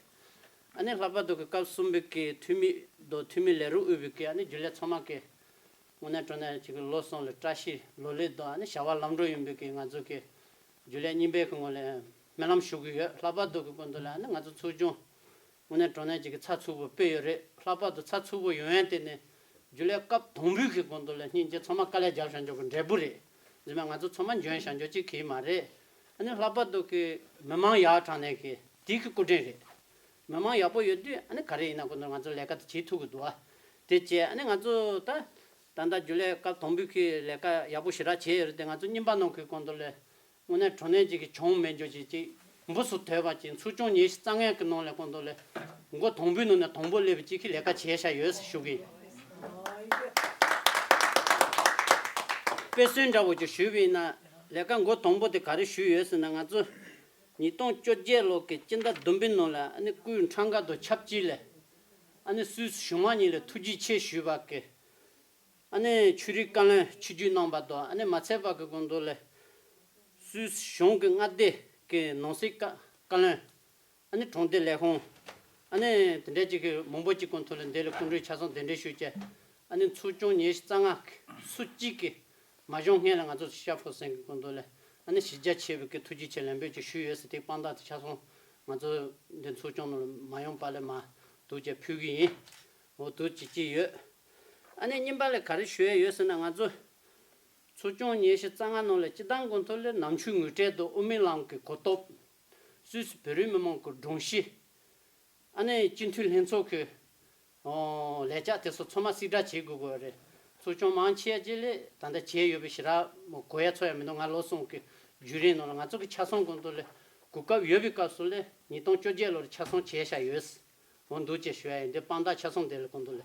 ཨ་ནི་ལྷག་པར་དུ་གི་སྐབས་གསུམ་པའི་གི་འཐུས་མི་དང་འཐུས་མི་ལས་རོགས་དབུས་པའི་གི་ཨ་ནི་རྒྱུན་ལས་ཚང་མ་གི་དངོས་གནས་དྲང་གནས་ཅིག་གི་ལོ་གསུམ་ལ་བཀྲ་ཤིས་ལོ་ལེགས་དང་། ཨ་ནི་བྱ་བ་ལམ་འགྲོ་ཡིན་པའི་གི་ང་ཚོ་གི་རྒྱུན་ལས་རྙིང་པའི་གི་ངོས་ལ་སྨོན་ལམ་ཞུ་གི་ཡོད། ལྷག་པར་དུ་གི་སྐོར་དུ་ལ་ཨ་ནི་ང་ཚོ་ཚོགས་ཆུང་དངོས་གནས་དྲང་གནས་ཅིག་གི་ཚགས་ཚུད་པོ་དཔེ་ཡོད་རེད། ལྷག་པར་དུ་ཚགས་ཚུད་པོ་ཡོང་ཡན་དེ་ནི་རྒྱུན་ལས་སྐབས་དང་པོའི་གི་སྐོར་དུ་ལ་སྙིང་རྗེ་ཚང་མ་དཀའ་ལས་རྒྱབ་བཞག་འཇོག་གི་འབྲས་བུ་རེད། རྗེས་མ་ང་ཚོ་ཚང་མ་འཇོན་བཞག་འཇོག་ཅིག་གི་མ་རེད། ཨ་ནི་ལྷག་པར་དུ་གི་མི་མང་ཡག་དྲང་གནས་གི་དེ་གི་སྐུ་དྲིན་རེད། མི་མང་ཡག་པོ་ཡོད་དུས་ཨ་ནི་ག་རེ་ཡིན་ན་སྐོར་དུ་ང་ཚོ་ལས་ཀ་དེ་བྱེད་ཐུབ་གི་འདུག་ཨ། དེ་བྱས་ཨ་ནི་ང་ཚོ་ད་ད་ལྟ་རྒྱུན་ལས་སྐབས་དང་པོའི་གི་ལས་ཀ་ཡག་པོ་ཞེ་དྲག་བྱས་ཡོད་རེད་དེ། ང་ཚོ་རྙིང་པ་ནང་གི་སྐོར་དུ་ལ་དངོས་གནས་དྲང་གནས་ཅིག་གི་གྱོང་མེད་འཇོག་ཅིག་ཅིག་འབུ་སུ་དོད་པ་ཅིག་ཚོགས་ཆུང་ཉི་ཤུ་རྩ་ལྔ་གི་ནང་ལ་སྐོར་དུ་ལ་མགོ་དང་པོའི་ནང་ནས་དང་པོ་སླེབས་པ་ཅིག་གི་ལས་ཀ་བྱས་བཞག་ཡོད་ཟེར་ཞུ་གི་ཡིན། དཔེ་མཚོན་འདྲ་བོ་ཅིག་ཞུས་པ་ཡིན་ན་ལས་ཀ་མགོ་དང་པོ་དེ་ག་རེ་ཞུས་ཡོད་ཟེར་ན། ང་ཚོ་ཉིས་སྟོང་བཅོ་བརྒྱད་ལོ་གི་སྤྱི་ཟླ་བདུན་པའི་ནང་ལ་ཨ་ནི་སྐུའི་འཁྲུངས་སྐར་དང་ཆབས་ཅིག་ལ་ཨ་ནི་སུད་སི་གཞུང་མང་གཉིས་ལ་ཐུགས་རྗེ་ཆེ་ཞུས་པ་གི་ཨ་ནི་ཆོས་རིག་བཀའ་བློན་ཆིབས་བསྒྱུར་གནང་བ་དང་། ཨ་ནི་མ་ཚད་པ་གི་སྐོར་དུ་ལ་སུད་སི་གཞུང་གི་མངའ་སྡེ་གི་ནང་སྲིད་བཀའ་བཀའ་བློན། ཨ་ནི་དྲུང་སྡེ་ལས་ཁུངས། ཨ་ནི་དེ་འདྲའི་ཅིག་གི་མང་པོ་ཅིག་སྐོར་དུ་ལ་འདི་ལ་སྐུ་མགྲོན་ཆ་ཚང་གདན་འདྲེན་ཞུས་བྱས། ཨ་ནི་ཚོགས་ཆུང་ཉི་ཤུ་རྩ་ལྔ་སུ་གཅིག་གི་མ་བྱུང་སྔོན་ལ་ང་ཚོ་ཤར་ཕོ་སི་གི་སྐོར་དུ་ལ་ཨ་ནི་གཞི་རྒྱ་ཆེ་བའི་གི་ཐུགས་རྗེ་ཆེ་ལན་འབེབས་ཅིག་ཞུས་ཡོད་ཟེར། དེ་དཔང་རྟགས་དེ་ཆ་ཚང་ང་ཚོ་འདི་ཚོགས་ཆུང་ནང་ལ་མ་ཡོང་བ་ལ་མ་འདུག་བྱས་ཕུལ་གི་ཡིན། འོ་འདུག་བྱེད་ཀྱི་ཡོད། ཨ་ནི་རྙིང་པ་ལ་ག་རེ་ཞུ་ཡ་ཡོད་ཟེར་ན། ང་ཚོ་ཚོགས་ཆུང་ཉི་ཤུ་རྩ་ལྔ་ནང་ལ་སྤྱི་བཏང་སྐོར་དུ་ལ་ནམ་ཆོས་ངོ་སྤྲོད་དང་དབུ་མའི་ལམ་གྱི་གོ་རྟོགས། སུད་སི་བོད་རིགས་མི་མང་གི་སྒྲོམ་གཞི། ཨ་ནི་སྤྱི་འཐུས་ལྷན་ཚོགས་ཀྱི་ཨོ་ལས་བྱ་དེ་ཚོ་ཚང་མ་གསལ་བསྒྲགས་བྱེད་དགོས་དགོས་རེད། ཚོགས་ཆུང་མང་ཆེ་ཅིག་ལ་ད་ལྟ་བྱས་ཡོད་པའི་ཞེ་དྲག་གོ་ཡ་ཚོར་ཡ་མི་འདུག་ང་ལོ་གསུམ་གྱི་བརྒྱུད་རིམ་ནང་ལ་ང་ཚོ་གི་ཆ་ཚང་སྐོར་དུ་ལ་གོ་སྐབས་ཡོད་པའི་སྐབས་སུ་ལ་ཉིས་སྟོང་བཅོ་བརྒྱད་ལོར་ཆ་ཚང་བྱས་བཞག་ཡོད། འོ་འདུག་ཅེས་ཞུ་ཡ་ཡིན། འདི་དཔང་རྟགས་ཆ་ཚང་དེ་ལ་སྐོར་དུ་ལ་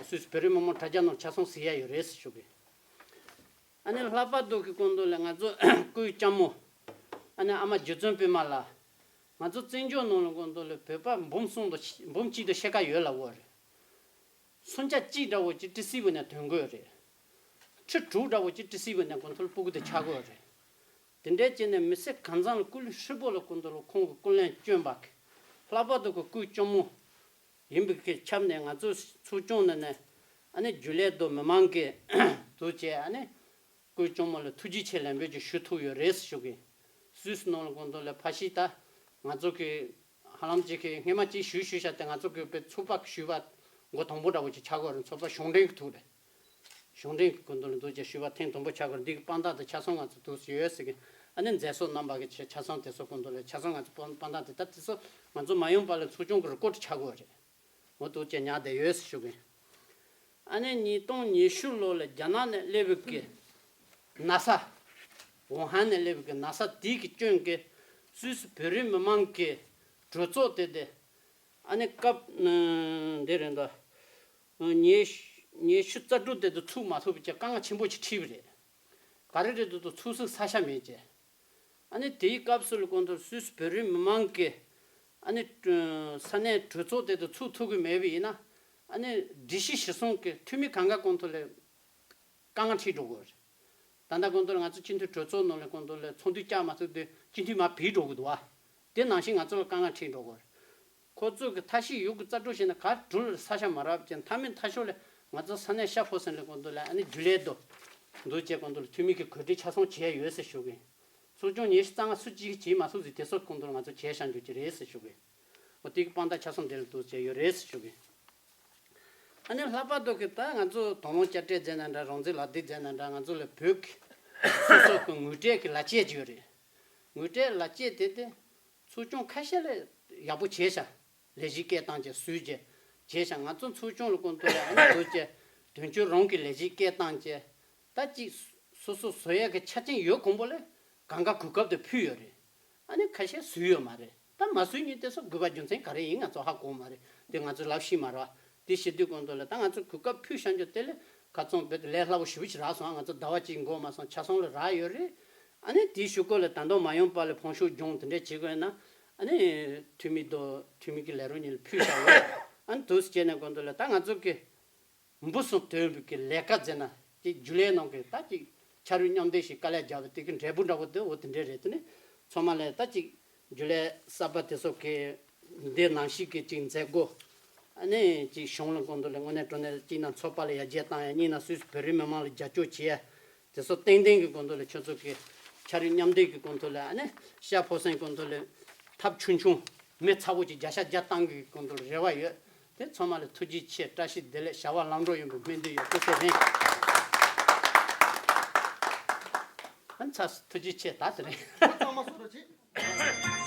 སུད་སི་བོད་རིགས་མི་མང་དྲ་རྒྱ་ནང་ཆ་ཚང་གཟིགས་ཡ་ཡོད་རེད་ཞུ་གི། ཨ་ནི་ལྷག་པར་དུ་གི་སྐོར་དུ་ལ་ང་ཚོ་སྐུའི་ལྕམ་མོ་ཨ་ནི་ཨ་མ་རྗེ་བཙུན་པད་མ་ལགས། ང་ཚོ་བཙན་བྱོལ་ནང་ལ་སྐོར་དུ་ལ་བོད་པ་འབུམ་གསུམ་དང་འབུམ་གཅིག་དང་ཕྱེད་ཀ་ཡོད་ལབ་ཡོད་རེད། སུམ་ཆ་གཅིག་འདྲ་བོ་ཅིག་ཊི་སི་བི་ནས་ཐོན་གི་ཡོད་རེད། ཁྲི་དྲུག་འདྲ་བོ་ཅིག་ཊི་སི་བི་ནས་སྐོར་དུ་ལ་སྤུ་གུ་དེ་ཆགས་གི་ཡོད་རེད། དེ་འདྲའི་བྱས་ནས་མི་ཚེ་གང་ཚང་ལ་སྐུ་ལུས་ཧྲིལ་པོ་ལ་སྐོར་དུ་ལ་ཁོང་གི་སྐུ་ལས་བསྐྱོན་པ་གི། ལྷག་པར་དུ་གི་སྐུའི་ལྕམ་མོ་ཡིན་པའི་གི་ཆ་ནས་ང་ཚོ་ཚོགས་ཆུང་ནང་ནས་ཨ་ནི་རྒྱུན་ལས་དང་མི་མང་གིས་འདུག་བྱས་ཨ་ནི་སྐུའི་ལྕམ་མོ་ལ་ཐུགས་རྗེ་ཆེ་ལན་འབེབས་ཅིག་ཞུ་ཐུབ་ཡོད་རེད་ཞུ་གི། སུད་སི་ནང་ལ་སྐོར་དུ་ལ་ཕ་ཤི་ད་ང་ཚོ་གི་ཧ་ལམ་ཅིག་གི་སྔས་མ་ཅིག་ཞུས་ཞུས་བཞག་སྟེ། ང་ཚོ་གི་དཔེ་ཚོགས་པ་ཞུས་པ་མགོ་དང་པོ་འདྲ་བོ་ཅིག་ཆགས་ཀྱི་ཡོད་རེད། ཚོགས་པ་གཞུང་འབྲེལ་གྱི་ཐོག་རེད། གཞུང་འབྲེལ་གྱི་སྐོར་དུ་ལ་འདུག་བྱས་ཞུས་པ་ཐེངས་དང་པོ་ཆགས་ཀྱི་ཡོད་རེད། འདི་གི་དཔང་རྟགས་དེ་ཆ་ཚང་ང་ཚོ་འདུག་ཡོད་ཟེར་གི། ཨ་ནི་མཛད་སྒོ་གནང་བ་གི་ཆ་ཆ་ཚང་དེ་ཚོ་སྐོར་དུ་ལ་ཆ་ཚང་ང་ཚོ་དཔང་དཔང་རྟགས་དེ་ད་དེ་ཚོ་ང་ཚོ་མ་ཡོང་བ་ལ་ཚོགས་ཆུང་གི་རི་ཀོཌ་ཆགས་ཀྱི་ཡོད་རེད། འོ་འདུག་བྱས་ཉར་བསྡད་ཡོད་ཟེར་ཞུ་གི། ཨ་ནི་ཉིས་སྟོང་ཉི་ཤུ་ལོ་ལ་རྒྱ་ནག་ནས་སླེབས་པའི་གི་ན་ཚ། ཝུ་ཧན་ནས་སླེབས་པའི་གི་ན་ཚ་དེ་གི་སྐྱོན་གི་སུད་སི་བོད་རིགས་མི་མང་གི་གྲོས་ཚོགས་དེ་དེ་ཨ་ནི་སྐབས་འདི་རེད་འདུག་ཉི་ཤུ་ཉི་ཤུ་རྩ་དྲུག་དེ་དུ་ཚུགས་མ་ཐུབ་པའི་ཆེད་དཀའ་ངལ་ཆེན་པོ་ཅིག་འཕྲད་པ་རེད། ག་རེ་རེད་འདུག་ཚུགས་སའི་ས་ཆ་མེད་ཅེས། ཨ་ནི་དེའི་སྐབས་སུ་ལ་སྐོར་དུ་སུད་སི་བོད་རིགས་མི་མང་གི་ཨ་ནི་ས་གནས་གྲོས་ཚོགས་དེ་དུ་ཚུགས་ཐུབ་ཀྱི་མེད་པ་ཡིན་ན་ཨ་ནི་སྒྲིག་གཞི་གཞིར་བཟུང་གི་འཐུས་མི་གང་ག་སྐོར་དུ་ལ་དཀའ་ངལ་འཕྲད་འགྲོ་གི་ཡོད་རེད། ད་ལྟ་སྐོར་དུ་ལ་ང་ཚོ་སྤྱི་འཐུས་གྲོས་ཚོགས་ནང་ལ་སྐོར་དུ་ལ་ཚོགས་འདུ་བཅར་མ་ཐུབ་དུས་སྤྱི་འཐུས་མར་བུད་འགྲོ་གི་འདུག་བ། དེ་ནང་བཞིན་ང་ཚོ་ལ་དཀའ་ངལ་འཕྲད་འགྲོ་གི་ཡོད་རེད། ཁོ་ཚོ་གི་ཐ་ཤི་ཡུག་གི་རྩ་གྲུ་བྱས་ན་ག་གྲུ་ལ་ས་ཆ་མ་རག་ཅན་མཐའ་མའི་མཐའ་ཤོག་ལ་ང་ཚོ་ས་གནས་ཤ་ཕོ་སན་ལ་སྐོར་དུ་ལ་ཨ་ནི་རྒྱུན་ལས་དོ་འདུག་ཅེས་སྐོར་དུ་ལ་འཐུས་མི་གི་གོ་སྒྲིག་ཆ་ཚང་བྱས་ཡོད་ཟེར་ཞུ་གི། ཚོགས་ཆུང་ཉི་ཤུ་རྩ་ལྔ་སུ་གཅིག་གིས་བྱེད་མ་ཐུབ་ཟེར་དེ་ཚོ་སྐོར་དུ་ལ་ང་ཚོ་བྱས་བཞག་འཇུག་གི་རེད་ཟེར་ཞུ་གི། འོ་དེ་གི་དཔང་རྟགས་ཆ་ཚང་དེ་ལ་འདུག་བྱས་ཡོད་རེད་ཟེར་ཞུ་གི། ཨ་ནི་ལྷག་པར་དུ་གི་ད་ང་ཚོ་དོ་སྣང་བསྐྱར་སྤྲད་མཛད་ན་འདྲ། རང་བཙན་ལག་བསྟར་མཛད་ན་འདྲ། ང་ཚོ་ལ་བོད་ཀྱི་སོ་སོ་གི་ངོ་སྤྲོད་ཀྱི་ལག་ཆས་ཅིག་ཡོད་རེད། ངོ་སྤྲོད་ལག་ཆས་དེ་དེ་ཚོགས་ཆུང་ཁ་ཤས་ལ་ཡག་པོ་བྱས་ཤག་ལས་གཞི་སྐད་བཏང་བྱས་བཟོས་བྱས་བྱས་ཤག་ང་ཚོ་ཚོགས་ཆུང་ལ་སྐོར་དུ་ལ་ཨ་ནི་བཟོས་བྱས་དོན་གཅོད་རང་གི་ལས་གཞི་སྐད་བཏང་བྱས་ད་ཅིག་སོ་སོ་བཟོ་ཡག་གི་ཆ་རྐྱེན་ཡོད་གོང་པོ་ལ་གང་ག་གོ་སྐབས་དེ་ཕུལ་ཡོད་རེད། ཨ་ནི་ཁ་ཤས་བཟོས་ཡོད་མ་རེད། ད་མ་བཟོས་མཁན་དེ་ཚོ་དགོས་པ་རྒྱུ་མཚན་ག་རེ་ཡིན་ང་ཚོ་ཧ་གོ་མ་རེད། དེ་ང་ཚོ་ལབ་ཤེས་མ་རེད་བ། དེ་བྱེད་དུས་སྐོར་དུ་ལ་ད་ང་ཚོ་གོ་སྐབས་ཕུལ་བཞག་རྒྱུ་དེ་ལས་ཁ་ཚོན་བེད་ལས་སླ་བོ་ཞེ་པོ་ཅིག་རག་སོང་། ང་ཚོ་ཟླ་བ་གཅིག་འགོར་མ་སོང་ཆ་ཚང་ལ་རག་ཡོད་རེད། ཨ་ནི་དེའི་གཞུག་གུ་ལ་ད་དུང་མ་ཡོང་བར་ལ་ཕོན་ཤུགས་སྦྱོང་དེ་འདྲས་བྱེད་དགོས་ན་ཨ་ནི་འཐུས་མི་དང་འཐུས་མི་གི་ལས་རོགས་གཉིས་ལ་ཕུལ་བཞག་ཡོད། ཨ་ནི་དུས་སུ་བྱས་ནས་སྐོར་དུ་ལ་ད་ང་ཚོ་གི་འབུ་སྲུང་དོན་བུ་གི་ལས་ཀ་མཛད་ན་ ཅིག་ཇུ་ལེ་ནང་གི་ད་ཅིག་ཕྱག་རོགས་མཉམ་འདེགས་ཤིག་དཀའ་ལས་རྒྱབ་པ་དེ་གི་འབྲས་བུ་འདྲ་བོ་དེ་འོ་དེ་འདྲས་རེད། དེ་ནི་ཚང་མ་ལ་ད་ཅིག་ཇུ་ལེ་གསར་པ་དེ་ཚོ་གི་འདི་ནང་བཞིན་གི་ཅིག་མཛད་སྒོ། ཨ་ནི་ཅིག་གཞུང་ལ་གོང་དུ་ལ་དངོས་གནས་དྲང་གནས་གཅིག་ན་ཚོགས་པ་ལ་ཡར་རྒྱས་བཏང་ཡ། གཉིས་ན་སུད་སི་བོད་རིགས་མི་མང་ལ་རྒྱབ་སྐྱོར་བྱེད་ཡ། དེ་ཚོ་ཏན་ཏན་གྱི་གོང་དུ་ལ་ཁྱོད་ཚོ་གི་ཕྱག་རོགས་མཉམ་འདེགས་ཀྱི་གོང་དུ་ལ་ཨ་ནི་ཤ་ཕོ་སེང་གོང་དུ་ལ་ཐབས་ཆུང་ཆུང་མི་ཚ་བོ་ཅིག་བརྒྱ་ཆ་བརྒྱ་བཏང་གི་གོང་དུ་ལ་རེ་བ་ཡོད། དེ་ཚང་མ་ལ་ཐུགས་རྗེ་ཆེ། བཀྲ་ཤིས་བདེ་ལེགས། བྱ་བ་ལམ་འགྲོ་ཡོང་བའི་སྨོན་འདུན་ཡོད། ཐུགས་རྗེ་ཆེ། ཨ་ནི་ཚ་ཐུགས་རྗེ་ཆེ། ད་དེ་རེད། ཚང་མ་སུ་རུ་ཆེ།